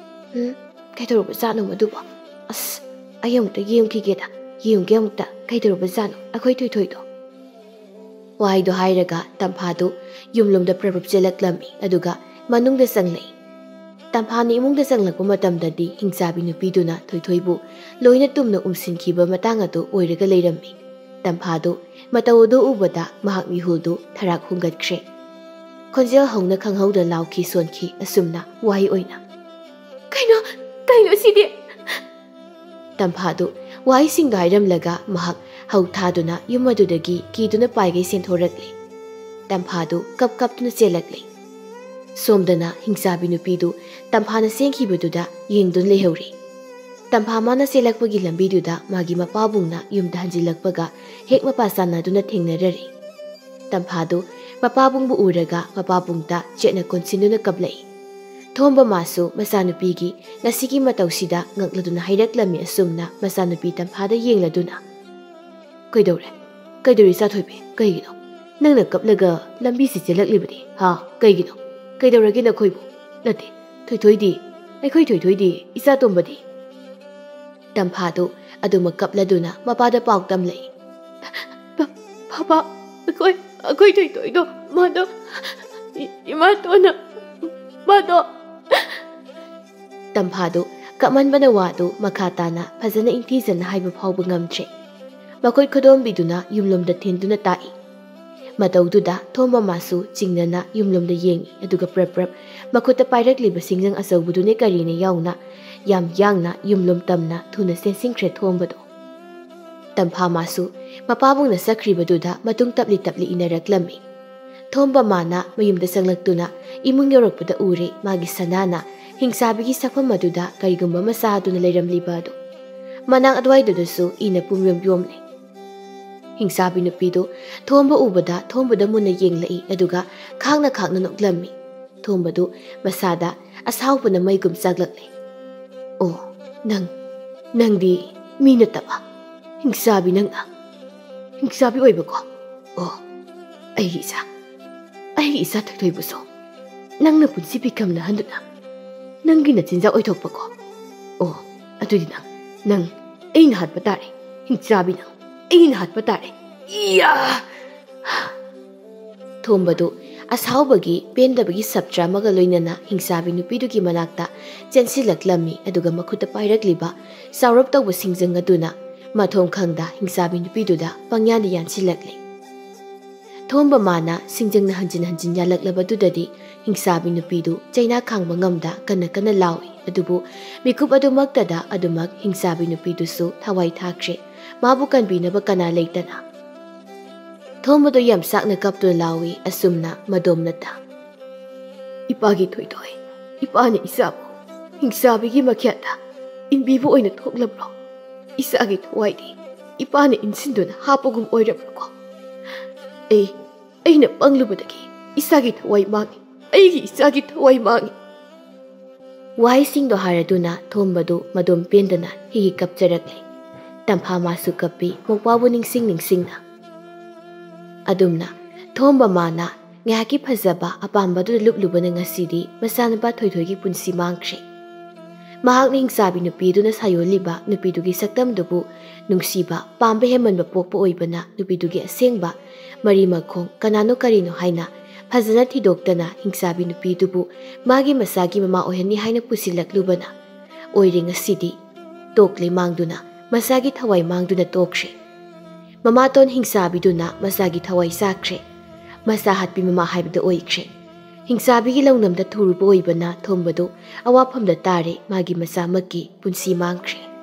ꯍꯨꯝ, ꯀꯩꯗꯧꯔꯕꯖꯥꯠꯅꯣ ꯃꯗꯨꯕꯣ? ꯑꯁ, ꯑꯩ ꯑꯃꯨꯛꯇ ꯌꯦꯡꯈꯤꯒꯦꯗ꯫ ꯌꯦꯡꯉꯨꯒꯦ ꯑꯃꯨꯛꯇ, ꯀꯩꯗꯧꯔꯕꯖꯥꯠꯅꯣ ꯑꯩꯈꯣꯏ ꯊꯣꯏꯊꯣꯏꯗꯣ?" ꯋꯥꯍꯩꯗꯣ ꯍꯥꯏꯔꯒ ꯇꯝꯐꯥꯗꯨ ꯌꯨꯝꯂꯣꯝꯗ ꯄ꯭ꯔꯞ ꯄ꯭ꯔꯞ ꯆꯦꯜꯂꯛꯂꯝꯃꯤ, ꯑꯗꯨꯒ ꯃꯅꯨꯡꯗ ꯆꯪꯂꯛꯏ꯫ ꯇꯝꯐꯥꯅ ꯏꯃꯨꯡꯗ ꯆꯪꯂꯛꯄ ꯃꯇꯝꯗꯗꯤ ꯍꯤꯡꯆꯥꯕꯤ ꯅꯨꯄꯤꯗꯨꯅ ꯊꯣꯏꯊꯣꯏꯕꯨ ꯂꯣꯏꯅ ꯇꯨꯝꯅ ꯎꯝꯁꯤꯟꯈꯤꯕ ꯃꯇꯥꯡ ꯑꯗꯨ ꯑꯣꯏꯔꯒ ꯂꯩꯔꯝꯃꯤ꯫ ꯇꯝꯐꯥꯗꯨ ꯃꯇꯧ ꯑꯗꯨ ꯎꯕꯗ ꯃꯍꯥꯛ ꯃꯤꯍꯨꯜꯗꯨ ꯊꯔꯥꯛ ꯍꯨꯝꯒꯠꯈ꯭ꯔꯦ꯫ ꯈꯣꯟꯖꯦꯜ ꯍꯧꯅ ꯈꯪꯍꯧꯗ ꯂꯥꯎꯈꯤ ꯁꯣꯟꯈꯤ, ꯑꯁꯨꯝꯅ ꯋꯥꯍꯩ ꯑꯣꯏꯅ, "ꯀꯩꯅꯣ, ꯀꯩꯅꯣ ꯁꯤꯗꯤ?" ꯇꯝꯐꯥꯗꯨ ꯋꯥꯍꯩꯁꯤꯡꯗꯣ ꯍꯥꯏꯔꯝꯂꯒ ꯃꯍꯥꯛ ꯍꯧ ꯊꯥꯗꯨꯅ ꯌꯨꯝ ꯑꯗꯨꯗꯒꯤ ꯀꯤꯗꯨꯅ ꯄꯥꯏꯒꯩ ꯆꯦꯟꯊꯣꯔꯛꯂꯦ꯫ ꯇꯝꯐꯥꯗꯨ ꯀꯞ ꯀꯞꯇꯨꯅ ꯆꯦꯜꯂꯛꯂꯦ꯫ ꯁꯣꯝꯗꯅ ꯍꯤꯡꯆꯥꯕꯤ ꯅꯨꯄꯤꯗꯨ ꯇꯝꯐꯥꯅ ꯆꯦꯟꯈꯤꯕꯗꯨꯗ ꯌꯦꯡꯗꯨꯅ ꯂꯩꯍꯧꯔꯤ꯫ ꯇꯝꯐꯥ ꯃꯥꯅ ꯆꯦꯜꯂꯛꯄꯒꯤ ꯂꯝꯕꯤꯗꯨꯗ ꯃꯥꯒꯤ ꯃꯄꯥꯕꯨꯡꯅ ꯌꯨꯝꯗ ꯍꯟꯖꯤꯜꯂꯛꯄꯒ ꯍꯦꯛ ꯃꯄꯥ ꯆꯥꯟꯅꯗꯨꯅ ꯊꯦꯡꯅꯔꯔꯦ꯫ ꯇꯝꯐꯥꯗꯨ ꯃꯄꯥꯕꯨꯡꯕꯨ ꯎꯔꯒ ꯃꯄꯥꯕꯨꯡꯗ ꯆꯦꯠꯅ ꯀꯣꯟꯁꯤꯟꯗꯨꯅ ꯀꯞꯂꯛꯏ꯫ ꯊꯣꯝꯕ ꯃꯥꯁꯨ ꯃꯆꯥꯅꯨꯄꯤꯒꯤ ꯉꯁꯤꯒꯤ ꯃꯇꯧꯁꯤꯗ ꯉꯛꯂꯗꯨꯅ ꯍꯥꯏꯔꯛꯂꯝꯃꯤ, ꯑꯁꯨꯝꯅ ꯃꯆꯥꯅꯨꯄꯤ ꯇꯝꯐꯥꯗ ꯌꯦꯡꯂꯗꯨꯅ, "ꯀꯩꯗꯧꯔꯦ? ꯀꯩꯗꯧꯔꯦ ꯏꯆꯥ ꯊꯣꯏꯕꯤ? ꯀꯩꯒꯤꯅꯣ? ꯅꯪꯅ ꯀꯞꯂꯒ ꯂꯝꯕꯤꯁꯤ ꯆꯦꯜꯂꯛꯂꯤꯕꯗꯤ, ꯍꯥ? ꯀꯩꯒꯤꯅꯣ? ꯀꯩꯗꯧꯔꯒꯦ ꯅꯈꯣꯏꯕꯨ? ꯅꯠꯇꯦ, ꯊꯣꯏꯊꯣꯏꯗꯤ, ꯑꯩꯈꯣꯏ ꯊꯣꯏꯊꯣꯏꯗꯤ, ꯏꯆꯥ ꯇꯣꯝꯕꯗꯤ?" ꯇꯝꯐꯥꯗꯨ ꯑꯗꯨꯃꯛ ꯀꯞꯂꯗꯨꯅ ꯃꯄꯥꯗ ꯄꯥꯎ ꯇꯝꯂꯛꯏ꯫ "ꯕ-, ꯕꯕꯥ, ꯑꯩꯈꯣꯏ, ꯑꯩꯈꯣꯏ ꯊꯣꯏꯊꯣꯏꯗꯣ, ꯃꯥꯗꯣ, ꯏ-, ꯏꯃꯥꯇꯣꯟꯅ ꯃꯥꯗꯣ" ꯇꯝꯐꯥꯗꯨ ꯀꯞꯃꯟꯕꯅ ꯋꯥꯗꯨ ꯃꯈꯥ ꯇꯥꯅ ꯐꯖꯅ ꯏꯪꯊꯤꯖꯅ ꯍꯥꯏꯕ ꯐꯥꯎꯕ ꯉꯝꯗ꯭ꯔꯦ꯫ ꯃꯈꯨꯠ ꯈꯨꯗꯣꯝꯕꯤꯗꯨꯅ ꯌꯨꯝꯂꯣꯝꯗ ꯊꯤꯟꯗꯨꯅ ꯇꯥꯛꯏ꯫ ꯃꯇꯧꯗꯨꯗ ꯊꯣꯝꯕ ꯃꯥꯁꯨ ꯆꯤꯡꯅꯅ ꯌꯨꯝꯂꯣꯝꯗ ꯌꯦꯡꯏ, ꯑꯗꯨꯒ ꯄ꯭ꯔꯞ ꯄ꯭ꯔꯞ ꯃꯈꯨꯠꯇ ꯄꯥꯏꯔꯛꯂꯤꯕ ꯁꯤꯡꯖꯪ ꯑꯆꯧꯕꯗꯨꯅꯦ ꯀꯔꯤꯅꯦ ꯌꯥꯎꯅ ꯌꯥꯝ ꯌꯥꯡꯅ ꯌꯨꯝꯂꯣꯝ ꯇꯝꯅ ꯊꯨꯅ ꯆꯦꯟꯁꯤꯟꯈ꯭ꯔꯦ ꯊꯣꯝꯕꯗꯣ꯫ ꯇꯝꯐꯥ ꯃꯥꯁꯨ ꯃꯄꯥꯕꯨꯡꯅ ꯆꯠꯈ꯭ꯔꯤꯕꯗꯨꯗ ꯃꯇꯨꯡ ꯇꯞꯂꯤ ꯇꯞꯂꯤ ꯏꯟꯅꯔꯛꯂꯝꯃꯤ꯫ ꯊꯣꯝꯕ ꯃꯥꯅ ꯃꯌꯨꯝꯗ ꯆꯪꯂꯛꯇꯨꯅ ꯏꯃꯨꯡ ꯌꯧꯔꯛꯄꯗ ꯎꯔꯦ ꯃꯥꯒꯤ ꯁꯅꯥꯅ ꯍꯤꯡꯆꯥꯕꯤꯒꯤ ꯁꯛꯐꯝ ꯑꯗꯨꯗ ꯀꯔꯤꯒꯨꯝꯕ ꯑꯃ ꯆꯥꯗꯨꯅ ꯂꯩꯔꯝꯂꯤꯕ ꯑꯗꯨ꯫ ꯃꯅꯥꯛ ꯑꯗꯨꯋꯥꯏꯗꯨꯗꯁꯨ ꯏꯅ ꯄꯨꯝꯌꯣꯝ ꯌꯣꯝꯂꯦ꯫ ꯍꯤꯡꯆꯥꯕꯤ ꯅꯨꯄꯤꯗꯨ ꯊꯣꯝꯕ ꯎꯕꯗ ꯊꯣꯝꯕꯗ ꯃꯨꯟꯅ ꯌꯦꯡꯂꯛꯏ, ꯑꯗꯨꯒ ꯈꯥꯡꯅ ꯈꯥꯡꯅ ꯅꯣꯛꯂꯝꯃꯤ꯫ ꯊꯣꯝꯕꯗꯨ ꯃꯁꯥꯗ ꯑꯁꯥꯎꯕꯅ ꯃꯩꯒꯨꯝ ꯆꯥꯛꯂꯛꯂꯦ꯫ "ꯑꯣ, ꯅꯪ, ꯅꯪꯗꯤ ꯃꯤ ꯅꯠꯇꯕ, ꯍꯤꯡꯆꯥꯕꯤ ꯅꯪꯅ? ꯍꯤꯡꯆꯥꯕꯤ ꯑꯣꯏꯕꯀꯣ? ꯑꯣ, ꯑꯩꯒꯤ ꯏꯆꯥ, ꯑꯩꯒꯤ ꯏꯆꯥ ꯊꯣꯏꯊꯣꯏꯕꯨꯁꯨ ꯅꯪꯅ ꯄꯨꯟꯁꯤ ꯄꯤꯈꯝꯅꯍꯟꯗꯨꯅ ꯅꯪꯒꯤ ꯅꯆꯤꯟꯖꯥꯛ ꯑꯣꯏꯊꯣꯛꯄꯀꯣ? ꯑꯣ, ꯑꯗꯨꯗꯤ ꯅꯪ, ꯅꯪ ꯑꯩꯅ ꯍꯥꯠꯄ ꯇꯥꯔꯦ꯫ "ꯍꯤꯡꯆꯥꯕꯤ ꯅꯪ ꯑꯩꯅ ꯍꯥꯠꯄ ꯇꯥꯔꯦ꯫ ꯏꯌꯥ!" ꯊꯣꯝꯕꯗꯨ ꯑꯁꯥꯎꯕꯒꯤ, ꯄꯦꯟꯗꯕꯒꯤ ꯁꯞꯇ꯭ꯔ ꯑꯃꯒ ꯂꯣꯏꯅꯅ ꯍꯤꯡꯆꯥꯕꯤ ꯅꯨꯄꯤꯗꯨꯒꯤ ꯃꯅꯥꯛꯇ ꯆꯦꯟꯁꯤꯜꯂꯛꯂꯝꯃꯤ꯫ ꯑꯗꯨꯒ ꯃꯈꯨꯠꯇ ꯄꯥꯏꯔꯛꯂꯤꯕ ꯆꯥꯎꯔꯞ ꯇꯧꯕ ꯁꯤꯡꯖꯪ ꯑꯗꯨꯅ ꯃꯊꯣꯡ ꯈꯪꯗ ꯍꯤꯡꯆꯥꯕꯤ ꯅꯨꯄꯤꯗꯨꯗ ꯄꯪꯌꯥꯟꯗ ꯌꯥꯟꯁꯤꯜꯂꯛꯂꯤ꯫ ꯊꯣꯝꯕ ꯃꯥꯅ ꯁꯤꯡꯖꯪꯅ ꯍꯟꯖꯤꯟ ꯍꯟꯖꯤꯟ ꯌꯥꯜꯂꯛꯂꯕꯗꯨꯗꯗꯤ ꯍꯤꯡꯆꯥꯕꯤ ꯅꯨꯄꯤꯗꯨ ꯆꯩꯅꯥ ꯈꯥꯡꯕ ꯉꯝꯗ ꯀꯟꯅ ꯀꯟꯅ ꯂꯥꯎꯏ꯫ ꯑꯗꯨꯕꯨ ꯃꯤꯀꯨꯞ ꯑꯗꯨꯃꯛꯇꯗ ꯑꯗꯨꯃꯛ ꯍꯤꯡꯆꯥꯕꯤ ꯅꯨꯄꯤꯗꯨꯁꯨ ꯊꯋꯥꯏ ꯊꯥꯈ꯭ꯔꯦ꯫ ꯃꯥꯕꯨ ꯀꯟꯕꯤꯅꯕ ꯀꯅꯥ ꯂꯩꯇꯅ꯫ ꯊꯣꯝꯕꯗꯣ ꯌꯥꯝ ꯁꯥꯛꯅ ꯀꯞꯇꯨꯅ ꯂꯥꯎꯏ꯫ ꯑꯁꯨꯝꯅ ꯃꯗꯣꯝꯅ ꯇꯥ, "ꯏꯄꯥꯒꯤ ꯊꯣꯏꯊꯣꯏ, ꯏꯄꯥꯅ ꯏꯆꯥꯕꯨ ꯍꯤꯡꯆꯥꯕꯤꯒꯤ ꯃꯈꯌꯥꯠꯇ ꯏꯟꯕꯤꯕ ꯑꯣꯏꯅ ꯊꯣꯛꯂꯕ꯭ꯔꯣ? ꯏꯆꯥꯒꯤ ꯊꯋꯥꯏꯗꯤ ꯏꯄꯥꯅ ꯏꯟꯁꯤꯟꯗꯨꯅ ꯍꯥꯞꯄꯒꯨꯝ ꯑꯣꯏꯔꯕ꯭ꯔꯣꯀꯣ? ꯑꯩ, ꯑꯩꯅ ꯄꯪꯂꯨꯕꯗꯒꯤ ꯏꯆꯥꯒꯤ ꯊꯋꯥꯏ ꯃꯥꯡꯉꯤ꯫ ꯑꯩꯒꯤ ꯏꯆꯥꯒꯤ ꯊꯋꯥꯏ ꯃꯥꯡꯉꯤ꯫" ꯋꯥꯍꯩꯁꯤꯡꯗꯣ ꯍꯥꯏꯔꯗꯨꯅ ꯊꯣꯝꯕꯗꯨ ꯃꯗꯣꯝ ꯄꯦꯟꯗꯅ ꯍꯤꯍꯤ ꯀꯞꯆꯔꯛꯂꯦ꯫ ꯇꯝꯐꯥ ꯃꯥꯁꯨ ꯀꯞꯄꯤ, ꯃꯧꯄꯥꯕꯨ ꯅꯤꯡꯁꯤꯡ ꯅꯤꯡꯁꯤꯡꯅ꯫ ꯑꯗꯨꯝꯅ ꯊꯣꯝꯕ ꯃꯥꯅ ꯉꯥꯏꯍꯥꯛꯀꯤ ꯐꯖꯕ ꯑꯄꯥꯝꯕꯗꯨꯗ ꯂꯨꯞꯂꯨꯕꯅ ꯉꯁꯤꯗꯤ ꯃꯆꯥꯅꯨꯄꯥ ꯊꯣꯏꯊꯣꯏꯒꯤ ꯄꯨꯟꯁꯤ ꯃꯥꯡꯈ꯭ꯔꯦ꯫ ꯃꯍꯥꯛꯅ ꯍꯤꯡꯆꯥꯕꯤ ꯅꯨꯄꯤꯗꯨꯅ ꯁꯥꯌꯣꯜꯂꯤꯕ ꯅꯨꯄꯤꯗꯨꯒꯤ ꯁꯛꯇꯝꯗꯨꯕꯨ ꯅꯨꯡꯁꯤꯕ, ꯄꯥꯝꯕ ꯍꯦꯟꯃꯟꯕ ꯄꯣꯛꯄ ꯑꯣꯏꯕꯅ ꯅꯨꯄꯤꯗꯨꯒꯤ ꯑꯁꯦꯡꯕ ꯃꯔꯤ ꯃꯈꯣꯡ ꯀꯅꯥꯅꯣ ꯀꯔꯤꯅꯣ ꯍꯥꯏꯅ ꯐꯖꯅ ꯊꯤꯗꯣꯛꯇꯅ ꯍꯤꯡꯆꯥꯕꯤ ꯅꯨꯄꯤꯗꯨꯕꯨ ꯃꯥꯒꯤ ꯃꯆꯥꯒꯤ ꯃꯃꯥ ꯑꯣꯏꯍꯟꯅꯤ ꯍꯥꯏꯅ ꯄꯨꯁꯤꯜꯂꯛꯂꯨꯕꯅ ꯑꯣꯏꯔꯦ ꯉꯁꯤꯗꯤ꯫ ꯇꯣꯛꯂꯦ ꯃꯥꯡꯗꯨꯅ, ꯃꯆꯥꯒꯤ ꯊꯋꯥꯏ ꯃꯥꯡꯗꯨꯅ ꯇꯣꯛꯈ꯭ꯔꯦ꯫ ꯃꯃꯥꯇꯣꯟ ꯍꯤꯡꯆꯥꯕꯤꯗꯨꯅ ꯃꯆꯥꯒꯤ ꯊꯋꯥꯏ ꯆꯥꯈ꯭ꯔꯦ꯫ ꯃꯆꯥ ꯍꯥꯠꯄꯤ ꯃꯃꯥ ꯍꯥꯏꯕꯗꯨ ꯑꯣꯏꯈ꯭ꯔꯦ꯫ ꯍꯤꯡꯆꯥꯕꯤꯒꯤ ꯂꯧꯅꯝꯗ ꯊꯨꯔꯨꯕ ꯑꯣꯏꯕꯅ ꯊꯣꯝꯕꯗꯨ ꯑꯋꯥꯐꯝꯗ ꯇꯥꯔꯦ, ꯃꯥꯒꯤ ꯃꯆꯥꯃꯛꯀꯤ ꯄꯨꯟꯁꯤ ꯃꯥꯡꯈ꯭ꯔꯦ꯫